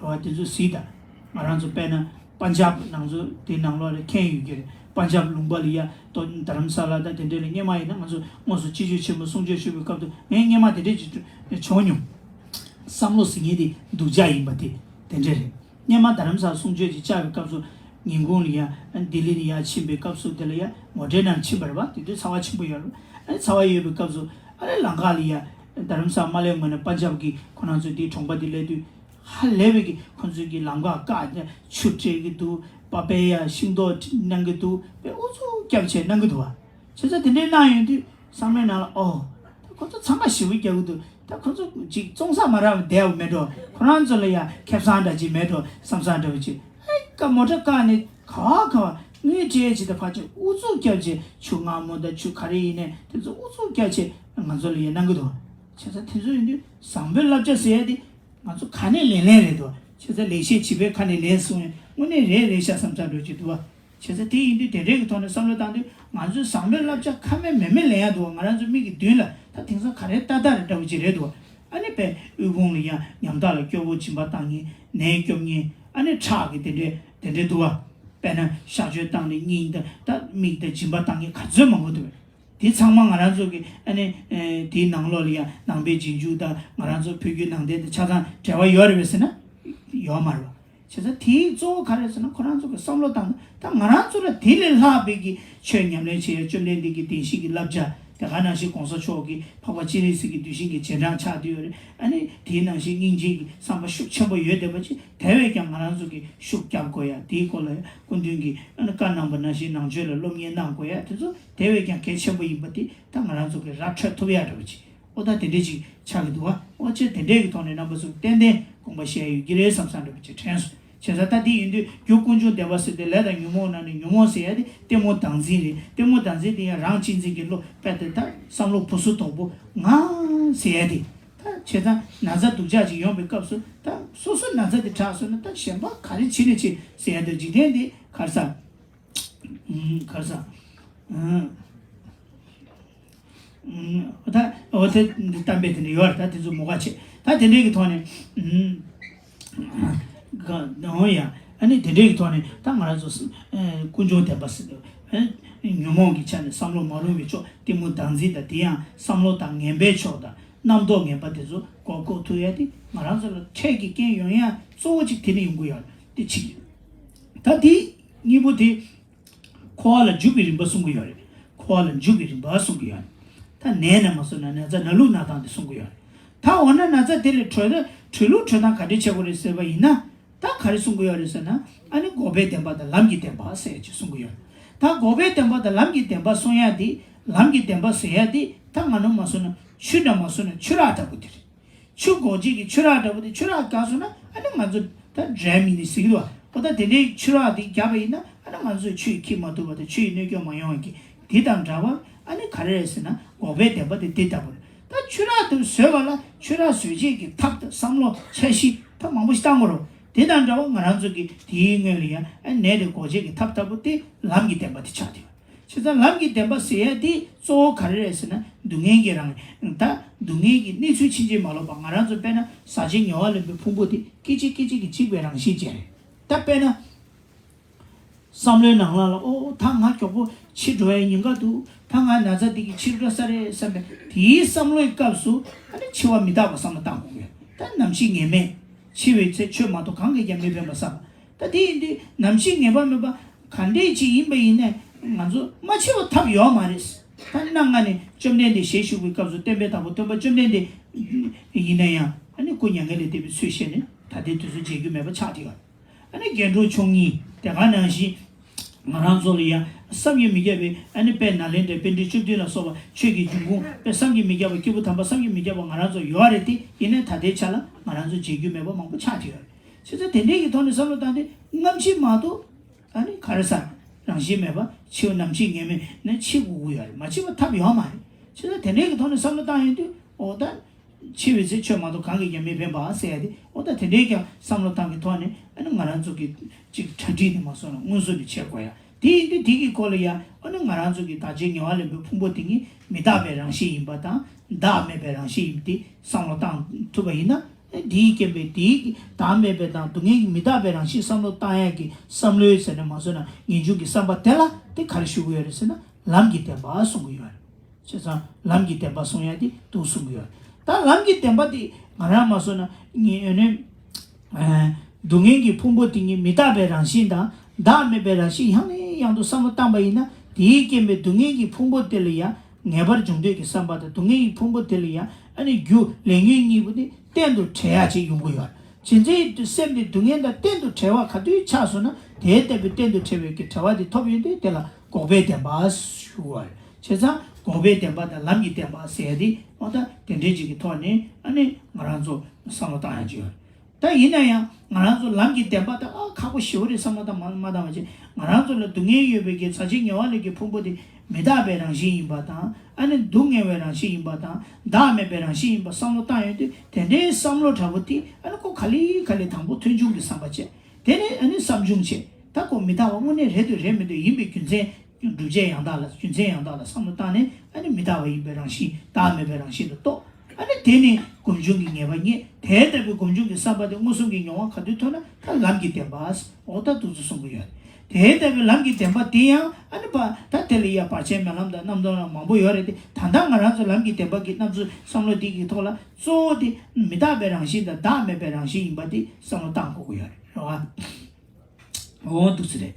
བས། རེད་བ། དེ་ཚོ་གཟིགས་དང་། ང་རང་ཚོ་དཔེར་ན་པན་ཇབ་ནང་ཚོ་དེ་ནང་ལོགས་ལ་མཁན་ཡོད་ཀྱི་རེད། པན་ཇབ་ལུང་པ་ལ་ཡ་ཏོ་དྷ་རམ་ས་ལ་དང་དེ་འདྲས་ལ་སྔོན་མ་ཡིན་ན་ང་ཚོ་དངོས་སུ་སྤྱི་ཆོས་ཆེན་མོ་གསུང་ཆོས་ཞུ་བའི་སྐབས་དུ་ངས་སྔོན་མ་དེ་འདྲས་ཅིག་བྱུང་མྱོང་། བསམ་བློ་ཟེར་མཁན་དེ་སྡུག་ཅག་ཡིན་པ་དེ་དེ་འདྲས་རེད། སྔོན་མ་དྷ་རམ་ས་ལ་གསུང་ཆོས་ཅིག་བཅར་བའི་སྐབས་སུ་ཉིན་གུང་ལ་ཡ་ལྡི་ལི་ནས་ཡར་ཕྱིན་པའི་སྐབས་སུ་དེ་ལ་ཡ་ངོ་སྤྲོད་ནང་ཕྱིན་པ་རེད་པ། དེ་དུས་ཚ་བ་ཆེན་པོ་ཡོད་རེད། ཨ་ནི་ཚ་བ་ཡོད་པའི་སྐབས་སུ་ཨ་ནི་ལམ་ཁ་ལ་ཡ་དྷ་རམ་ས་ལ་མ་སླེབས་སྔོན་ནས་པན་ཇབ་ཀྱི་ཁོ་རང་ཚོའི་དེའི་གྲོང་པ་དེ་སླེབས་དུས་ཧ་ལས་པའི་གི་ཁོ་ཚོའི་གི་ལམ་ཁ་བཀག་ནས་ཆུ་སྤྲད་ཀྱི་འདུག་པ་པེ་ཡ་ཤིང་ཏོག་གནང་གི་འདུག་པའི་ཨུ་ཚུགས་རྒྱབ་བྱས་གནང་གི་འདུག་བ། བྱས་ཙང་དེ་འདྲའི་གནང་ཡོང་དུས་བསམ་བློའི་ནང་ལ་ཨོ། ད་ཁོ་ཚོ་འཚང་ཁ་ཞེ་པོ་རྒྱག་གི་འདུག་ད་ཁོ་ཚོ་ཅིག་བཙོང་ས་མ་རག་པ་བསྡད་པ་མེད་འགྲོ། ཁོ་རང་ཚོ་ལ་ཡ་ཁེ་བཟང་འདྲ་ཅིག་མེད་འགྲོ་བསམ་བསམ་འདྲ་བོ་ཅིག་ཨེ་ཀ་མོ་ཊ་བཀག་ནས་ག་བ་ག་བ་དངུལ་སྤྲད་ཅིག་ད་ཕར་ཅིག་ཨུ་ཚུགས་རྒྱབ་བྱས་ཆུ་མངར་མོ་དང་ཆུ་ག་རེ་ཡིན་ནས་དེ་ཚོ་ཨུ་ཚུགས་རྒྱབ་བྱས་ང་ཚོ་ལ་ཡ་གནང་གི་འདུག་བྱས་ཙང་དེ་ཚོ་ཡིན་དུས་བཟང་པོའི་བསླབ་བྱ་ཟེར་ཡ་དེ་ང་ཚོ་ག་ནས་ལེན་ལེན་རེད་འདུག་བྱས་ཙང་ལེགས་བཤད་བྱིས་པའི་ཁ་ནས་ལེན་གསུངས་ཡ་དངོས་གནས་རེད་རེད་ཤག་བསམ་ཚར་འགྲོ་གི་འདུག་བ། བྱས་ཙང་དེ་ཡིན་དུས་དེ་འདྲའི་གི་ཐོག་ནས་བསམ་བློ་བཏང་དུས་ང་ཚོའི་བཟང་པོའི་བསླབ་བྱ་ཁ་མེད་མེད་མེད་ལེན་ཡ་འདུག་ང་རང་ཚོ་མིག་གི་མདུན་ལ་ད་དེང་སང་ག་རེ་ཏག་ཏག་རེད་འདྲ་བོ་ཅིག་རེད་འདུག་ཨ་ནི་དཔེ་དབུལ་ཕོངས་ལ་ཡང་ཉམ་ཐག་ལ་སྐྱོ་བོ་སྦྱིན་པ་བཏང་མཁན་ནད་སྐྱོབ་མཁན་ཨ་ནི་ཁྲག་གི་དེ་འདྲའི་དེ་འདྲའི་འདུག་བ། དཔེར་ན་གཤག་བཅོས་བཏང་ནས་སྙིང་དང་ད་མིག་དང་སྦྱིན་པ་བཏང་མཁན་ག་ཚོད་མང་པོ་འདུག་བས། དེ་ཚང་མ་ང་རང་ཚོ་གི་ཨ་ནི་དེའི་ནང་ལོགས་ལ་ཡང་ནང་པའི་རྗེས་འཇུག་དང་ང་རང་ཚོ་བོད་བརྒྱུད་ནང་བསྟན་དང་ཆ་ཚང་འབྲེལ་བ་ཡོད་རེད་བས་ཟེར་ན་ཡོད་མ་རེད་བ། བྱས་ཙང་དེའི་གཙོ་བོ་ག་རེ་ཟེར་ན་ཁོ་རང་ཚོ་གི་བསམ་བློ་བཏང་ན་ད་ང་རང་ཚོ་ལ་དེ་ལས་ལྷག་པའི་གི་ཆོས་ཉམས་ལེན་བྱེད་ཡ་བཅོམ་ལྡན་འདས་ཀྱི་བདེན་བཞི་གི་བསླབ་བྱ་ དེ་ག་ནང་བཞིན་གོང་ས་མཆོག་གི་འཕགས་པ་སྤྱན་རས་གཟིགས་ཀྱི་གདུལ་ཞིང་གི་རྗེས་འབྲང་ཆགས་བསྡད་ཡོད་རེད། ཨ་ནི་དེའི་ནང་བཞིན་སྙིང་རྗེ་གི་བསམ་པ་ཤུགས་ཆེན་པོ་ཡོད་བསྡད་པ་ཅིག་དེ་བས་ཀྱང་ང་རང་ཚོ་གི་ཤུགས་རྒྱབ་དགོས་ཡ། དེའི་སྐོར་ལ་སྐུ་མདུན་གྱིས་ཨ་ནི་བཀའ་གནང་པ་ནང་བཞིན་ནང་ཆོས་ལ་སློབ་གཉེར་གནང་དགོས་ཡ་དེ་ཚོ་དེ་བས་ཀྱང་གལ་ཆེན་པོ་ཡིན་པ་དེ་ད་ང་རང་ཚོ་གི་ར་འཕྲོད་ཐུབ་ཡ་འདྲ་བ་ཅིག་འོ་ད་དེ་འདྲས་ཅིག་ཆགས་ཀྱི་འདུག་བ། འོ་ཅེ་དེ་འདྲས་ཀྱི་ཐོག་ནས་རྣམ་པ་ཚོ་ཏན་ཏན་དགོངས་པ་བཞེས་ཡོད་ཀྱི་རེད་བསམ་བསམ་འདྲ་བ་ཅིག་དྲན་སོང་། བྱས་ཙང་ད་དེ་ཡིན་དུས་རྒྱུ་ཀུན་འབྱུང་བདེན་པ་ཟེར་ཏེ་ལས་དང་ཉོན་མོངས་ནང་ནས་ཉོན་མོངས་ཟེར་ཡ་དེ་གཏི་མུག་བདག་འཛིན་རེད། གཏི་མུག་བདག་འཛིན་དེ་ཡང་རང་གཅེས་འཛིན་གྱི་བློ་སྤེལ་ཏེ་ད་བསམ་བློ་བུ་སུ་དོག་པོ་ང་ཟེར་ཡ་དེ། ད་བྱས་ཙང་ན་ཚ་སྡུག་ཅག་ཅིག་ཡོང་པའི་སྐབས་སུ་ད་སོ་སོ་ན་ཚ་དེ་དྲག་སོང་ན་ད་གཞན་པ་ག་རེ་བྱེད་ནས་བྱེད་ཟེར་ཡ་དེ་འཇིག་རྟེན་འདི་ག་རེ་ཟ། ཨུམ། ག་རེ་ཟ། ཨུམ། ཨུམ། ད་འོ་དེ་གཏམ་དཔེ་དེ་འདྲ་ཡོད་རེད། ད་དེ་ཚོ་མོ་ག་བྱེད། ད་དེ་འདྲའི་གི་ཐོག་ནས། ཨུམ། ག་འོ་ཡ། ཨ་ནི་དེ་འདྲའི་གི་ཐོག་ནས་ད་ང་རང་ཚོ་ཨེ་ཀུན་འབྱུང་བདེན་པ་ཟེར་དུས་ཨེ་ཉོན་མོངས་ཀྱི་ཆ་ནས་བསམ་བློ་མ་རུང་བའི་ཕྱོགས་གཏི་མུག་བདག་འཛིན་དང་དེ་ཡང་བསམ་བློ་དང་ངན་པའི་ཕྱོགས་དང་རྣམ་རྟོག་ངན་པ་དེ་ཚོ་འགོག་འགོག་ཐུབ་ཡ་དེ་ང་རང་ཚོ་ལ་འཕྲལ་གྱི་རྐྱེན་ཡོང་ཡ་གཙོ་བོ་གཅིག་དེ་ནས་ཡོང་གི་ཡོད་རེད། དེ་གཅིག་ཡོད། ད་དེ་གཉིས་པོ་དེ། འཁོར་བ་ལ་འཇུག་པའི་རིམ་པ་གསུང་གི་ཡོད་རེད། འཁོར་བ་ལ་འཇུག་པའི་རིམ་པ་གསུང་གི་ཡོད་རེད། ད་ནད་ན་མ་སོང་ན་ན་ཚ་ན་ལུགས་ན་སྟངས་དེ་གསུང་གི་ཡོད་རེད། ད་འོ་ན་ན་ཚ་དེ་ལས་གྲོལ་གྲོལ་ལུགས་གྲོལ་སྟངས་ག་འདྲས་བྱེད་དགོས་རེད་ཟེར་བ་ཡིན་ན། ད་ག་རེ་གསུང་གི་ཡོད་རེད་ཟེར་ན། ཨ་ནི་འགོག་པའི་བདེན་པ་དང་ལམ་གྱི་བདེན་པ་ཟེར་ཅིག་གསུང་གི་ཡོད་རེད། ད་འགོག་པའི་བདེན་པ་དང་ལམ་གྱི་བདེན་པ་གསུང་ཡ་དེ། ལམ་གྱི་བདེན་པ་ཟེར་ཡ་དེ་ད་ང་ནོར་མ་སོང་ན་ཆུ་འདྲ་མ་སོང་ན་ཆུ་རགས་འདྲ་པོ་དེ་རེད། ཆུ་འགོག་བྱེད་ཀྱི་ཆུ་རགས་འདྲ་པོ་དེ་ཆུ་རགས་བཀག་སོང་ན་ཨ་ནི་ང་ཚོ་ད་འདྲེ་མི་ནི་ཟིག་རེད་བ། འོ་ད་དེ་འདྲའི་ཆུ་རགས་དེ་བརྒྱབ་པ་ཡིན་ན་ཨ་ནི་ང་ཚོས་ཆུ་ཡིས་འཁྱེར་མ་ཐུབ་པ་དང་ཆུ་ཡིས་གནོད་སྐྱོན་མ་ཡོང་བ་གི་དེ་དང་འདྲ་བ། ཨ་ནི་ག་རེ་རེད་ཟེར་ན་འགོག་པའི་བདེན་པ་དེ་དེ་ལྟ་བུ་རེད། ད་ཆུ་རགས་དེ་བཟོས་པ་ལ་ཆུ་རགས་བཟོ་བྱེད་ཀྱི་ཐབས་དང་བསམ་བློ་འཆར་གཞི་ད་མང་པོ་ཞིག་བཏང་དགོས་རེད། དེ་དང་འདྲ་བ་ང་རང་ཚོ་གི་དེའི་སྔོན་ལ་ཡང་ཨ་ནི་ནད་དེ་འགོག་བྱེད་ཀྱི་ཐབས་ལྟ་བུ་དེ་ལམ་གྱི་བདེན་པ་དེ་ཆགས་བསྡད་ཡོད། བྱས་ཙང་ལམ་གྱི་བདེན་པ་ཟེར་ཡ་དེ་གཙོ་བོ་ག་རེ་རེད་ཟེར་ན་སྡུག་བསྔལ་གྱི་རང་ད་སྡུག་བསྔལ་གྱི་གནས་ཚུལ་ཕྱིན་ཅི་མ་ལོག་པ་ང་རང་ཚོ་དཔེར་ན་ཟག་བཅས་ཉེ་བ་ལེན་པའི་ཕུང་པོ་དེ་སྐད་ཅིག་སྐད་ཅིག་གིས་འཇིག་པའི་རང་བཞིན་ཅན་རེད། ད་དཔེར་ན་བསམ་བློའི་ནང་ལ་ལ་ཨོ་ད་ང་མགྱོགས་པོ་འཆི་འགྲོ་བའི་ཉེན་ཁ་འདུག་ད་ང་ན་ཚ་འདི་གིས་འཆི་འགྲོ་ས་རེད་བསམ་པའི་དེའི་བསམ་བློའི་སྐབས་སུ་ཨ་ནི་འཆི་བ་མི་རྟག་པ་བསམ་བློ་བཏང་དགོས་ཀྱི་ཡོད། ད་ནམ་འཆི་ངེས་མེད། འཆི་བའི་ཚེ་ཆོས་མ་གཏོགས་གང་གིས་ཀྱང་མི་ཕན་པ་བསམ། ད་དེ་ཡིན་དུས་ནམ་འཆི་ངེས་པ་མེད་པ་ག་འདྲས་ཅིག་ཡིན་པ་ཡིན་ནའི་ང་ཚོ་མ་འཆི་བ་ཐབས་ཡོད་མ་རེད། ད་གནའ་སྔ་ནས་བཅོམ་ལྡན་འདས་ཞལ་བཞུགས་པའི་སྐབས་སུ་སྟོན་པའི་བདག་པོ་སྟོན་པ་བཅོམ་ལྡན་འདས་ཡིན་ན་ཡང་ཨ་ནི་སྐུ་མྱ་ངན་ལས་འདས་པའི་ཚུལ་བཤད་ནས་ད་ལྟའི་དུས་སུ་མཇལ་རྒྱུ་མེད་པ་ཆགས་བསྡད་ཡོད། ཨ་ནི་རྒྱན་དྲུག་མཆོག་གཉིས་དེ་ག་ནང་བཞིན་ང་རང་ཚོ་ལ་ཡང་བསམ་གྱིས་མི་ཁྱབ་པའི་ཨ་ནི་དཔལ་ནཱ་ལེནྡྲའི་པཎྜི་ཏ་བཅུ་བདུན་ལ་སོགས་པ་ཆོས་ཀྱི་འབྱུང་ཁུངས་དཔེ་བསམ་གྱིས་མི་ཁྱབ་པ་སྐྱེས་བུ་དམ་པ་བསམ་གྱིས་མི་ཁྱབ་པ་ང་རང་ཚོ་ཡོད་རེད་དེ་ཡིན་ནའི་ད་ལྟའི་ཆ་ལ་ང་རང་ཚོ་མཇལ་རྒྱུ་མེད་པ་མང་པོ་ཆགས་བསྡད་ཡོད་རེད། བྱས་ཙང་དེ་འདྲའི་གི་ཐོག་ནས་བསམ་བློ་བཏང་སྟེ་སྔ་ཕྱི་མ་གཏོགས། ཨ་ནི་ག་རེ་ཟ། རང་བཞིན་མེད་པ་འཆི་བ་ནམ་འཆི་ངེས་མེད་ནི་འཆི་དགོས་ཀྱི་ཡོད་རེད། མ་འཆི་བ་ཐབས་ཡོད་མ་རེད། བྱས་ཙང་དེ་འདྲའི་གི་ཐོག་ནས་བསམ་བློ་བཏང་ཡོང་དུས་ཨོ་ད། འཆི་བའི་ཚེ་ཆོས་མ་གཏོགས་གང་གིས་ཀྱང་མི་ཕན་པ་ཟེར་ཡ་དེ་ཨོ་ད་དེ་འདྲའི་ཀྱང་བསམ་བློ་བཏང་གི་ཐོག་ནས་ཨ་ནི་ང་རང་ཚོ་གི་ཅིག་གྲ་སྒྲིག་ནས་མ་སོང་ན་མངོན་སུམ་དུ་བྱེད་དགོས་ཡ་དེ་ཡིན་དུས་དེ་གི་སྐོར་ལ་ཡ་ཨ་ནི་ང་རང་ཚོ་གི་བདག་གཅིག་ངལ་བ་ལེན་པའི་ཕུང་པོ་དེ་ཉིད་མི་རྟག་པའི་རང་བཞིན་ཡིན་པ་དང་བདག་མེད་པའི་རང་བཞིན་ཡིན་པ་དེ་བསམ་བློ་བཏང་ཐུབ་པ་ཡིན་ན། དེའི་རྐྱེན་པས་དེའི་བདག་མེད་པའི་དང་སྡུག་བསྔལ་གྱི་མི་རྟག་པའི་རང་བཞིན་བསམ་བློ་བཏང་ཡག་གི་བསམ་བློའི་ཟེར་ནས་མ་བཟོད་ན་ངེས་འབྱུང་གི་བསམ་པ་དེ་ལ་དེ་ག་རེ་ཞུ་གི་ཡོད་རེད་ཟེར་ན་ལམ་གྱི་བདེན་པ་གསུང་གི་ཡོད་རེད། བྱས་ཙང་ལམ་གྱི་བདེན་པ་གསུང་ཡག་དེ་འདུག་གསུང་གི་ཡོད་རེད། ད་ལམ་གྱི་བདེན་པ་དེ་ང་རང་མ་བཟོད་ན་ངས་ཡོད་ནས་སྡུག་བསྔལ་གྱི་ཕུང་པོ་དེ་ཉིད་མི་རྟག་པའི་རང་བཞིན་དང་བདག་མེད་པའི་རང་བཞིན་ཡང་ནས་ཡང་དུ་བསམ་བློ་བཏང་པ་ཡིན་ན་དེའི་རྐྱེན་པས་སྡུག་བསྔལ་གྱི་ཕུང་པོ་དེ་ལ་ཡང་ངེས་པར་འབྱུང་འདོད་ཀྱི་བསམ་པ་དང་སྡུག་བསྔལ་གྱི་ཕུང་པོ་དེ་ལ་ཡང་ཨ་ནི་རྒྱུ་ལས་ཉོན་གཉིས་པོ་ནི་གཏན་དུ་བྲལ་ཡག་ཅིག་ཡོང་གི་ཡོད་རེད། ཇི་འདྲའི་སེམས་དེ་སྡུག་བསྔལ་དང་གཏན་དུ་བྲལ་བ་ག་དུས་ཆགས་སོང་ན་དེའི་ལྟ་བུའི་གཏན་དུ་བྲལ་བའི་གི་བྲལ་བ་དེ་ཐོབ་ཡོང་དུས་དེ་ལ་འགོག་པའི་བདེན་པ་ཞུ་བ་རེད། བྱས་ཙང་འགོག་པའི་བདེན་པ་དང་ལམ་གྱི་བདེན་པ་ཟེར་ཡ་དེ་འོ་ད་དེ་འདྲའི་ཅིག་གི་ཐོག་ནས་ཨ་ནི་ང་རང་ཚོ་བསམ་བློ་བཏང་ཡག་ཅིག་ཡོད་རེད། ད་ཡིན་ན་ཡང་ང་རང་ཚོ་ལམ་གྱི་བདེན་པ་དང་ཨ་ཁག་པོ་ཞེ་པོ་རེད་བསམ་བློ་དང་མ་མ་བཏང་བ་བྱས་ང་རང་ཚོ་ལ་སྡུག་བསྔལ་ཡོད་པའི་གི་ཟག་བཅས་ངལ་བ་ལས་ཀྱི་ཕུང་པོ་དེ་མི་རྟག་པའི་རང་བཞིན་ཡིན་པ་དང་ཨ་ནི་སྡུག་བསྔལ་བའི་རང་བཞིན་ཡིན་པ་དང་བདག་མེད་པའི་རང་བཞིན་ཡིན་པ་བསམ་བློ་བཏང་ཡོང་དུས་དེ་འདྲའི་བསམ་བློ་འདྲ་པོ་དེ་ཨ་ནི་ཁོ་ག་ལེ་ག་ལེ་དང་པོ་ཐོས་བྱུང་གི་བསམ་པ་བྱས་དེ་ནས་ཨ་ནི་བསམ་བྱུང་བྱས་ད་ཁོ་མི་རྟག་པ་དངོས་གནས་རེད་འདོད་རེད་མི་འདོད་ཡིན་པའི་རྒྱུ་མཚན། སྒྲུབ་བྱེད་ཡང་དག་ལ་རྒྱུ་མཚན་ཡང་དག་ལ་བསམ་བློ་བཏང་ནས་ཨ་ནི་མི་རྟག་པ་ཡིན་པའི་རང་བཞིན་བདག་མེད་པའི་རང་བཞིན་དུ་རྟོགས། ཨ་ནི་དེ་ནི་སྒོམ་བྱུང་གི་ངེས་པ་རྙེད། དེ་ལྟ་བུའི་སྒོམ་བྱུང་གི་བསམ་པ་དེ་མངོན་སུམ་གྱི་མྱོང་བ་ག་དུས་ཐོན་ན་ད་ལམ་གྱི་བདེན་པ། འོ་ད་འདུག་ཚུལ་གསུང་གི་ཡོད། དེ་ལྟ་བུའི་ལམ་གྱི་བདེན་པ་དེ་ཡང་ཨ་ནི་བ་ད་དེ་ལ་ཡ་བར་ཆད་མེད་ལམ་དང་རྣམ་གྲོལ་ལམ་མང་པོ་ཡོད་རེད་དེ་ད་ལྟ་ང་རང་ཚོ་ལམ་གྱི་བདེན་པ་གི་རྣམ་ཚུལ་བསམ་བློ་འདི་གི་ཐོག་ལ་གཙོ་བོ་དེ་མི་རྟག་པའི་རང་བཞིན་དང་བདག་མེད་པའི་རང་བཞིན་ཡིན་པ་དེ་བསམ་བློ་བཏང་དགོས་ཀྱི་ཡོད་རེད་རེད་བ། འོ་འདུག་ཚུལ་རེད།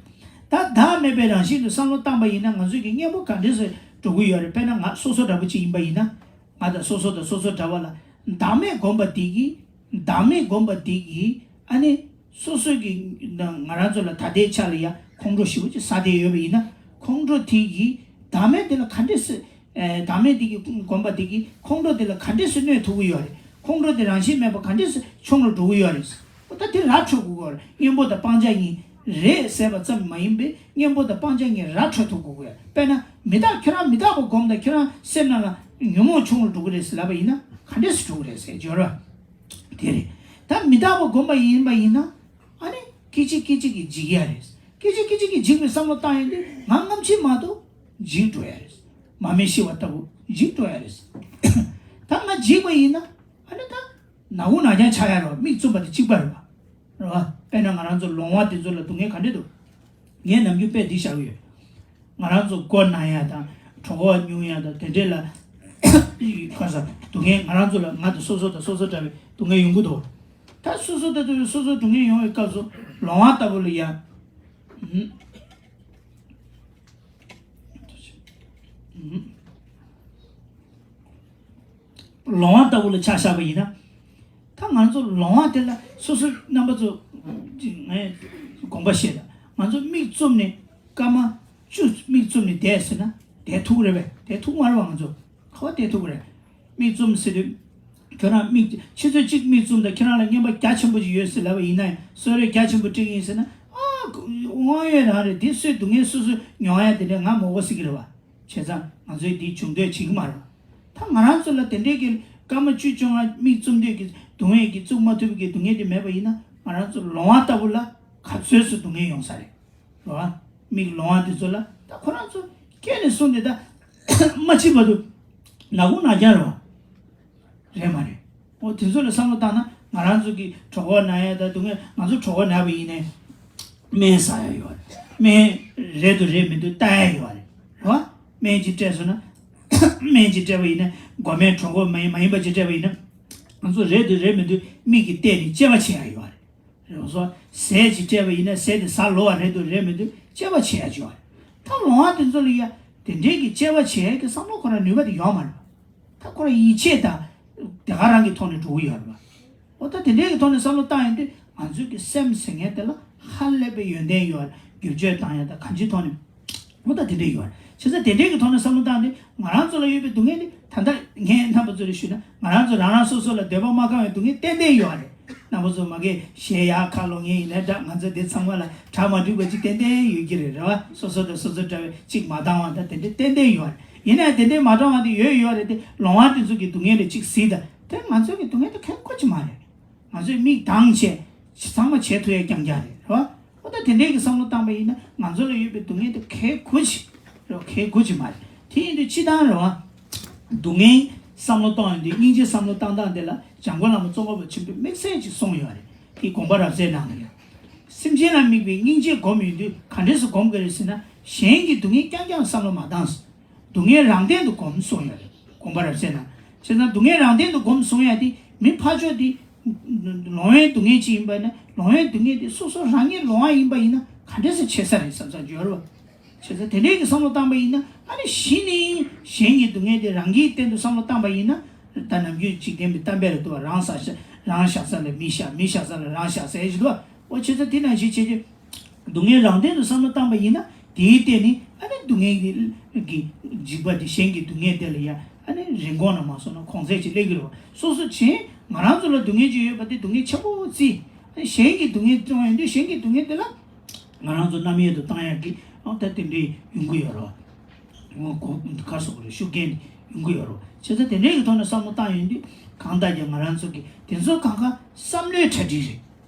ད་བདག་མེད་པའི་རང་བཞིན་དུ་བསམ་བློ་བཏང་པ་ཡིན་ན་ང་ཚོས་ཀྱི་གཉེན་པོ་ག་འདྲས་སུ་ འགྲོ་གི་ཡོད་རེད། དཔེར་ན་ང་སོ་སོ་འདྲ་པོ་ཅིག་ཡིན་པ་ཡིན་ན། ང་དང་སོ་སོ་དང་སོ་སོ་འདྲ་བ་ལ་བདག་མེད་སྒོམ་པ་འདི་གིས། བདག་མེད་སྒོམ་པ་འདི་གིས་ཨ་ནི་སོ་སོ་གི་ང་རང་ཚོ་ལ་ད་ལྟའི་ཆ་ལ་ཡ་ཁོང་ཁྲོ་ཞེ་པོ་ཅིག་ཟ་བསྡད་ཡོད་པ་ཡིན་ན། ཁོང་ཁྲོ་དེ་གིས་བདག་མེད་དེ་ལ་ག་འདྲས་སེ། ཨེ། བདག་མེད་དེ་གིས་སྒོམ་པ་དེ་གིས་ཁོང་ཁྲོ་དེ་ལ་ག་འདྲས་སེ་གནོད་ཐུབ་ཀྱི་ཡོད་རེད། ཁོང་ཁྲོ་དེ་རང་བཞིན་མེད་པ་ག་འདྲས་སེ་ཆུང་རུ་འགྲོ་གི་ཡོད་རེད། འོ་ད་དེ་ར་འཕྲོད་དགོས་ཀྱི་ཡོད་རེད། གཉེན་པོ་དང་སྤང་བྱ་གཉིས་རེད་ཟེར་བ་ཙམ་མ་ཡིན་པའི་གཉེན་པོ་དང་སྤང་བྱ་གཉིས་ར་འཕྲོད་ཐུབ་དགོས་ཀྱི་ཡོད། དཔེར་ན་མི་རྟག་ཁྱེད་རང་མི་རྟག་པ་སྒོམ་དང་ཁྱེད་རང་སེམས་ནང་ལ་ཉོན་མོངས་ཆུང་རུ་འགྲོ་གི་རེད་ཟེར་ལབ་པ་ཡིན་ན་ག་འདྲས་སེ་འགྲོ་གི་རེད་ཟེར་གྱི་ཡོད་རེད། དེ་རེད། ད་མི་རྟག་པ་སྒོམ་པ་ཡིན་པ་ཡིན་ན། ཨ་ནི་སྐད་ཅིག་སྐད་ཅིག་གིས་འཇིག་ཡ་རེད། སྐད་ཅིག་སྐད་ཅིག་གིས་འཇིག་པའི་བསམ་བློ་བཏང་ཡོང་དུས་ང་སྔ་ཕྱི་མ་གཏོགས་འཇིག་འགྲོ་ཡ་རེད། མ་སྨད་ཤི་བ་ལྟ་བུ་འཇིག་འགྲོ་ཡ་རེད། ད་ང་འཇིག་པ་ཡིན་ན། ཨ་ནི་ད་ནག་པོ་ནག་རྐྱང་ཆགས་ཡ་རེད་བ། མིག་བཙུམ་པ་དེ་གཅིག་པ་རེད་བ། རེད་བ། དཔེར་ན་ང་རང་ཚོ་ལོང་བ་དེ་ཚོ་ལ་སྡུག་བསྔལ་ག་འདྲས་འདུག་ངས་ནམ་རྒྱུན་དཔེ་འདི་བཞག་གི་ཡོད། ང་རང་ཚོ་མགོ་ན་ཡ་དང་གྲོད་ཁོག་སྙུང་ཡ་དང་དེ་འདྲས་ལ། ཁ་ས་སྡུག་བསྔལ་ང་རང་ཚོ་ལ་ང་དང་སོ་སོ་དང་སོ་སོ་འདྲ་བའི་སྡུག་བསྔལ་ཡོང་གི་འདུག་ད་སོ་སོ་དང་སོ་སོ་སྡུག་བསྔལ་ཡོང་བའི་སྐབས་སུ་ལོང་བ་ལྟ་བུ་ལ་ཡ། ཨུམ། ཨུམ། ལོང་བ་ལྟ་བུ་ལ་ཆ་བཞག་པ་ཡིན་ན། ད་ང་ཚོ་ལོང་བ་དེ་ལ་སོ་སོ་རྣམ་པ་ཚོ་ངས་དགོངས་པ་བཞེས་ལ། ང་ཚོ་མིག་བཙུམ་ནས་སྐར་མ་བཅུ་མིག་བཙུམ་ནས་བསྡད་ཟེར་ན་བསྡད་ཐུབ་རེད་པས། བསྡད་ཐུབ་མ་རེད་བ། ང་ཚོ་ག་བ་བསྡད་ཐུབ་རེད། མིག་བཙུམ་ཟེར་དུས་ཁྱོད་རང་མིག་ཆུ་ཚོད་གཅིག་མིག་བཙུམ་དང་ཁྱོད་རང་ལ་རྔན་པ་རྒྱ་ཆེན་པོ་ཞིག་ཡོད་ཟེར་ལབ་པ་ཡིན་ན་ཡང་། གསོལ་རས་རྒྱ་ཆེན་པོ་སྤྲད་ཀྱི་ཡིན་ཟེར་ན། ཨ་དབང་ཡོད་རང་རེད། དེ་སོས་སྡུག་བསྔལ་སོ་སོས་མྱོང་ཡ་དེ་འདྲ་ང་མོག་པོ་ཟེར་གྱི་རེད་བ། བྱས་ཙང་ང་ཚོས་འདི་བྱུང་འདོད་བྱེད་ཀྱི་མ་རེད། ད་ང་རང་ཚོ་ལ་དེ་འདྲའི་གི་སྐར་མ་བཅུ་བཅོ་ལྔ་མིག་བཙུམ་དུས་ཀྱི་སྡུག་བསྔལ་གྱི་བཙུམ་མ་ཐུབ་ཀྱི་སྡུག་བསྔལ་དེ་མེད་པ་ཡིན་ན། ང་རང་ཚོ་ལོང་བ་ལྟ་བུ་ལ་ག་ཚོད་སུ་སྡུག་བསྔལ་ཡོང་ས་རེད། རེད་བ། མིག་ལོང་བ་དེ་ཚོ་ལ་ད་ཁོ་རང་ཚོ་སྐྱེས་ནས་གསུངས་ཏེ་ད་མ་འཆི་བར་དུ་ནག་པོ་ནག་རྐྱང་རེད་བ། རེད་མ་རེད། འོ་དེ་ཚོ་ལ་བསམ་བློ་བཏང་ན། ང་རང་ཚོ་གི་གྲོད་ཁོག་ན་ཡ་ད་སྡུག་བསྔལ། ང་ཚོ་གྲོད་ཁོག་ན་བ་ཡིན་ནའི་སྨན་ཟ་ཡ་ཡོད་རེད། སྨན་རེད་འདུག་རེད་མི་འདུག་ལྟ་ཡ་ཡོད་རེད། རེད་བ། སྨན་ཅིག་སྤྲད་སོང་ན། སྨན་ཅིག་སྤྲད་པ་ཡིན་ན། འགོ་སྨན་གྲོད་ཁོག་མ་ཡིན་མ་ཡིན་པ་ཅིག་སྤྲད་པ་ཡིན་ན། ང་ཚོ་རེད་འདུག་རེད་མི་འདུག་མིག་གིས་བལྟས་ནས་དཔྱད་པ་བྱེད་ཡ་ཡོད་རེད། རེད་སོ། ཟས་ཅིག་སྤྲད་པ་ཡིན་ན་ཟས་དེ་ཟ་ལོ་བ་རེད་འདུག་རེད་མི་འདུག་དཔྱད་པ་བྱེད་ཡ་ཅིག་ཡོད་རེད། ད་ལོང་བ་དེ་ཚོ་ལ་ཡ་དེ་འདྲའི་གི་དཔྱད་པ་བྱེད་ཡ་གི་བསམ་བློ་ཁོ་རང་ནུས་པ་དེ་ཡོད་མ་རེད། ད་ཁོ་རང་ཡིད་ཆེས་དང་དེ་ག་རང་གི་ཐོག་ནས་འགྲོ་གི་ཡོད་རེད་བ། འོ་ད་དེ་འདྲའི་གི་ཐོག་ནས་བསམ་བློ་བཏང་ཡོང་དུས་ང་ཚོའི་གི་སེམས་ཟེར་མཁན་དེ་ལ་ཧ་ལས་པའི་ཡོན་ཏན་ཡོད་རེད། བསྒྱུར་བཅོས་བཏང་ཡ་དང་གང་ཅིའི་ཐོག་ནས། འོ་ད་དེ་འདྲ་ཡོད་རེད། བྱས་ཙང་དེ་འདྲའི་གི་ཐོག་ནས་བསམ་བློ་བཏང་དུས་ང་རང་ཚོ་ལ་ཡོད་པའི་སྡུག་བསྔལ་དེ། ད་ལྟ་ངས་རྣམ་པ་ཚོ་ལ་ཞུས་ན། ང་རང་ཚོ་རང་རང་སོ་སོ་ལ་འདོད་པ་མ་ཁེངས་པའི་སྡུག་བསྔལ་ཏན་ཏན་ཡོད་རེད། རྣམ་པ་ཚོ་མ་གིར་གཞས་ཡར་ཁ་ལོ་ངེས་ཡིན་ན་འདྲ། ང་ཚོ་དེ་ཚང་མ་ལ་གྲ་མ་འགྲིག་པ་ཅིག་ཏན་ཏན་ཡོད་ཀྱི་རེད། རེད་བ། སོ་སོ་དང་སོ་སོ་འདྲ་བའི་ཅིག་མ་འདང་བ་དང་དེ་འདྲ་ཏན་ཏན་ཡོད་རེད། ཡིན་ནའང་དེ་འདྲའི་མ་འདང་བ་དེ་ཡོད་ཡོད་རེད་དེ། ལོང་བ་དེ་ཚོ་གི་སྡུག་བསྔལ་ལ་ཅིག་གཟིགས་དང་། དེ་ང་ཚོ་གི་སྡུག་བསྔལ་དེ་གལ་ཁོ་ཅིག་མ་རེད། ང་ཚོས་མིག་གདངས་བྱས། ཚང་མ་བྱེད་ཐུབ་ཡ་རྐྱང་རྐྱང་རེད། རེད་བ། འོ་ད་དེ་འདྲའི་གི་བསམ་བློ་བཏང་པ་ཡིན་ན་ང་ཚོ་ལ་ཡོད་པའི་སྡུག་བསྔལ་དེ་གལ་དགུ་ཅིག་རེད། གལ་དགུ་ཅིག་མ་རེད། དེ་ཡིན་དུས་སྤྱིར་བཏང་རེད་བ། སྡུག་བསྔལ་བསམ་བློ་གཏོང་ཡོང་དུས་སྙིང་རྗེ་བསམ་བློ་བཏང་སྟངས་དེ་ལ་འཇམ་མགོན་བླ་མ་ཙོང་ཁ་པ་ཆེན་པོས་དམིགས་བསལ་ཅིག་གསུངས་ཡོད་རེད། དེ་དགོངས་པ་རབ་གསལ་ནང་ལ་ཡོད། སེམས་ཅན་ལ་དམིགས་པའི་སྙིང་རྗེ་སྒོམ་ཡོང་དུས་ག་འདྲས་སུ་སྒོམ་དགོས་རེད་ཟེར་ན། གཞན་གྱི་སྡུག་བསྔལ་རྐྱང་རྐྱང་བསམ་བློ་མ་བཏང་། སྡུག་བསྔལ་རང་སྟེང་དུ་སྒོམ་གསུངས་ཡོད་རེད། དགོངས་པ་རབ་གསལ་ནང་། བྱས་ཙང་སྡུག་བསྔལ་རང་སྟེང་དུ་སྒོམ་གསུང་ཡ་དེ་མི་ཕར་ཕྱོགས་དེ་ལོང་བའི་སྡུག་བསྔལ་ཅིག་ཡིན་པ་ན། ལོང་བའི་སྡུག་བསྔལ་དེ་སོ་སོ་རང་ཉིད་ལོང་བ་ཡིན་པ་ཡིན་ན་ག་འདྲས་སེ་བྱེད་ས་རེད་བསམ་བསམ་བརྗོད་རོགས། བྱས་ཙང་དེ་འདྲའི་གི་བསམ་བློ་བཏང་པ་ཡིན་ན། ཨ་ནི་གཞི་ནས་གཞན་གྱི་སྡུག་བསྔལ་དེ་རང་གི་སྟེང་དུ་བསམ་བློ་བཏང་པ་ཡིན་ན། ད་ནམ་རྒྱུན་འཇིག་རྟེན་པའི་གཏམ་དཔེ་རེད་འདུག་བ། རང་ས་ཆ་རང་བཞག་ས་ལ་མི་བཞག་མི་བཞག་ས་ལ་རང་བཞག་ཟེར་ཞིག་འདུག་བ། འོ་བྱས་ཙང་དེ་ནང་བཞིན་བྱས་ཏེ། སྡུག་བསྔལ་རང་སྟེང་དུ་བསམ་བློ་བཏང་པ་ཡིན་ན། དེའི་སྟེང་ནས་ཨ་ནི་སྡུག་བསྔལ་གྱི་གི་འཇིགས་པ་དེ། གཞན་གྱི་སྡུག་བསྔལ་དེ་ལ་ཡ་ཨ་ནི་རིན་གོང་ལ་མ་སོང་ན་གོང་ཚད་ཅིག་སླེབས་ཀྱི་རེད་བ། སོ་སོ་གཞན་ང་རང་ཚོ་ལ་སྡུག་བསྔལ་ཅིག་ཡོད་པ་དེ་སྡུག་བསྔལ་ཆེན་པོ་བརྩི། ཨ་ནི་གཞན་གྱི་སྡུག་བསྔལ་གཏོང་ཡོང་དུས་གཞན་གྱི་སྡུག་བསྔལ་དེ་ལ་ང་རང་ཚོ་རྣམ་གཡེང་དུ་བཏང་ཡག་གི་ཨང་ད་དེ་འདྲའི་ཡོང་གི་ཡོད་རེད་བ། འོ་གོ་ག་སོགས་རེད། ཤུགས་རྐྱེན་ཡོང་གི་ཡོད་རེད་བ། བྱས་ཙང་དེ་འདྲའི་གི་ཐོག་ནས་བསམ་བློ་བཏང་ཡོང་དུས་གང་ལྟར་ཀྱང་ང་རང་ཚོ་གི་དེ་ཚོ་གང་ག་བསམ་བློའི་གྲ་སྒྲིག་རེད།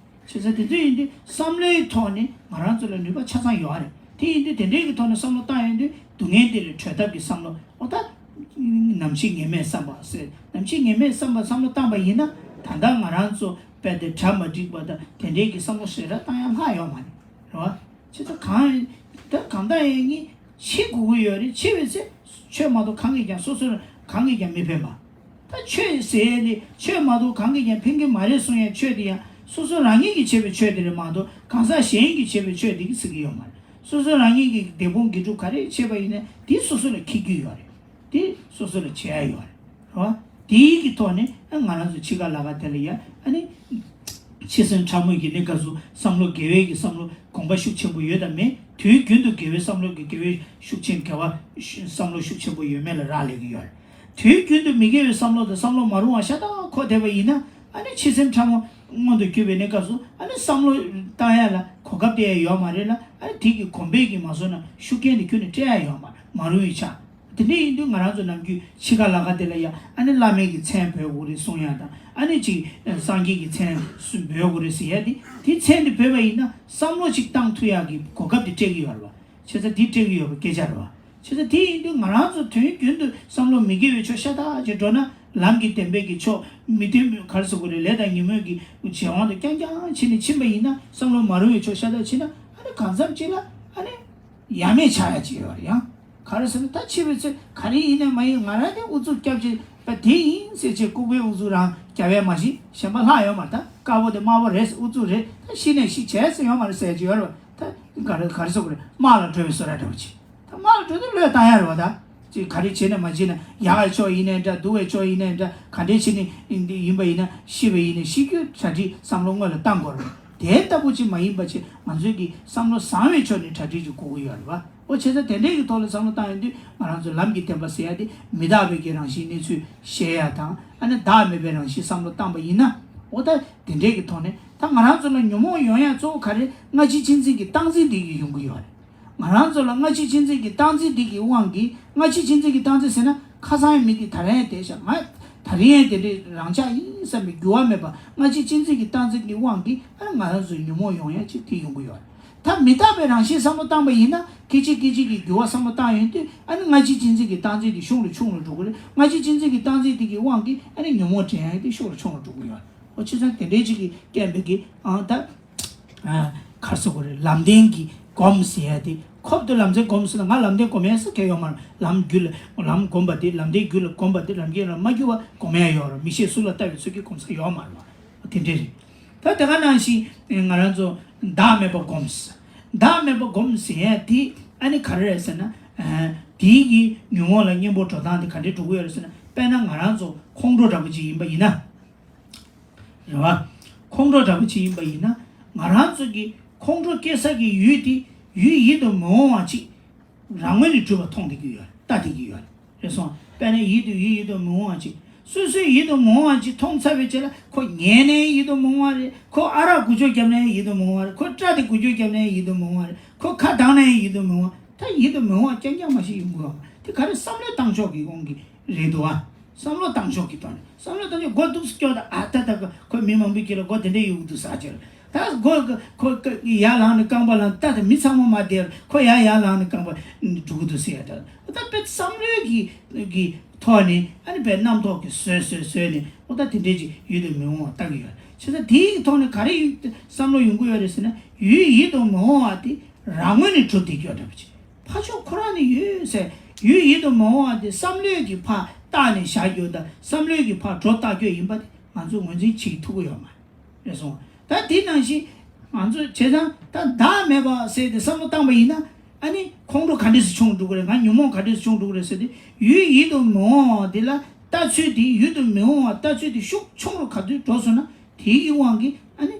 བྱས་ཙང་དེ་ཚོ་ཡིན་དུས་བསམ་བློའི་ཐོག་ནས་ང་རང་ཚོ་ལ་ནུས་པ་ཆ་ཚང་ཡོད་རེད། དེ་ཡིན་དུས་དེ་འདྲའི་གི་ཐོག་ནས་བསམ་བློ་བཏང་ཡོང་དུས་སྡུག་བསྔལ་འདི་ལས་གྲོལ་ཐབས་ཀྱི་བསམ་བློ། འོ་ད་ནམ་འཆི་ངེས་མེད་བསམ་པ་ཟེར། ནམ་འཆི་ངེས་མེད་བསམ་པ་བསམ་བློ་བཏང་པ་ཡིན་ན། ད་ལྟ་ང་རང་ཚོ་དཔེ་དེ་གྲ་མ་འགྲིག་པ་དང་དེ་འདྲའི་གི་བསམ་བློ་ཞེ་དྲག་བཏང་ཡ་ལྷག་ཡོད་མ་རེད། རེད་བ། བྱས་ཙང་གང་ད་གང་ལྟར་ཡིན་ནའི་འཆི་དགོས་ཀྱི་ཡོད་རེད། འཆི་བའི་ཚེ་ཆོས་མ་གཏོགས་གང་གིས་ཀྱང་སོ་སོར་གང་གིས་ཀྱང་མི་ཕན་པ། ད་ཆོས་ཟེར་ཡས་ནི་ཆོས་མ་གཏོགས་གང་གིས་ཀྱང་ཕན་གྱི་མ་རེད་གསུང་ཡས་ཆོས་དེ་ཡང་སོ་སོ་རང་ཉིད་ཀྱིས་བྱས་པའི་ཆོས་དེ་རེད་མ་གཏོགས་གང་ཟག་གཞན་གྱིས་བྱས་པའི་ཆོས་དེ་གིས་ཟེར་གྱི་ཡོད་མ་རེད། སོ་སོ་རང་ཉིད་ཀྱིས་སྡིག་སྤོང་དགེ་སྒྲུབ་ག་རེ་བྱས་པ་ཡིན་ན་དེ་སོ་སོ་ལ་འཁྱེར་རྒྱུ་ཡོད་རེད། དེ་སོ་སོ་ལ་བྱེད་ཡ་ཡོད་རེད། རེད་བ། དེའི་གི་ཐོག་ནས་ཨ་ང་རང་ཚོ་འཆི་ཁ་ལ་ཁ་དེ་ལ་ཡ་ཨ་ནི། འཆི་སེམས་ཕྲ་མོ་གི་གནས་སྐབས་སུ་བསམ་བློ་དགེ་བའི་གི་བསམ་བློ་གོམས་པ་ཤུགས་ཆེན་པོ་ཡོད་དམ་མེད། དུས་རྒྱུན་དུ་དགེ་བའི་བསམ་བློ་གི་དགེ་བའི་ཤུགས་ཆེན་དགེ་བ་ཤུ་བསམ་བློ་ཤུགས་ཆེན་པོ་ཡོད་མེད་ལ་རག་ལས་ཀྱི་ཡོད་རེད། དུས་རྒྱུན་དུ་མི་དགེ་བའི་བསམ་བློ་དང་བསམ་བློ་མ་རུང་བ་ཤ་སྟག་འཁོར་བསྡད་པ་ཡིན་ན། ཨ་ནི་འཆི་སེམས་ཕྲ་མོ་མངོན་དུ་གྱུར་པའི་གནས་སྐབས་སུ་ཨ་ནི་བསམ་བློ་བཏང་ཡ་ལ་གོ་སྐབས་སྤྲད་ཡ་ཡོད་མ་རེད་ལ། ཨ་ནི་དེ་གི་གོམས་པས་ཀྱི་མ་བཟོ་ན་ཤུགས་རྐྱེན་དེ་ཁྱོན་ནས་སྤྲད་ཡ་ཡོད་མ་རེད། མ་རུང་བའི་ཆ། དེ་འདྲ་ཡིན་དུས་ང་རང་ཚོ་ནམ་རྒྱུན་འཆི་ཁ་ལ་ཁ་དེ་ལ་ཡ་ཨ་ནི་བླ་མའི་གི་མཚན་འབོད་དགོས་རེད་གསུང་ཡ་དང་། ཨ་ནི་ཅིག་སངས་རྒྱས་ཀྱི་མཚན་སུ་འབོད་དགོས་རེད་ཟེར་ཡ་དེ། དེ་མཚན་དེ་འབོད་པ་ཡིན་ན་བསམ་བློ་ཅིག་བཏང་ཐུབ་ཡ་གི་གོ་སྐབས་དེ་སྤྲད་ཀྱི་ཡོད་རེད་བ། བྱས་ཙང་དེ་སྤྲད་ཀྱི་ཡོད་པ་སྐད་ཆ་རེད་བ། བྱས་ཙང་དེ་ཡིན་དུས་ང་རང་ཚོ་དུས་རྒྱུན་དུ་བསམ་བློ་མི་དགེ་བའི་ཕྱོགས་ཤ་སྟག་ཅིག་འགྲོ་ན། ལམ་གྱི་བདེན་པའི་གི་ཕྱོགས་མི་མཐུན་ག་རེ་ཟེར་དགོས་རེད། ལས་དང་ཉོན་མོངས་ཀྱི་བྱེད་དབང་དུ་རྐྱང་རྐྱང་ཕྱིན་ནས་ཕྱིན་པ་ཡིན་ན། བསམ་བློ་མ་རུང་བའི་ཕྱོགས་ཤ་སྟག་ཕྱིན་ན། ཨ་ནི་གང་འཚམ་ཅིག་ལ་ཨ་ནི། ཡ་མེད་ཆགས་ཡ་ཅིག་ཡོད་རེད་ཡང་། ག་རེ་ཟེར་ན་ད་འཆི་བའི་ཚེ་ག་རེ་ཡིན་ན་མ་ཡིན། ང་རང་དེ་ཨུ་ཚུགས་སྐྱབས་ཀྱི་པ་དེ་ཡིན་ཟེར་བྱས་ལྐུགས་པའི་ཨུ་ཚུགས་རང་རྒྱབ་ཡ་མ་གཞི་གཞན་པ་ལྷག་ཡོད་མ་རེད། ད་དཀར་པོ་དེ་དམར་པོ་རེད་ཟེར་ཨུ་ཚུགས་རེད། ད་ཤི་ནས་ཤི་བྱས་ཟེར་ཡོད་མ་རེད་ཟེར་གྱི་ཡོད་རེད་བ། ད་ག་རེ་ག་རེ་ཟེར་དགོས་རེད། དམག་ལ་འགྲོ་བའི་བཟོ་འདྲ་འདྲ་བོ་ཅིག་ད་དམག་ལ་འགྲོ་དུས་བློས་བཏང་ཡ་རེད་བ། ད་ཅིག་ག་རེ་བྱས་ན་མ་བྱས་ན། ཡག་གི་ཕྱོགས་ཡིན་ནའི་འདྲ། སྡུག་གི་ཕྱོགས་ཡིན་ནའི་འདྲ། ག་འདྲས་བྱས་ནས་ཡིན་པ་ཡིན་ན། ཤི་བ་ཡིན་ན་ཤི་རྒྱུའི་གྲ་སྒྲིག་བསམ་བློ་སྔོན་ལ་བཏང་དགོས་རེད། དེ་ལྟ་བུ་ཅིག་མ་ཡིན་པ་ཅིག་ང་ཚོའི་གི་བསམ་བློ་བཟང་བའི་ཕྱོགས་ནས་གྲ་སྒྲིག་ཅིག་དགོས་ཀྱི་ཡོད་རེད་བ། འོ་བྱས་ཙང་དེ་འདྲའི་གི་ཐོག་ལ་བསམ་བློ་བཏང་ཡོང་དུས་ང་རང་ཚོ་ལམ་གྱི་བདེན་པ་ཟེར་ཡ་དེ་མི་རྟག་པའི་གི་རང་བཞིན་གནས་ཚུལ་བཤད་ཡ་དང་། ཨ་ནི་བདག་མེད་པའི་རང་བཞིན་བསམ་བློ་བཏང་པ་ཡིན་ན། འོ་ད་དེ་འདྲའི་གི་ཐོག་ནས་ད་ང་རང་ཚོ་ལ་ཉོན་མོངས་ཡོང་ཡ་གཙོ་བོ་ག་རེ། སྔ་ཕྱི་གཅེས་འཛིན་གྱི་རྟག་འཛིན་འདི་གིས་ཡོང་གི་ཡོད་རེད། ང་རང་ཚོ་ལ་སྔ་ཕྱི་གཅེས་འཛིན་གྱི་རྟག་འཛིན་འདི་གི་དབང་གིས། སྔ་ཕྱི་གཅེས་འཛིན་གྱི་རྟག་འཛིན་ཟེར་ན་ཁ་སང་ཡང་མི་འདི་ད་རིང་ཡང་བསྡད་ཤག་ང་ད་རིང་ཡང་དེ་འདྲའི་རང་ཆགས་ཡིན་བསམ་པའི་འགྱུར་བ་མེད་པ། སྔ་ཕྱི་གཅེས་འཛིན་གྱི་རྟག་འཛིན་གྱི་དབང་གིས་ཨ་ནི་ང་རང་ཚོའི་ཉོན་མོངས་ཡོང་ཡ་ཅིག་དེ་ཡོང་གི་ཡོད་རེད། ད་མི་རྟག་པའི་རང་བཞིན་བསམ་བློ་བཏང་པ་ཡིན་ན། སྐད་ཅིག་སྐད་ཅིག་གི་འགྱུར་བ་བསམ་བློ་བཏང་ཡོང་དུས་ཨ་ནི་སྔ་ཕྱི་གཅེས་འཛིན་གྱི་རྟག་འཛིན་དེ་ཤུགས་ལ་ཆུང་རུ་འགྲོ་གི་རེད། སྔ་ཕྱི་གཅེས་འཛིན་གྱི་རྟག་འཛིན་དེ་གི་དབང་གིས་ཨ་ནི་ཉོན་མོངས་དྲན་ཡ་དེ་ཤུགས་ལ་ཆུང་རུ་འགྲོ་གི་ཡོད་རེད། འོ་བྱས་ཙང་དེ་འདྲའི་ཅིག་གི་རྐྱེན་པས་ཀྱི་ཨང་ད། ཨ། ག་རེ་ཟེར་དགོས་རེད། ལམ་བདེན་གྱི་སྒོམ་ཟེར་ཡ་དེ། ཁོབ་ཏུ་ལམ་བདེན་སྒོམ་ཟེར་ན་ང་ལམ་བདེན་སྒོམ་ཡ་ཟེར་མཁན་ཡོད་མ་རེད། ལམ་རྒྱུད་ལ་ལམ་སྒོམ་པ་དེ། ལམ་བདེན་རྒྱུད་ལ་སྒོམ་པ་དེ་ལམ་གྱི་ལམ་མ་གྱུར་པ་སྒོམ་ཡ་ཡོད་རེད། མི་ཤེས་སུ་ལ་ལྟ་བའི་ཚུལ་གྱིས་སྒོམ་ས་ཡོད་མ་རེད་བ། དེ་འདྲ་རེད། ད་དེ་ག་ནང་བཞིན་ང་རང་ཚོ་བདག་མེད་པ་སྒོམ་ཟེར། བདག་མེད་པ་སྒོམ་ཟེར་ཡ་དེ་ཨ་ནི་ག་རེ་རེད་ཟེར་ན། ཨ། དེའི་གི་ཉོན་མོངས་ལ་གཉེན་པོ་འགྲོ་སྟངས་དེ་ག་འདྲས་འགྲོ་གི་ཡོད་རེད་ཟེར་ན། དཔེར་ན་ང་རང་ཚོ་ཁོང་ཁྲོ་འདྲ་པོ་ཅིག་ཡིན་པ་ཡིན་ན། རེད་བ། ཁོང་ཁྲོ་འདྲ་པོ་ཅིག་ཡིན་པ་ཡིན་ན། ང་རང་ཚོ་གི་ཁོང་ཁྲོ་སྐྱེ་ས་གི་ཡུལ་དེ་ཡུལ་ཡིད་དུ་མི་འོང་བ་ཅིག་རང་ངོས་ནས་གྲུབ་པ་མཐོང་བསྡད་ཀྱི་ཡོད་རེད། ལྟ་བསྡད་ཀྱི་ཡོད་རེད། རེད་སོང་། དཔེར་ན་ཡིད་དུ་ཡུལ་ཡིད་དུ་མི་འོང་བ་ཅིག་སོ་སོའི་ཡིད་དུ་མི་འོང་བ་ཅིག་མཐོང་ཚར་བའི་རྗེས་ལ་ཁོ་ཉལ་ནའི་ཡིད་དུ་མི་འོང་བ་རེད། ཁོ་ཨ་རག་འགུལ་སྐྱོད་བརྒྱབ་ནའི་ཡིད་དུ་མི་འོང་བ་རེད། ཁོ་སྐྲ་དེ་འགུལ་སྐྱོད་བརྒྱབ་ནའི་ཡིད་དུ་མི་འོང་བ་རེད། ཁོ་ཁ་གདངས་ནའི་ཡིད་དུ་མི་འོང་བ། ད་ཡིད་དུ་མི་འོང་བ་རྐྱང་རྐྱང་མ་ཞིག་ཡོང་གི་ཡོད་མ་རེད། དེ་ག་རེ་བསམ་བློའི་བཏང་ཕྱོགས་ཀྱི་དབང་གིས་རེད་འདུག་ཨ། བསམ་བློ་བཏང་ཕྱོགས་ཀྱི་ཐོག་ནས། བསམ་བློ་བཏང་ཕྱོགས་མགོ་འདུག་སེ་སྐྱོར་དང་། ཨ་ད་ད་ཁོ་མི་མང་པོའི་དཀྱིལ་ལ་མགོ་དེ་འདྲས་གཡུག་འདུག་ཟེར་གྱི་རེད། ད་མགོ་ཁོ་ཁོ་ཡར་ལངས་ནས་རྐང་པ་ལངས། ད་ད་མི་ཚང་མ་མར་བསྡད། ཁོ་ཡར་ཡར་ལངས་ནས་རྐང་པ་འགྲོ་གི་འདུག་ཟེར་ཡ། ད་ད་དཔེ་བསམ་བློའི་གི་གི་ཐོག་ནས་ཨ་ནི་དཔེ་རྣམ་རྟོག་གི་བཟོས་བཟོས་བཟོས་ནས། འོ་ད་དེ་འདྲས་ཅིག་ཡིད་དུ་མི་འོང་བ་ལྟ་གི་ཡོད། བྱས་ཙང་དེའི་ཐོག་ནས་ག་རེ་བསམ་བློ་ཡོང་གི་ཡོད་རེད་ཟེར་ན། ཡུལ་ཡིད་དུ་མི་འོང་བ་དེ་རང་ངོས་ནས་གྲུབ་བསྡད་ཀྱི་ཡོད་འདྲ་པོ་ཅིག་ཕར་ཕྱོགས་ཁོ་རང་ནས་ཡོད་ཟེར། ཡུལ་ཡིད་དུ་མི་འོང་བ་དེ་བསམ་བློས་ཀྱི་ཕར་བཏགས་ནས་བཞག་རྒྱུ་དང་། བསམ་བློས་ཀྱི་ཕར་སྒྲོ་བཏགས་རྒྱུ་ཡིན་པ་དེ་ང་ཚོས་ངོས་འཛིན་བྱེད་ཐུབ་ཀྱི་ཡོད་མ་རེད། རེད་སོང་། ད་དེ་ནང་བཞིན་ང་ཚོས་བྱས་ཙང་ད་བདག་མེད་པ་ཟེར་ཏེ་བསམ་བློ་བཏང་པ་ཡིན་ན། ཨ་ནི་ཁོང་ཁྲོ་ག་འདྲས་སེ་ཆུང་འགྲོ་གི་རེད། ང་ཉོན་མོངས་ག་འདྲས་སེ་ཆུང་འགྲོ་གི་རེད་ཟེར་ཏེ། ཡུལ་ཡིད་དུ་མི་འོང་བ་དེ་ལ་ལྟ་ཚུལ་དེ། ཡིད་དུ་མི་འོང་བ་ལྟ་ཚུལ་དེ་ཤུགས་ཆུང་རུ་ག་དུས་འགྲོ་སོང་ན། དེའི་གི་དབང་གིས་ཨ་ནི་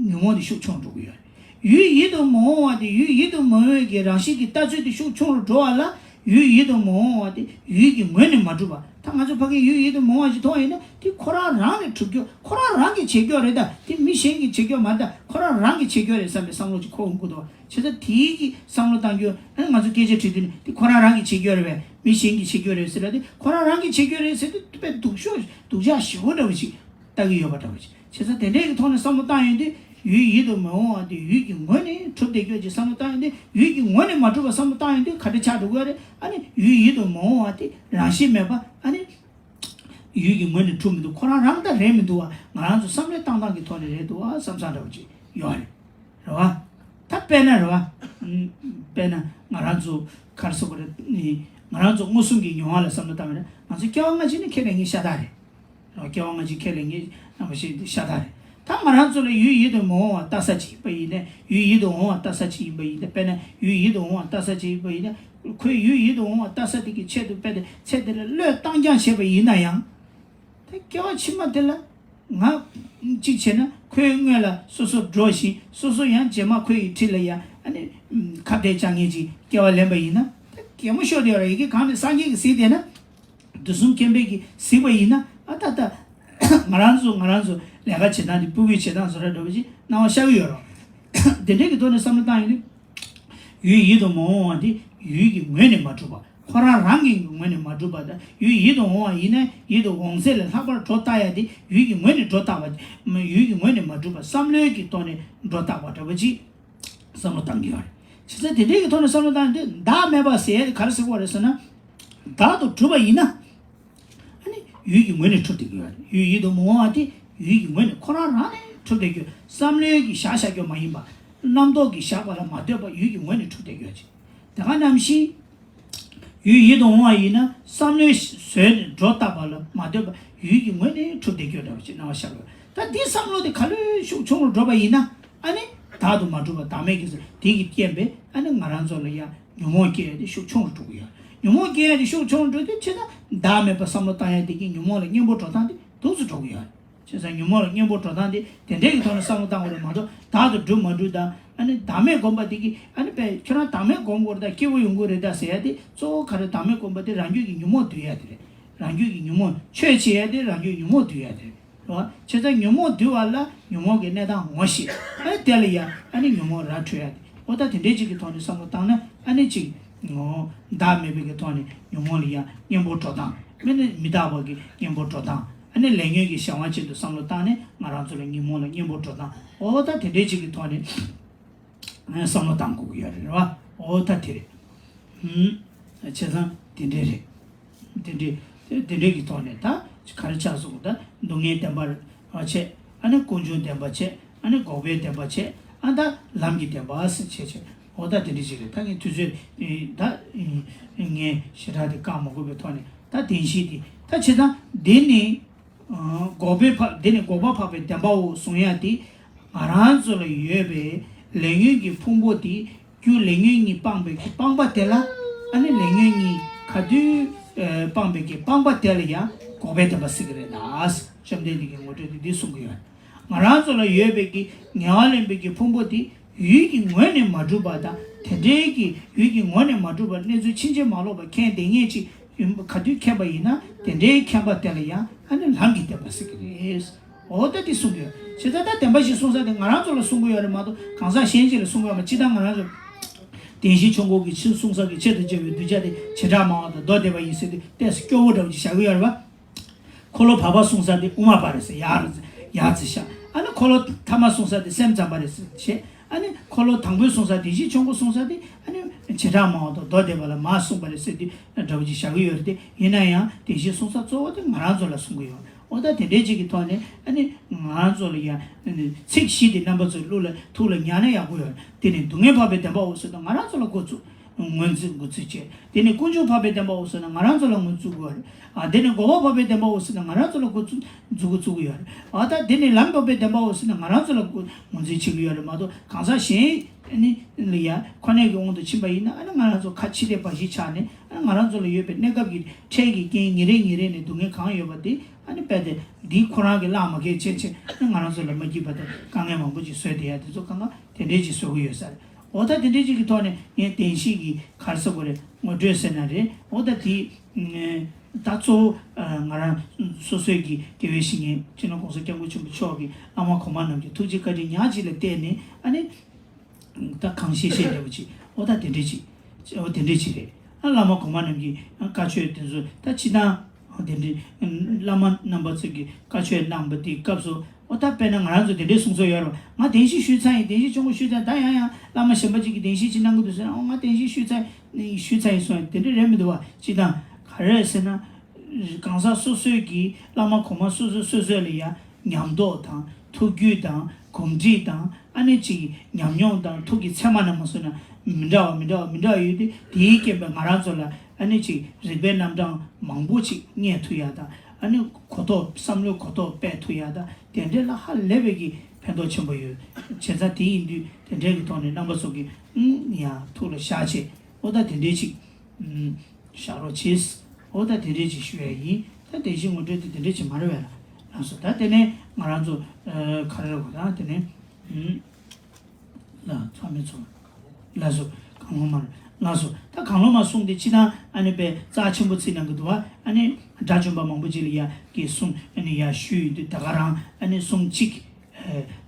ཉོན་མོངས་དེ་ཤུགས་ཆུང་འགྲོ་གི་ཡོད་རེད། ཡུལ་ཡིད་དུ་མི་འོང་བ་དེ། ཡུལ་ཡིད་དུ་མི་འོང་བའི་གི་རང་བཞིན་གྱི་ལྟ་ཚུལ་དེ་ཤུགས་ཆུང་རུ་འགྲོ་བ་ལ། ཡུལ་ཡིད་དུ་མི་འོང་བ་དེ་ཡུལ་གྱི་ངོས་ནས་མ་གྲུབ་པ། ད་ང་ཚོ་ཕ་གིའི་ཡུལ་ཡིད་དུ་མི་འོང་བ་ཞིག་མཐོང་ཡིན་ན། དེ་ཁོ་རང་རང་ནས་གྲུབ་རྒྱུ། ཁོ་རང་རང་གིས་བྱེད་རྒྱུ་རེད། ད་དེ་མི་གཞན་གྱིས་བྱེད་རྒྱུ་མ་རེད། ད་ཁོ་རང་རང་གིས་བྱེད་རྒྱུ་རེད་བསམ་པའི་བསམ་བློ་ཅིག་འཁོར་འོང་གི་འདུག་བ། བྱས་ཙང་དེའི་གི་བསམ་བློ་བཏང་རྒྱུ། ཨ་ནི་ང་ཚོ་སྐད་ཆ་དྲིས་དུས་ནས། དེ་ཁོ་རང་རང་གིས་བྱེད་རྒྱུ་རེད་པས། མི་གཞན་གྱིས་བྱེད་རྒྱུ་རེད་ཟེར་ལ། དེ་ཁོ་རང་རང་གིས་བྱེད་རྒྱུ་རེད་ཟེར་དུས་དཔེ་སྡུག་ཤོས། སྡུག་ཅག་ཞེ་པོ་འདྲ་བོ་ཞིག་ལྟ་གི་ཡོད་པ་འདྲ་བོ་ཞིག་བྱས་ཙང་དེ་འདྲའི་གི་ཐོག་ནས་བསམ་བློ་བཏང་ཡོང་དུས། ཡུལ་ཡིད་དུ་མི་འོང་བ་དེ་ཡུལ་གྱི་ངོས་ནས་གྲུབ་བསྡད་རྒྱུ་ཅིག་བསམ་བློ་བཏང་ཡོང་དུས། ཡུལ་གྱི་ངོས་ནས་མ་གྲུབ་པ་བསམ་བློ་བཏང་ཡོང་དུས་ག་འདྲ་ཆགས་འགྲོ་གི་ཡོད་རེད། ཨ་ནི་ཡུལ་ཡིད་དུ་མི་འོང་བ་དེ་རང་བཞིན་མེད་པ། ཨ་ནི་ཡུལ་གྱི་ངོས་ནས་གྲུབ་མི་འདུག་ཁོ་རང་རང་ད་རེད་མི་འདུག་བ། ང་རང་ཚོ་བསམ་བློའི་བཏང་སྟངས་ཀྱི་ཐོག་ནས་རེད་འདུག་བ་བསམ་བསམ་འདྲ་བོ་ཅིག་ཡོད་རེད། རེད་བ། ད་དཔེར་ན་རེད་བ། ཨུམ། དཔེར་ན་ང་རང་ཚོ་ག་རེ་ཟེར་དགོས་རེད། ནི་ང་རང་ཚོ་མངོན་སུམ་གྱི་མྱོང་བ་ལ་བསམ་བློ་བཏང་བ་ན། ང་ཚོ་སྐྱེ་བ་སྔ་ཕྱི་ནི་ཁས་ལེན་མཁན་ཤ་སྟག་རེད། རེད་བ། སྐྱེ་བ་སྔ་ཕྱི་ཁས་ལེན་མཁན་རྣམ་པ་ཞིག་འདི་ཤ་སྟག་རེད། ད་ང་རང་ཚོ་ལ་ཡུལ་ཡིད་དུ་མི་འོང་བ་ལྟ་ས་ཅིག་ཡིན་པ་ཡིན་ན། ཡུལ་ཡིད་དུ་འོང་བ་ལྟ་ས་ཅིག་ཡིན་པ་ཡིན་ན། དཔེར་ན་ཡུལ་ཡིད་དུ་འོང་བ་ལྟ་ས་ཅིག་ཡིན་པ་ཡིན་ན། ཁོས་ཡུལ་ཡིད་དུ་འོང་བ་ལྟ་ས་དེ་གི་ཆེད་དུ་དཔེ་དེ་ཚེ་འདི་ལ་བློས་བཏང་རྐྱང་བྱས་པ་ཡིན་ན་ཡང་། ད་སྐྱེ་བ་ཕྱི་མ་དེ་ལ་ང་གཅིག་བྱས་ན་ཁོའི་སྔོན་ལ་སོ་སོ་འགྲོ་ཞིང་། སོ་སོ་ཡང་རྗེས་མ་ཁོའི་འཁྲིས་ལ་ཡང་ཨ་ནི་ཁ་བརྡ་བཅའ་མཁན་ཅིག་སྐྱེ་བ་ལེན་པ་ཡིན་ན། ད་གད་མོ་ཤོར་བསྡད་ཡོད་རེད། ཡི་གེ་གང་ནས་སངས་རྒྱས་ཀྱིས་གཟིགས་བསྡད་ན། དུས་གསུམ་མཁྱེན་པས་ཀྱིས་གཟིགས་པ་ཡིན་ན། ཨ་ད་ད་ང་རང་ཚོ་ང་རང་ཚོ་ལས་ཀ་བྱེད་སྟངས་དེ། ཕྲུ་གུའི་བྱེད་སྟངས་བཟོ་འདྲ་འདྲ་པོ་ཅིག་སྣང་བ་ཤར་གྱི་ཡོད་རེད། དེ་འདྲའི་གི་ཐོག་ནས་བསམ་བློ་བཏང་ཡོང་དུས། ཡུལ་ཡིད་དུ་མི་འོང་བ་དེ་ཡུལ་གྱི་ངོས་ནས་མ་གྲུབ་པ། ཁོ་རང་རང་གི་ངོས་ནས་མ་གྲུབ་པ་དང་། ཡུལ་ཡིད་དུ་འོང་བ་ཡིན་ན་ཡིད་དུ་འོང་ཚད་ལས་ལྷག་པར་སྒྲོ་བཏགས་ཡ་དེ་ཡུལ་གྱི་ངོས་ནས་སྒྲོ་བཏགས་པ། ཡུལ་གྱི་ངོས་ནས་མ་གྲུབ་པ། བསམ་བློའི་གི་ཐོག་ནས་སྒྲོ་བཏགས་པ་འདྲ་པོ་ཅིག་བསམ་བློ་བཏང་གི་ཡོད་རེད། བྱས་ཙང་དེ་འདྲའི་གི་ཐོག་ནས་བསམ་བློ་བཏང་ཡོང་དུས། བདག་མེད་པ་ཟེར་ཡ་དེ་ག་རེ་ཟེར་གྱི་ཡོད་རེད་ཟེར་ན། བདག་ཏུ་གྲུབ་པ་ཡིན་ན། ཨ་ནི་ཡུལ་གྱི་ངོས་ནས་གྲུབ་བསྡད་ཀྱི་ཡོད་རེད། ཡུལ་ཡིད་དུ་མི་འོང་བ་དེ་ཡུལ་གྱི་ངོས་ནས་ཁོ་རང་རང་ནས་གྲུབ་བསྡད་ཀྱི་ཡོད། བསམ་བློའི་གི་བཞག་བཞག་རྒྱུ་མ་ཡིན་པ། རྣམ་རྟོག་གི་བཞག་པ་ལ་མ་ལྟོས་པ་ཡུལ་གྱི་ངོས་ནས་གྲུབ་བསྡད་ཀྱི་ཡོད་ཅིག་དེ་ག་ནང་བཞིན་ཡུལ་ཡིད་དུ་འོང་བ་ཡིན་ན། བསམ་བློའི་ཟོལ་ནས་སྒྲོ་བཏགས་པ་ལ་མ་ལྟོས་པ་ཡུལ་གྱི་ངོས་ནས་གྲུབ་བསྡད་ཀྱི་ཡོད་འདྲ་བ་ཅིག་སྣང་བ་ཤར་གྱི་ཡོད། ད་འདིའི་བསམ་བློ་དེ་ག་ལེར་ཤུགས་ཆུང་རུ་འགྲོ་བ་ཡིན་ན། ཨ་ནི་བདག་ཏུ་མ་གྲུབ་པ། བདག་མེད་ཀྱི་ཟེར་དེ་གི་རྐྱེན་པས་ཨ་ནི་ང་རང་ཚོ་ལ་ཡང་ཉོན་མོངས་སྐྱེ་ཡ་དེ་ཤུགས་ཆུང་རུ་འགྲོ་གི་ཡོད། ཉོན་མོངས་སྐྱེ་ཡ་དེ་ཤུགས་ཆུང་རུ་འགྲོ་དུས། བྱས་ཙང་བདག་མེད་པ་བསམ་བློ་བཏང་ཡ་དེ་གིས་ཉོན་མོངས་ལ་གཉེན་པོ་འགྲོ་སྟངས་དེ་སྡུག་ཏུ་འགྲོ་གི་ཡོད། བྱས་ཙང་ཉོན་མོངས་ལ་གཉེན་པོ་འགྲོ་སྟངས་དེ་དེ་འདྲའི་གི་ཐོག་ནས་བསམ་བློ་བཏང་དགོས་རེད་མ་གཏོགས། བདག་ཏུ་གྲུབ་མ་གྲུབ་དང་། ཨ་ནི་བདག་མེད་སྒོམ་པ་དེ་གིས་ཨ་ནི་དཔེ་ཁྱོད་རང་བདག་མེད་སྒོམ་དགོས་རེད་ད། སྐྱིད་པོ་ཡོང་གི་རེད་ད་ཟེར་ཡ་དེ། གཙོ་བོ་ག་རེ། བདག་མེད་སྒོམ་པ་དེ་རང་རྒྱུད་ཀྱི་ཉོན་མོངས་འདུལ་ཡ་དེ་རེད། རང་རྒྱུད་ཀྱི་ཉོན་མོངས་ཆོས་བྱེད་ཡ་དེ་རང་རྒྱུད་ཉོན་མོངས་འདུལ་ཡ་དེ་རེད། རེད་བ། བྱས་ཙང་ཉོན་མོངས་འདུལ་བ་ལ་ཉོན་མོངས་ཀྱི་གནས་སྟངས་ངོ་ཤེས། ཨ་ནི་དེ་ལ་ཡ་ཨ་ནི་ཉོན་མོངས་ར་འཕྲོད་ཡ་དེ། འོ་ད་དེ་འདྲའི་ཅིག་གི་ཐོག་ནས་བསམ་བློ་བཏང་ན། ཨ་ནི་ཅིག་ངོ་། བདག་མེད་པའི་གི་ཐོག་ནས་ཉོན་མོངས་ལ་ཡ་གཉེན་པོ་འགྲོ་སྟངས། མི་ནི་མི་རྟག་པ་གི་གཉེན་པོ་འགྲོ་སྟངས། ཨ་ནི་ལས་ཉོན་གྱི་གཞན་དབང་ཅན་དུ་བསམ་བློ་བཏང་ནས་ང་རང་ཚོ་ལ་ཉོན་མོངས་ལ་གཉེན་པོ་འགྲོ་སྟངས། འོ་ད་དེ་འདྲའི་ཅིག་གི་ཐོག་ནས་བསམ་བློ་བཏང་དགོས་ཀྱི་ཡོད་རེད་བ། འོ་ད་དེ་རེད། ཧུམ། བྱས་ཙང་དེ་འདྲའི་རེད། དེ་འདྲའི་དེ་དེ་འདྲའི་གི་ཐོག་ནས་ད་ག་རེ་ཆགས་སོང་། ད་སྡུག་བསྔལ་བདེན་པ་བྱས། ཨ་ནི་ཀུན་འབྱུང་བདེན་པ་བྱས། ཨ་ནི་འགོག་པའི་བདེན་པ་བྱས། ཨ་ད་ལམ་གྱི་བདེན་པ་ཟེར་བྱས་བྱས། འོ་ད་དེ་འདྲ་ཞིག་རེད། ད་ངས་དུས་ཚོད་ད་ངས་ཞེ་དྲག་དེ་བཀག་མ་དགོས་པའི་ཐོག་ནས། ད་བདེན་བཞི་དེ་ད་བྱས་ཙང་འདི་ནི་འགོག་པའི་འཕགས། འདི་ནི་འགོག་པ་འཕགས་པའི་བདེན་པའོ་གསུང་ཡ་དེ། ང་རང་ཚོ་ལ་ཡོད་པའི་ལས་ཉོན་གྱི་ཕུང་པོ་དེ། རྒྱུ་ལས་ཉོན་གཉིས་སྤངས་པའི་གི་སྤངས་པ་དེ་ལ། ཨ་ནི་ལས་ཉོན་གཉིས་ག་དུས་སྤངས་པའི་གི་སྤངས་པ་དེ་ལ་ཡང་འགོག་པའི་བདེན་པ་ཟེར་གི་རེད་ད། བཅོམ་ལྡན་འདས་ཀྱིས་ངོ་སྤྲོད་དེ་འདི་གསུང་གི་ཡོད། ང་རང་ཚོ་ལ་ཡོད་པའི་གི་ངལ་བ་ལེན་པའི་གི་ཕུང་པོ་དེ་ཡུལ་གྱི་ངོས་ནས་མ་གྲུབ་པ་དང་། དེ་འདྲའི་གི་ཡུལ་གྱི་ངོས་ནས་མ་གྲུབ་པར་གནས་ཚུལ་ཕྱིན་ཅི་མ་ལོག་པ་མཁྱེན་བསྡད་མཁན་ཅིག་ཡིན་པ། ག་དུས་མཁྱེན་པ་ཡིན་ན། དེ་འདྲའི་མཁྱེན་པ་དེ་ལ་ཡང་ཨ་ནི་ལམ་གྱི་བདེན་པ་ཟེར་གི་རེད། འོ་ད་དེ་གསུང་གི་ཡོད། བྱས་ཙང་ད་བདེན་པ་བཞི་གསུང་ས་དེ་ང་རང་ཚོ་ལ་གསུང་གི་ཡོད་རེད་མ་གཏོགས་གང་ཟག་གཞན་ཅིག་ལ་གསུང་གི་ཡོད་མ། སྤྱིར་བཏང་ང་རང་ཚོ་བདེན་བཞི་ཆོས་འཁོར་གྱི་ཕྱིར་གསུང་ས་གི་ཆེད་དུ་བྱ་བའི་གདུལ་བྱ་དེ་བྱེ་བྲག་སྨྲ་བ་དང་མདོ་སྡེ་པ་ཡིན་ཟེར་དུས་ཏོག་ཙམ་སྐྱོ་བོ་འདྲ་བོ་ཅིག་བཞག་གི་ཡོད་རེད་པ། འཁོར་ལོ་བར་པ་གསུང་ས་དེ་དབུ་མ་པ་རེད་ཟེར། ཡར་ཡར་ཙམ་བཞག་ཨ་ནི་འཁོར་ལོ་ཐ་མ་གསུང་ས་དེ་སེམས་ཙམ་པ་རེད་ཟེར་བྱས། ཨ་ནི་འཁོར་ལོ་དང་པོའི་གསུང་ས་བདེན་བཞི་ཆོས་འཁོར་གསུང་ས་དེ་ཨ་ནི་བྱེ་བྲག་སྨྲ་བ་དང་མདོ་སྡེ་པ་ལ་མར་གསུངས་པ་རེད་ཟེར་དུས་འདྲ་བོ་ཅིག་བཞག་གི་ཡོད་རེད་དེ། ཡིན་ན་ཡང་བདེན་བཞིའི་གསུང་ས་གཙོ་བོ་དེ་ང་རང་ཚོ་ལ་གསུང་གི་ཡོད། འོ་ད་དེ་འདྲའི་ཅིག་གི་ཐོག་ནས་ཨ་ནི་ང་རང་ཚོ་ལ་ཡང་ཚིག་བཞི་དེ་རྣམ་པ་ཚོའི་གླུ་ལ་ཐུགས་ལ་ཉར་ན་ཡག་པོ་ཡོད་རེད། དེ་ནི་སྡུག་བསྔལ་འཕགས་པའི་བདེན་པའོ་ཟེར་དུས་ང་རང་ཚོ་ལ་འགོ་བཙུགས། ངོས་འཛིན་འགོ་ཚུགས་བྱས། དེ་ནས་ཀུན་འབྱུང་འཕགས་པའི་བདེན་པའོ་ཟེར་ན་ང་རང་ཚོ་ལ་ངོས་འཛིན་དགོས་རེད། ཨ་དེ་ནས་འགོག་པ་འཕགས་པའི་བདེན་པའོ་ཟེར་ན་ང་རང་ཚོ་ལ་འགོ་ཚུགས་འཛུགས་འགོ་ཚུགས་ཀྱི་ཡོད་རེད། ཨ་ད་དེ་ནས་ལམ་འཕགས་པའི་བདེན་པའོ་ཟེར་ན་ང་རང་ཚོ་ལ་ངོས་འཛིན་བྱེད་ཀྱི་ཡོད་རེད་མ་གཏོགས་གང་ཟག་གཞན་ནི་ལ་ཡ་ཁོ་ནའི་གི་དབང་དུ་ཕྱིན་པ་ཡིན་ན། ཨ་ནི་ང་རང་ཚོ་ཁ་ཕྱི་བལྟས་པ་ཞིག་ཆགས་ནས། ཨ་ནི་ང་རང་ཚོ་ལ་ཡོད་པའི་གནས་སྐབས་ཀྱི་འཕྲལ་གྱི་རྐྱེན་ཉིན་རེ་ཉིན་རེ་ནས་སྡུག་བསྔལ་གང་ཡོད་པ་དེ། ཨ་ནི་དཔེ་དེ་འདིས་ཁོ་རང་གི་བླ་མ་གས་བྱས་བྱས། ཨ་ནི་ང་རང་ཚོ་ལ་མ་སྐྱིད་པ་དང་དཀའ་ངལ་མང་པོ་ཅིག་བཟོས་བསྡད་ཡ་དེ་ཚོ་གང་ག་དེ་འདྲའི་ཅིག་བཟོ་གི་ཡོད་ས་རེད། འོ་ད་དེ་འདྲའི་ཅིག་གི་ཐོག་ནས་ངས་བདེན་བཞི་གི་ག་རེ་ཟེར་དགོས་རེད། ངོ་སྤྲོད་ཟེར་ན་རེད། འོ་ད་དེ་ད་གཙོ་བོ་ང་རང་སོ་སོའི་གི་དགེ་བའི་བཤེས་གཉེན་སྤྱི་ནོར་༸གོང་ས་༸སྐྱབས་མགོན་ཆེན་པོ་མཆོག་གི་བླ་མ་གོང་མ་རྣམས་ཀྱི་ཐུགས་རྗེ་བཀའ་དྲིན་ཉག་གཅིག་ལ་བརྟེན་ནས། ཨ་ནི་ད་གང་ཤེས་ཤེས་འདྲ་བོ་ཅིག་འོ་ད་དེ་འདྲའི་ཅིག་འོ་དེ་འདྲའི་ཅིག་རེད། ཨ་བླ་མ་གོང་མ་རྣམས་ཀྱི་བཀའ་ཆོས་དེ་ཚོ་ད་སྤྱིར་བཏང་དེ་འདྲའི་བླ་མ་རྣམ་པ་ཚོ་གིས་བཀའ་ཆོས་གནང་པ་དེའི་སྐབས་སུ། འོ་ད་དཔེར་ན་ང་རང་ཚོ་དེ་འདྲའི་གསུང་སྲོལ་ཡོད་རེད་པ། ང་བདེན་བཞི་ཞུས་ཚར་ཡིན། བདེན་བཞི་ཆོས་འཁོར་ཞུས་ཚར་ཡིན། ད་ཡང་ཡང་བླ་མ་གཞན་པ་ཅིག་གིས་བདེན་བཞི་ཅིག་གནང་གི་འདུག་ཟེར་ན། འོ་ང་བདེན་བཞི་ཞུས་ཚར་ཡིན། ཞུས་ཚར་ཡིན་གསུང་ཡ་དེ་འདྲ་རེད་མི་འདུག་བ། སྤྱིར་བཏང་ག་རེ་རེད་ཟེར་ན། གང་ཟག་སོ་སོའི་གི་བླ་མ་གོང་མ་སོ་སོ་སོ་སོ་ལ་ཡ་ཉམས་རྟོགས་དང་ཐུགས་རྒྱུས་དང་གོམས་འདྲིས་དང་། ཨ་ནི་ཅིག་ཉམས་མྱོང་དང་ཐུགས་ཀྱི་ཚད་མ་རྣམས་མ་སོང་ན་མི་འདྲ་བ་མི་འདྲ་བ་མི་འདྲ་བ་ཡོད་དེ། དེའི་རྐྱེན་པས་ང་རང་ཚོ་ལ་ཨ་ནི་ཅིག་རིག་པའི་རྣམ་གྲངས་མང་པོ་ཅིག་རྙེད་ཐུབ་ཡ་དང་ ཨ་ནི་གོ་རྟོགས་བསམ་བློའི་གོ་རྟོགས་སྤེལ་ཐུབ་ཡ་ད་དེ་འདྲའི་ལ་ཧ་ལས་པའི་གི་ཕན་ཐོགས་ཆེན་པོ་ཡོད། བྱས་ཙང་དེ་ཡིན་དུས་དེ་འདྲའི་གི་ཐོག་ནས་རྣམ་པ་ཚོ་གི་ཨུམ་ཡ་ཐུགས་ལ་བཞག་བྱས་ཨོ་ད་དེ་འདྲའི་ཅིག་ཨུམ་བཞག་རོགས་བྱེད། ཨོ་ད་དེ་འདྲའི་ཅིག་ཞུ་ཡ་ཡིན། ད་དེ་བཞིན་ངོ་སྤྲོད་དེ་དེ་འདྲའི་ཅིག་མ་རེད་བས་ལ། ལགས་སོ། ད་དེ་ནས་ང་རང་ཚོ་ཨ་ག་རེ་རེད་གོ་ད་དེ་ནས་ཨུམ། ལ་ཚང་མས་ཚོར། ལགས་སོ། གང་བློ་མར། ལགས་སོ། ད་གང་བློ་མར་གསུངས་ཏེ་སྤྱི་དང་ཨ་ནི་པའི་རྩ་ཆེན་པོ་ཚིག་ནང་གི་འདུག་བ། ཨ་ནི་དགྲ་བཅོམ་པ་མང་པོ་ཅིག་ལ་ཡ་གི་གསུང་ཨ་ནི་ཡ་ཞུས་ཡོད་དུས་ད་ག་རང་ཨ་ནི་གསུང་གཅིག་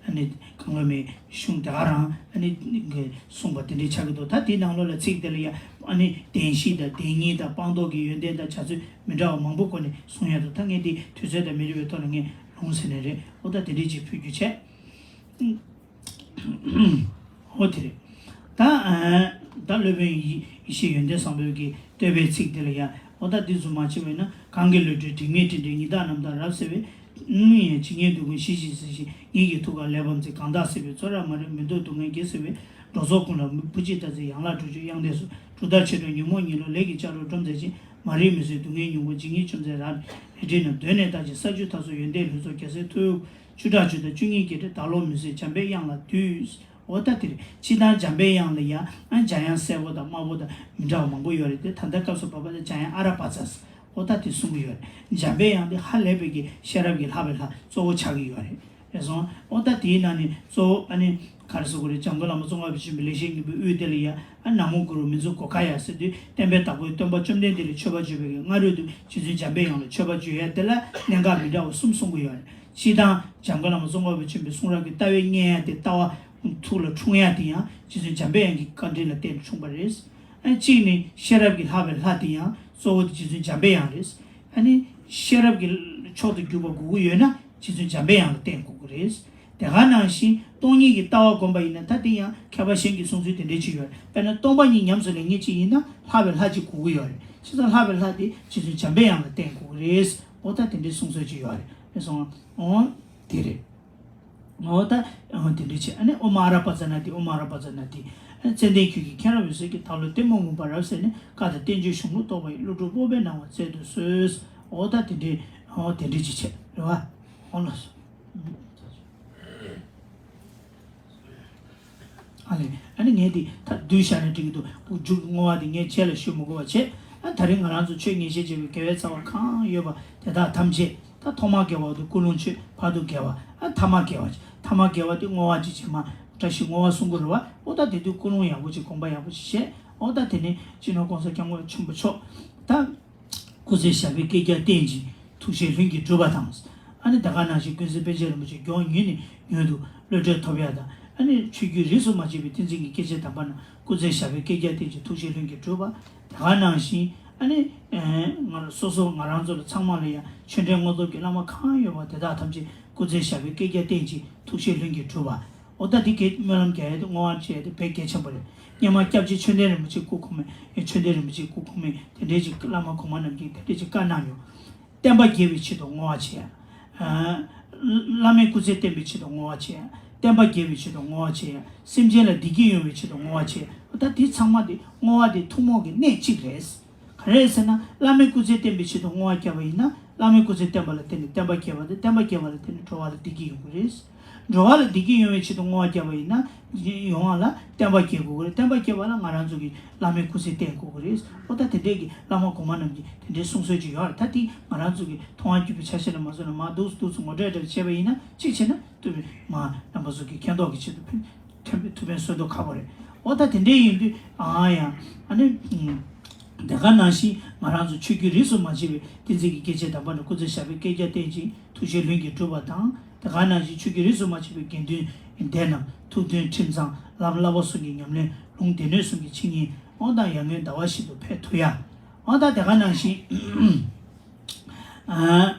ཨ་ནི་གང་བློ་མའི་གཞུང་ད་ག་རང་ཨ་ནི་གསུངས་པ་དེ་འདྲའི་ཆགས་ཀྱི་འདུག་ད་དེའི་ནང་ལོགས་ལ་ཚིག་དེ་ལ་ཡ་ཨ་ནི་བདེན་བཞི་དང་བདེན་གཉིས་དང་སྤངས་རྟོགས་ཀྱི་ཡོན་ཏན་དང་བྱ་ཚུལ་མི་འདྲ་བ་མང་པོ་སྐོར་ནས་གསུང་ཡ་འདུག་ད་ངས་དེ་དུས་ཚོད་དང་མི་འབྲལ་བའི་ཐོག་ལ་ངས་ལུང་ཟེར་ནས་རེད། ཨོ་ད་དེ་འདྲའི་ཅིག་ཕུལ་རྒྱུ་བྱས། ཨོ་དེ་རེད། ད་ཨ་ད་སློབ་དཔོན་ཡེ་ཡེ་ཤེས་ཡོན་ཏན་བཟང་པོའི་གི་བསྟོད་པའི་ཚིག་འདི་ལ་ཡང་ཨོ་ད་འདི་ཚོ་མ་བྱས་པས་ན་གང་གི་བློ་གྲོས་དྲི་མེད་སྤྲིན་བྲལ་ཉི་ཟླ་རྣམ་དག་རབ་གསལ་བའི། ཨུམ་ཡང་ཇི་སྙེད་སྡུག་བསྔལ་ཞི་ཞིང་སེལ་ཞིང་ཉིད་ཀྱི་ཐུགས་ཀར་ལེགས་པར་མཛེས་གང་དག་སྲིད་པའི་ཚོགས་རབ་མ་རིག་མི་སྡུག་སྡུག་བསྔལ་རྒྱལ་སྲིད་པའི། འགྲོ་ཚོགས་ཀུན་ལ་མུ་བུ་གཅིག་ལྟ་ཚེ་ཡང་ལ་གྲོལ་འགྱུར་དབྱངས་ལྡན་སོགས་གྲུབ་མཐའ་ཆེ་འགྲོ་ཉོན་མོངས་གཉིད་ལོག་ལས་ཀྱི་ལྕགས་སྒྲོག་སྒྲོམ་མཛད་ཅིང་མ་རིག་མུན་སེལ་སྡུག་བསྔལ་མྱོང་བ་ཇི་སྙེད་བཅོམ་མཛད་རབ་རིགས་བསྒྲེས་ནས་གདོད་ནས་དག་ཅིང་ས་བཅུ་ཐག་ཚོད་ཡོན་ཏན་ལུས་རྫོགས་རྒྱལ་སྲས་ཐུགས། བཅུ་ཕྲག་བཅུ་དང་བཅུ་གཉིས་བརྒྱད་ཁྲི་བདག་སློབ་མུན་སེལ་འཇམ་པའི་དབྱངས་ལ་འདུད། ཨོ་ད་དེ་རེད། སྤྱིར་བཏང་འཇམ་པའི་དབྱངས་ལ་ཡང་ཨ་འཇམ་དབྱངས་སེར་པོ་དང་དམར་པོ་དང་མི་འདྲ་བ་མང་པོ་ཡོད་རེད་དེ། ད་ལྟ་སྐབས་སུ་བབ་པ་ལ་འཇམ་དབྱངས་ཨ་ར་པ་ཙ། ཨོ་ད་དེ་གསུང་གི་ཡོད་རེད། འཇམ་པའི་དབྱངས་དེ་ཧ་ལས་པའི་གི་ཤེས་རབ་ཀྱི་ལྷ་པའི་ལྷ་གཙོ་བོ་ཆགས་ཀྱི་ཡོད་རེད། རེད་སོང་། ཨོ་ད་དེའི་ནང་ནས་གཙོ་བོ་ཨ་ནི་ག་རེ་ཟེར་དགོས་རེད། འཇམ་མགོན་བླ་མ་ཙོང་ཁ་པ་ཆེན་པོའི་ལེགས་བཤད་སྙིང་པོའི་དབུས་དེ་ལ་ཡང་ཨ་ན་མོ་གུ་རུ་མི་འཛུགས་གོ་ཁ་ཡ་ཟེར་དུས་བསྟན་པའི་བདག་པོའི་སྟོན་པ་བཅོམ་ལྡན་འདས་ལ་མཆོད་པ་བརྗོད་པའི་གི་སྔ་རོལ་དུ་རྗེ་བཙུན་འཇམ་པའི་དབྱངས་ལ་མཆོད་པ་བརྗོད་ཡ་དེ་ལ་གནད་འགག་མི་འདྲ་བ་གསུམ་གསུང་གི་ཡོད་རེད། སྤྱིར་བཏང་འཇམ་མགོན་བླ་མ་ཙོང་ཁ་པ་ཆེན་པོའི་གསུང་རབ་ཀྱི་ལྟ་བའི་སྙན་ཡ་དེ་ལྟ་བ་ཐུགས་ལ་འཁྲུངས་ཡ་དེ་ཡང་རྗེ་བཙུན་འཇམ་པའི་དབྱངས་ཀྱི་བཀའ་དྲིན་ལ་བརྟེན་ནས་འཁྲུངས་པ་རེད། ཨ་གཅིག་ནི་ཤེས་རབ་ཀྱི་ལྷ་པའི་ལྷ་དེ་ཡང་གཙོ་བོ་དེ་རྗེ་བཙུན་འཇམ་པའི་དབྱངས་རེད། ཨ་ནི་ཤེས་རབ་ཀྱི་མཆོག་ཏུ་གྱུར་པ་དགོས་ཀྱི་ཡོད་ན་རྗེ་བཙུན་འཇམ་པའི་དབྱངས་ལ་བརྟེན་དགོས་ཀྱི་རེད། དེ་ག་ནང་བཞིན་སྟོང་ཉིད་ཀྱི་ལྟ་བ་བསྒོམ་པ་ཡིན་ན་ད་དེ་ཡང་མཁས་པ་གཞན་གྱི་གསུང་ཚུལ་དེ་འདྲའི་ཅིག་ཡོད་རེད། དཔེར་ན་སྟོང་པ་ཉིད་ཉམས་སུ་ལེན་མཁན་ཅིག་ཡིན་ན་ལྷ་པའི་ལྷ་ཅིག་དགོས་ཀྱི་ཡོད་རེད། བྱས་ཙང་ལྷ་པའི་ལྷ་དེ་རྗེ་བཙུན་འཇམ་པའི་དབྱངས་ལ་བརྟེན་དགོས་ཀྱི་རེད། ཨོ་ད་དེ་འདྲའི་གསུང་ཚུལ་ཅིག་ཡོད་རེད། རེད་སོང་། ཨོ་དེ་རེད། ཨོ་ད་ཨོ་དེ་འདྲའི་བྱས། ཨ་ནི་ཨོཾ་ཨ་ར་པ་ཙ་ན་དྷཱིཿ། ཨོཾ་ཨ་ར་པ་ཙ་ན་དྷཱིཿ། ཨ་ཙནྡན་ཁྱོད་ཀྱི་མཁྱེན་རབ་འོད་ཟེར་གྱིས། བདག་བློ་གཏི་མུག་མུན་པ་རབ་བསལ་ནས། བཀའ་དང་བསྟན་བཅོས་གཞུང་ལུགས་རྟོགས་པ་ཡི། བློ་གྲོས་སྤོབས་པའི་སྣང་བ་སྩལ་དུ་གསོལ། ཨོ་ད་དེ་འདྲའི་ཨོ་དེ་འདྲའི་ཅིག་བྱས་རེད་བ། ཨོ་ལགས་སོ། ཨ་ལས། ཨ་ནི་ངས་འདི་ད་བསྡུས་བཞག་ནས་འགྲིག་གི་འདུག་འུ་མཇུག་བསྔོ་བ་འདི་ངས་རྗེས་ལ་ཞུ་མི་དགོས་པ་བྱས། ཨ་ད་རིང་ང་རང་ཚོ་ཆོས་ཉན་བཤད་བྱེད་པའི་དགེ་བའི་རྩ་བ་གང་ཡོད་པ་དེ་དག་ཐམས་ཅད་ད་ཐོག་མར་དགེ་བ་དེ་ཀུན་སློང་ཆོས། བར་དུ་དགེ་བ། ཨ་ཐ་མར་དགེ་བ། ཐ་མར་དགེ་བ་དེ་བསྔོ་བ་ཅིག་བྱེད་མ། བཀྲ་ཤིས་བསྔོ་བ་གསུང་གི་རེད་བ། ཨོ་ད་དེ་དུས་ཀུན་སློང་ཡག་པོ་ཅིག་དགོངས་པ་ཡག་པོ་ཅིག་བཞེས། ཨོ་ད་དེ་ནས་སྤྱི་ནོར་༸གོང་ས་༸སྐྱབས་མགོན་ཆེན་པོ་མཆོག་ད། སྐུ་ཚེ་ཞབས་པད་བསྐལ་བརྒྱར་བརྟན་ཅིང་ཐུགས་བཞེད་ལྷུན་གྱིས་གྲུབ་པ་དང་། ཨ་ནི་ད་ག་ནང་བཞིན་ཀུན་གཟིགས་པཎ་ཆེན་རིན་པོ་ཆེ་མགྱོགས་མྱུར་ནས་མྱུར་དུ་བློ་གྲོས་ཐོབ་ཡ་དང་། ཨ་ནི་ཆོས་བརྒྱུད་རིས་སུ་མ་ཆད་པའི་བསྟན་འཛིན་གྱི་སྐྱེས་ཆེན་དམ་པ་རྣམས་སྐུ་ཚེ་ཞབས་པད་བསྐལ་བརྒྱར་བརྟན་ཅིང་ཐུགས་བཞེད་ལྷུན་གྱིས་གྲུབ་པ། ད་ག་ནང་བཞིན་ཨ་ནི་ང་རང་སོ་སོ་ང་རང་ཚོ་ལ་ཚང་མ་ལ་ཡང་ཆོས་འབྲེལ་དངོས་སྟོབས་ཀྱི་བླ་མ་གང་ཡོད་པ་དེ་དག་ཐམས་ཅད་སྐུ་ཚེ་ཞབས་པད་བསྐལ་བརྒྱར་བརྟན་ཅིང་ཐུགས་བཞེད་ལྷུན་གྱིས་གྲུབ་པ། ཨོ་ད་འདི་གའི་སྨོན་ལམ་རྒྱག་ཡ་དེ་བསྔོ་བ་བྱེད་ཡ་དེ་དཔེ་གལ་ཆེན་པོ་རེད། སྔོན་མ་སྐྱབས་རྗེ་ཆོས་ལྡན་རིན་པོ་ཆེ་སྐུ་གོང་མས། ཨེ་ཆོས་ལྡན་རིན་པོ་ཆེ་སྐུ་གོང་མས་དེ་འདྲའི་ཅིག་བླ་མ་གོང་མ་རྣམས་ཀྱིས་དེ་འདྲའི་ཅིག་བཀའ་གནང་མྱོང་། བསྟན་པ་རྒྱས་པའི་ཆེད་དུ་བསྔོ་བ་བྱེད་ཡ། ཨ་བླ་མའི་སྐུ་ཚེ་བརྟན་པའི་ཆེད་དུ་བསྔོ་བ་བྱེད་ཡ། བསྟན་པ་རྒྱས་པའི་ཆེད་དུ་བསྔོ་བ་བྱེད་ཡ། སེམས་ཅན་ལ་བདེ་སྐྱིད་ཡོང་བའི་ཆེད་དུ་བསྔོ་བ་བྱེད་ཡ། ད་དེ་ཚང་མ་དེ་བསྔོ་བ་དེ་ཐུན་མོང་གི་གནད་གཅིག་རེད། ག་རེ་ཟེར་ན་བླ་མའི་སྐུ་ཚེ་བརྟན་པའི་ཆེད་དུ་བསྔོ་བ་བརྒྱབ་པ་ཡིན་ན་བླ་མའི་སྐུ་ཚེ་བརྟན་པ་ལ་བརྟེན་ནས་བསྟན་པ་རྒྱས་པ་དང་། བསྟན་པ་རྒྱས་པ་ལ་བརྟེན་ནས་འགྲོ་བ་ལ་བདེ་སྐྱིད་ཡོང་གི་རེད། འགྲོ་བ་ལ་བདེ་སྐྱིད་ཡོང་བའི་ཆེད་དུ་བསྔོ་བ་བརྒྱབ་པ་ཡིན་ན་ཡོང་བ་ལ་བསྟན་པ་རྒྱས་དགོས་ཀྱི་རེད། བསྟན་པ་རྒྱས་པ་ལ་ང་རང་ཚོ་གི་བླ་མའི་སྐུ་ཚེ་བརྟན་དགོས་ཀྱི་རེད། ཨོ་ད་དེ་འདྲས་ཀྱི་བླ་མ་གོང་མ་རྣམས་ཀྱིས་དེ་འདྲའི་གསུང་སྲོལ་ཅིག་ཡོད་རེད། ད་དེ་ང་རང་ཚོ་གི་མཐོང་བ་བརྒྱུད་པའི་ཆ་ཤས་ལ་མ་བཟོད་ན་མ་འདུག་འདུག་ཚོ་ངོ་སྤྲོད་འདྲ་བྱས་པ་ཡིན་ན་གཅིག་བྱས་ན་ཐུབ་པའི་མ་རྣམ་པ་ཚོ་གི་མཁྱེན་རྟོགས་ཀྱི་ཆེད་དུ་ཕན་ཐོན་པའི་ཐུགས་ཕན་གསོས་མདོག་ཁ་པོ་རེད། ཨོ་ད་དེ་འདྲའི་ཡིན་དུས་ཨ་ཡང་ཨ་ནི་དེ་ག་ནང་བཞིན་ང་རང་ཚོ་ཆོས་བརྒྱུད་རིས་སུ་མ་ཆད་པའི་བསྟན་འཛིན་གྱི་སྐྱེས་ཆེན་དམ་པ་རྣམས་སྐུ་ཚེ་ཞབས་པད་བསྐལ་བརྒྱར་བརྟན་ཅིང་ཐུགས་བཞེད་ལྷུན་གྱིས་གྲུབ་པ་དང་། དེ་ག་ནང་བཞིན་ཆོས་བརྒྱུད་རིས་སུ་མ་ཆད་པའི་དགེ་འདུན་སྡེ་རྣམས་ཐུགས་མཐུན་ཁྲིམས་གཙང་ལམ་བསླབ་པ་གསུམ་གྱི་ཉམས་ལེན་ལུང་སྡེ་སྣོད་གསུམ་གྱི་འཆད་ཉན་ཨོ་དང་ཡར་ངོའི་ཟླ་བ་བཞིན་དུ་འཕེལ་ཐུབ་ཡ། ཨོ་ད་དེ་ག་ནང་བཞིན་ཨ་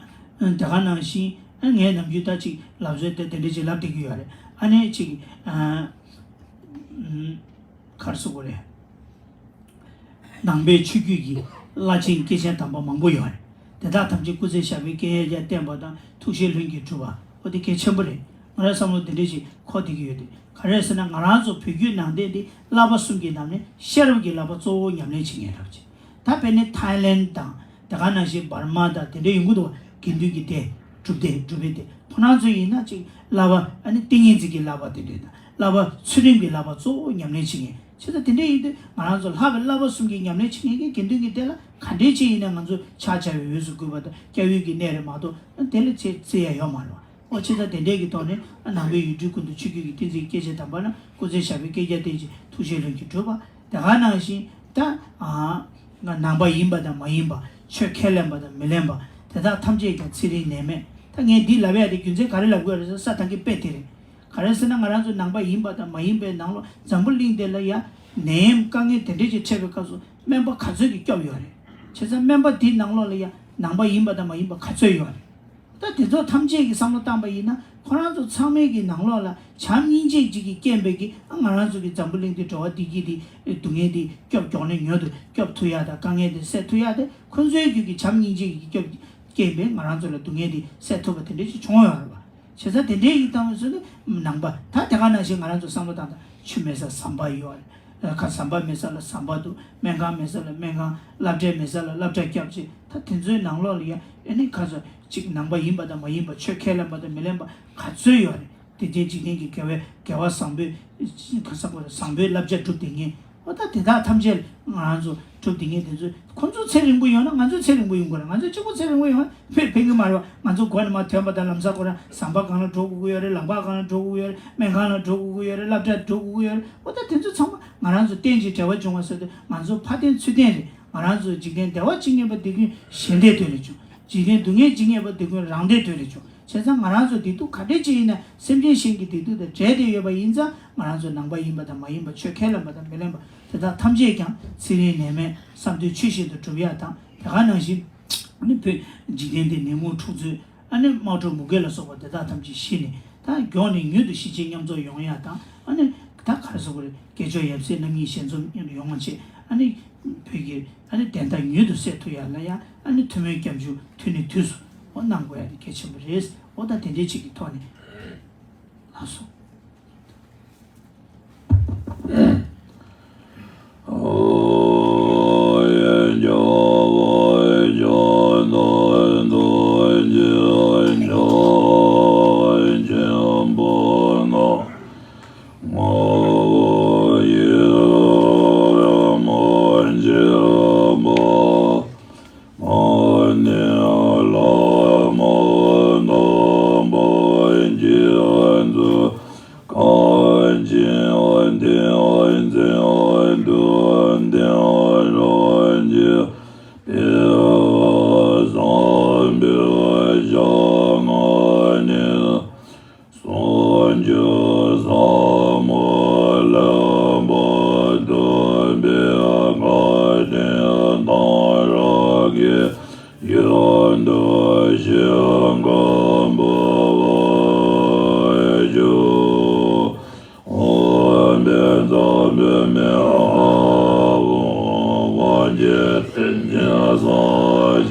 དེ་ག་ནང་བཞིན་ཨ་ངས་ནམ་རྒྱུན་ད་ཅིག་ལབ་སྲོལ་དེ་དེ་འདྲ་ཅིག་ལབ་བསྡད་ཀྱི་ཡོད་རེད། ཨ་ནི་ཅིག་ཨ་ག་རེ་ཟེར་དགོས་རེད། ནང་པའི་ཆོས་བརྒྱུད་ཀྱི་བླ་ཆེན་སྐྱེས་ཆེན་དམ་པ་མང་པོ་ཡོད་རེད། དེ་དག་ཐམས་ཅད་སྐུ་ཚེ་ཞབས་པད་བསྐལ་བརྒྱར་བརྟན་པ་དང་ཐུགས་བཞེད་ལྷུན་གྱིས་གྲུབ་པ་ཨོ་དེ་གལ་ཆེན་པོ་རེད། ང་རང་བསམ་བློ་དེ་འདྲ་ཞིག་འཁོར་བསྡད་ཀྱི་ཡོད་དེ། ག་རེ་ཟེར་ན་ང་རང་ཚོ་བོད་བརྒྱུད་ནང་བསྟན་འདི་བསླབ་པ་གསུམ་གྱི་ནང་ནས་ཤེས་རབ་ཀྱི་བསླབ་པ་གཙོ་བོ་ཉམས་ལེན་བྱེད་མཁན་རབ་ཅིག་ད་དཔེར་ན་ཐའི་ལེན་དང་དེ་ག་ནང་བཞིན་འབར་མ་དང་དེ་འདྲ་ཡོང་གི་འདུག་བ། དགེ་འདུན་གྱི་སྡེ། སྒྲུབ་སྡེ། སྒྲུབ་པའི་སྡེ། ཁོ་རང་ཚོ་ཡིན་ན་ཅིག་བསླབ་པ། ཨ་ནི་ཏིང་ངེ་འཛིན་གྱི་བསླབ་པ་དེ་འདྲ་དང་། བསླབ་པ་ཚུལ་ཁྲིམས་ཀྱི་བསླབ་པ་གཙོ་བོ་ཉམས་ལེན་བྱེད་མཁན། བྱས་ཙང་དེ་འདྲ་ཡིན་དུས་ང་རང་ཚོ་ལྷག་པའི་བསླབ་པ་གསུམ་གྱི་ཉམས་ལེན་བྱེད་མཁན་གྱི་དགེ་འདུན་གྱི་སྡེ་ལ་ག་འདྲས་ཅིག་ཡིན་ན་ང་ཚོ་ཕྱག་བྱ་བའི་འོས་སུ་བཀུར་བ་དང་སྐྱབས་ཡུལ་གྱི་གནས་རེད་མ་གཏོགས། ཨ་དེ་ལས་ཆེ་བརྩི་ཡ་ཡོད་མ་རེད་བ། ཨོ་བྱས་ཙང་དེ་འདྲས་ཀྱི་ཐོག་ནས་ཨ་ནང་པའི་ཡིག་འབྲུའི་ཀུན་ཏུ་ཆུ་སྐྱེས་ཀྱི་ཏིང་འཛིན་སྐད་ཅིག་དམ་པ་ན། སྐུ་ཚེ་ཞབས་པད་བསྐལ་བརྒྱར་བརྟན་ཅིང་ཐུགས་རྗེའི་ལྷུན་གྱིས་གྲུབ་པ། དེ་ག་ནང་བཞིན་ད་ཨ་ནང་པ་ཡིན་པ་དང་མ་ཡིན་པ། ཆོས་ཁས་ལེན་པ་དང་མི་ལེན་པ། དེ་དག་ཐམས་ཅད་ཀྱང་ཚེ་རིང་ནད་མེད། ད་ངས་འདི་ལབ་ཡ་དེ་རྒྱུ་མཚན་ག་རེ་ལབ་དགོས་རེད་ཟེར་ས་ཐང་གི་དཔེ་དེ་རེད། ག་རེ་ཟེར་ན་ང་རང་ཚོ་ནང་པ་ཡིན་པ་དང་མ་ཡིན་པའི་ནང་ལོགས་འཛམ་བུ་གླིང་འདི་ལ་ཡ་ནད་ཡམས་དཀའ་ངལ་དེ་འདྲས་ཀྱི་འཕྲད་པའི་སྐབས་སུ་སྨན་པ་ག་ཚོད་ཀྱིས་སྐྱོབ་ཡོད་རེད། བྱས་ཙང་སྨན་པ་འདིའི་ནང་ལོགས་ལ་ཡ་ནང་པ་ཡིན་པ་དང་མ་ཡིན་པ་ག་ཚོད་ཡོད་རེད། ད་དེ་ཚོ་ཐམས་ཅད་ཀྱིས་བསམ་བློ་བཏང་པ་ཡིན་ན། ཁོ་རང་ཚོ་ཚང་མའི་གི་ནང་ལོགས་ལ་བྱམས་སྙིང་རྗེ་གཅིག་གི་རྐྱེན་པས་ཀྱི་ཨ་ང་རང་ཚོ་གི་འཛམ་བུ་གླིང་འདི་འགྲོ་བ་བདེ་སྐྱིད་འདི་སྡུག་བསྔལ་འདི་སྐྱོབ། མགྱོགས་ནས་མྱུར་དུ་སྐྱོབ་ཐུབ་ཡ་དང་དཀའ་ངལ་འདི་སེལ་ཐུབ་ཡ་དེ་ཁོ་ཚོའི་རྒྱུད་ཀྱི་བྱམས་སྙིང་རྗེ་གི་སྐྱོབ་རྐྱེན་པས་ང་རང་ཚོ་ལ་སྡུག་བསྔལ་འདི་སེལ་ཐུབ་པ་དེ་འདྲ་ཞིག་བྱུང་ཡོད་རེད་པ། བྱས་ཙང་དེ་འདྲའི་ཡིན་སྟངས་སུ་ནི་ནང་པ་ད་དེ་ག་ནང་བཞིན་ང་རང་ཚོ་བསམ་བློ་བཏང་དང་། ཆུ་མེད་སར་ཟམ་པ་ཡོད་རེད། ཁ་ཟམ་པ་མེད་ས་ལ་ཟམ་པ་འདུག་སྨན་ཁང་མེད་ས་ལ་སྨན་ཁང་། སློབ་གྲྭ་མེད་ས་ལ་སློབ་གྲྭ་བརྒྱབ་བྱས། ད་དེ་ཚོའི་ནང་ལོགས་ལ་ཡ་ཨ་ནི་ཁ་ཚོ་གཅིག་ནང་པ་ཡིན་པ་དང་མ་ཡིན་པ། ཆོས་ཁས་ལེན་པ་དང་མི་ལེན་པ་ག་ཚོད་ཡོད་རེད། དེ་རྗེས་འཇིག་རྟེན་གྱི་དགེ་བའི་དགེ་བ་བཟང་པོའི་ཁ་ས་པ་བཟང་པོའི་བསླབ་བྱ་སྒྲུབ་བསྡད་མཁན། འོ་ད་དེ་དག་ཐམས་ཅད་ང་རང་ཚོ་སྒྲུབ་བསྡད་མཁན་དེ་ཚོ་ཁོ་ཚོ་ཚེ་རིང་པོ་ཡོང་ན་ང་ཚོ་ཚེ་རིང་པོ་ཡོང་དགོས་རེད། ང་ཚོ་གཅིག་པོ་ཚེ་རིང་པོ་ཡོང་ན་ཕན་ཕན་གྱི་མ་རེད་པ། ང་ཚོ་མགོ་ནས་མར་ཐོན་པ་དང་ལམ་སང་ཁོ་རང་ཟམ་པ་སྒང་ལ་འགྲོ་དགོས་ཀྱི་ཡོད་རེད། ལམ་ཁ་སྒང་ལ་འགྲོ་དགོས་ཀྱི་ཡོད་རེད། སྨན་ཁང་ལ་འགྲོ་དགོས་ཀྱི་ཡོད་རེད། སློབ་གྲྭར་འགྲོ་དགོས་ཀྱི་ཡོད་རེད། འོ་ད་དེ་ཚོ་ཚང་མ་ང་རང་ཚོ་རྟེན་ཅིང་འབྲེལ་བ་འབྱུང་བ་ཟེར་དུས་ང་ཚོ་ཕ་རྟེན་ཚུལ་རྟེན་རེད། ང་རང་ཚོ་འཇིག་རྟེན་བདེ་བ་ཅིག་རྙེད་པ་དེ་ཀུན་གཞན་བདེ་དོན་ལས་བྱུང་། འཇིག་རྟེན་སྡུག་བསྔལ་ཅིག་རྙེད་པ་དེ་ཀུན་རང་བདེ་དོན་ལས་བྱུང་། བྱས་ཙང་ང་རང་ཚོ་བདེ་སྡུག་ག་འདྲས་ཅིག་ཡིན་ན་སེམས་ཅན་གཞན་གྱི་བདེ་སྡུག་དང་འབྲེལ་ཏེ་ཡོད་པ་ཡིན་ཙང་། ང་རང་ཚོ་ནང་པ་ཡིན་པ་དང་མ་ཡིན་པ། ཆོས་ཁས་ལེན་པ་དང་མི་ལེན་པ། དེ་དག་ཐམས་ཅད་ཀྱང་ཚེ་རིང་ནད་མེད་བསམ་དོན་ཆོས་བཞིན་དུ་འགྲུབ་ཡ་དང་། དེ་ག་ནང་བཞིན་ནི་བོད་འཇིག་རྟེན་འདི་ནད་མུག་འཁྲུག་རྩོད། ཨ་ནི་དམག་འཁྲུག་མུ་གེ་ལ་སོགས་པ་དེ་དག་ཐམས་ཅད་ཞི་ནས། ད་མགྱོགས་ནས་མྱུར་དུ་གཞིས་བྱེས་མཉམ་འཛོམས་ཡོང་ཡ་དང་། ཨ་ནི་ད་ག་རེ་ཟེར་དགོས་རེད། དགེ་སྦྱོར་ཡབ་སྲས་རྣམ་གཉིས་ཞལ་འཛོམས་ཡོང་བ་བྱས། ཨ་ནི་བོད་ཀྱི་ཨ་ནི་བདེན་མཐའ་མྱུར་དུ་གསལ་ཐུབ་ཡ་ལ་ཡ་ཨ་ནི་ཐུགས་སྨོན་སྐྱབས་འཇུག་དུས་ནས་དུས་སུ་འོ་གནང་དགོས་ཡ་དེ་གལ་ཆེན་པོ་རེད། འོ་ད་དེ་འདྲའི་ཅིག་གི་ཐོག་ནས་ལགས་སོ། སངས་རྒྱས་ཟབ་མོ་ལེགས་པར་ཐོབ་པའི་བཀའ་དྲིན་གཏང་རག་གི་ཡོན་ཏུ་ཞིང་ཁམས་འབུལ་བར་ཞུ། ཨོཾ་བཛྲ་བྷཱུ་མི་ཨཱཿཧཱུྃ། ཨོཾ་ཨ་ཏི་ཉི་ཤཱཀྱ།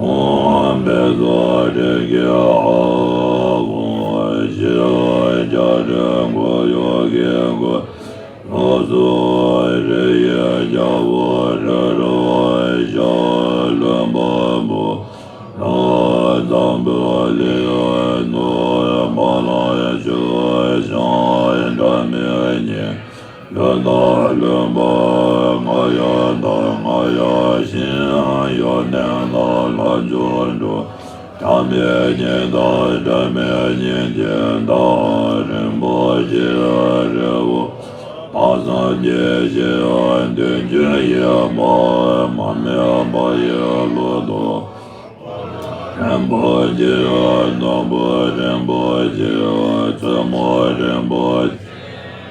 ཨོཾ་བཛྲ་དྲི་གི་ཨཱཿཧཱུྃ། ཨོཾ་ཤཱཀྱ་དྲི་གུ་ཡི་གེ་གུ། ལོགས་སུ་རི་ཡི་རྒྱལ་པོ་རི་རབ་ཤར་ལྷུན་པོ་བུ་ལ་འཛམ་བུ་གླིང་ནོར་བུ་ལ་ཆུ་ཤིང་སྒྲ་མེད་ཉིད། ཡོན་བདག་ལྷུན་པོ་རྔ་ཡབ་དང་རྔ་ཡབ་ཤིང་། ཡོན་ཏན་དང་ལྷ་མཆོག་འགྲོ། སྒྲ་མེད་ཉིད་དང་སྒྲ་མེད་ཉིད་ཀྱི་བདག་རིན་པོ་ཆེའི་རི་བོ། དཔག་བསམ་གྱི་ཞིང་བདུན་ཅུ་ཡས་མས་མ་དམིགས་པ་ཡི་ལོ་ཏོག་རིན་པོ་ཆེ། སྣམ་བུ་རིན་པོ་ཆེ། བཙུན་མོ་རིན་པོ་ཆེ།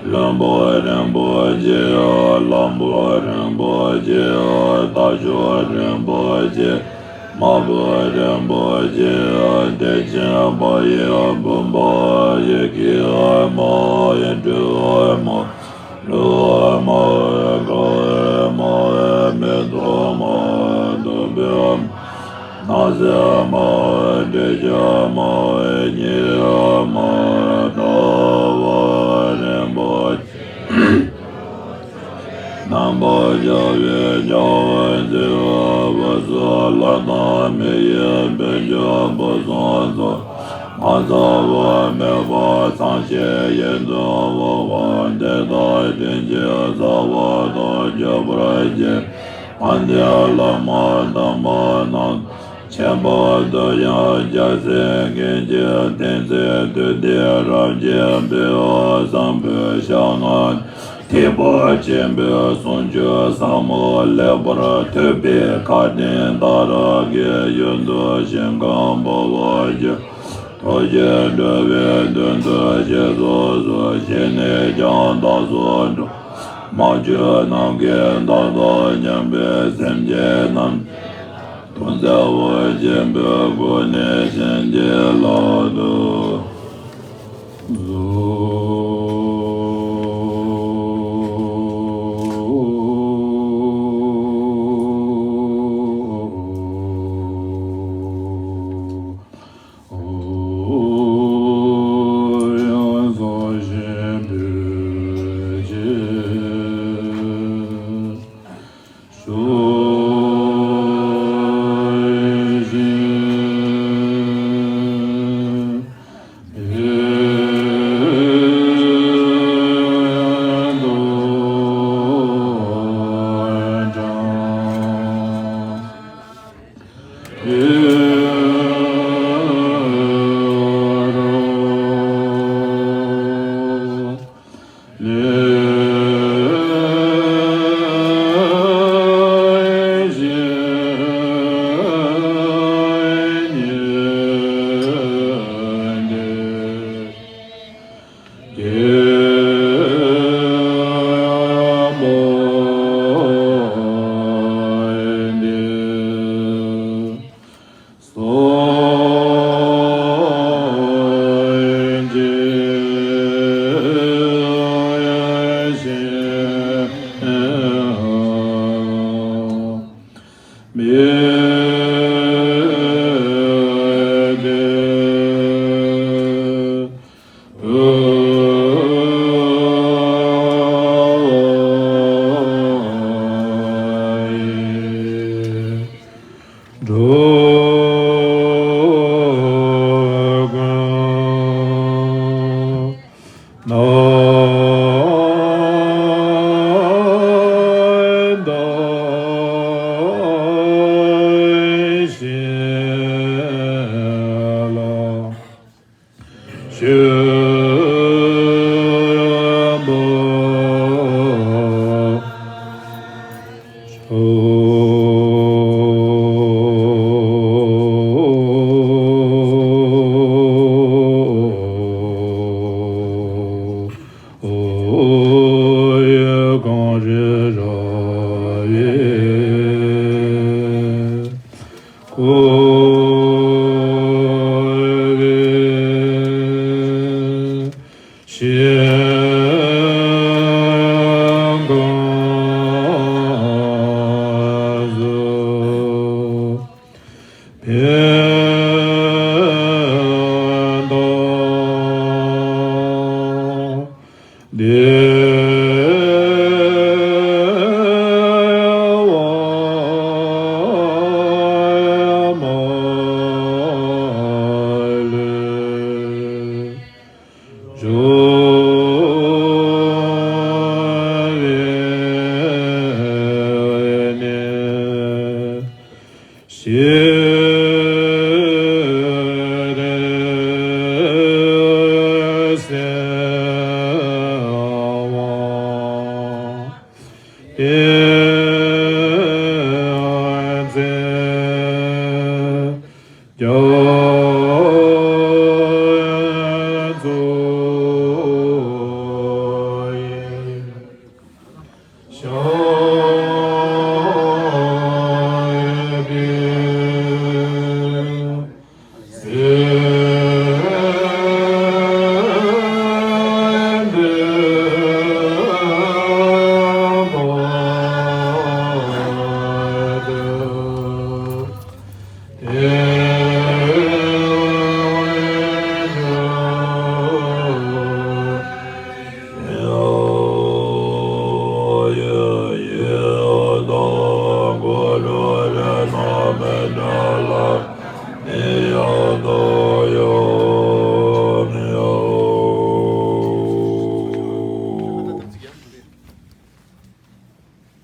བློན་པོ་རིན་པོ་ཆེ། བློན་པོ་རིན་པོ་ཆེ། རྟ་མཆོག་རིན་པོ་ཆེ། དམར་པོ་རིན་པོ་ཆེ། བདེ་ཆེན་དཔལ་ཡི་བུམ་པ་ཡི་གེ་མ་ཡི་སྤྲུལ་མ། ལུས་མ་ཡི་ག་མ་ཡི་མེ་ཏོག་མ་ཡི་བདུག་སྤོས་མ་ཡི་སྣང་གསལ་མ་ཡི་འདྲེན་བྱེད་མ་ཡི་ཉི་མ་ཡི་ཟླ་བ་རིན་པོ་ཆེ། སྣམ་ པ་བྱ་བའི་བྱ་བ་བརྩེ་བ་སྦ་གསུམ་ལྷ་དང་མི་ཡི་དཔལ་འབྱོར་ཕུན་སུམ་ཚོགས། མ་ཚང་བ་མེད་པར་ཚངས་ཆེན་ཡིད་འཛིན་འོད་དཔག་དེ་དག་དྲིན་ཅན་ཚ་བ་དང་སྐྱོབ་པར་བྱེད། ཨ་ནི་བླ་མ་དམ་པ་རྣམས་ཆེན་པོ་འདི་ཡང་རྒྱལ་སྲས་མཁན་ཆེན་བསྟན་འཛིན་དུས་མཐའི་རབ་རྒྱས་པའི་བསམ་པའི་ཞལ་སྔ་ཐེག་པ་ཆེན་པོའི་ཟུང་འཇུག་ཟབ་མོ་ལེགས་པར་ཐོས་པའི་མཁའ་ལྡིང་ལྟར་རབ་དགའི་ཡུལ་དུ་ཞིང་ཁམས་འབར་བར་གྱུར། ཐུགས་རྗེས་འགྲོ་བའི་དོན་དུ་ཞེས་སོགས་སུ་བྱས་ནས་ཀྱང་བདག་སོགས་འགྲོ། མ་གྱུར་ནམ་མཁའི་མཐའ་དང་མཉམ་པའི་སེམས་ཅན་རྣམས་ཐུགས་བརྩེ་བ་ཆེན་པོའི་སྒོ་ནས་བྱིན་གྱིས་བརླབ་ཏུ་གསོལ།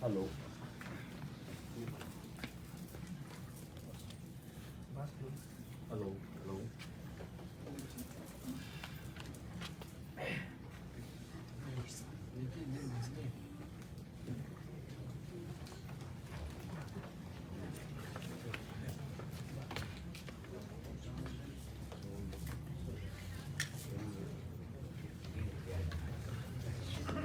Hello. Hello. Hello.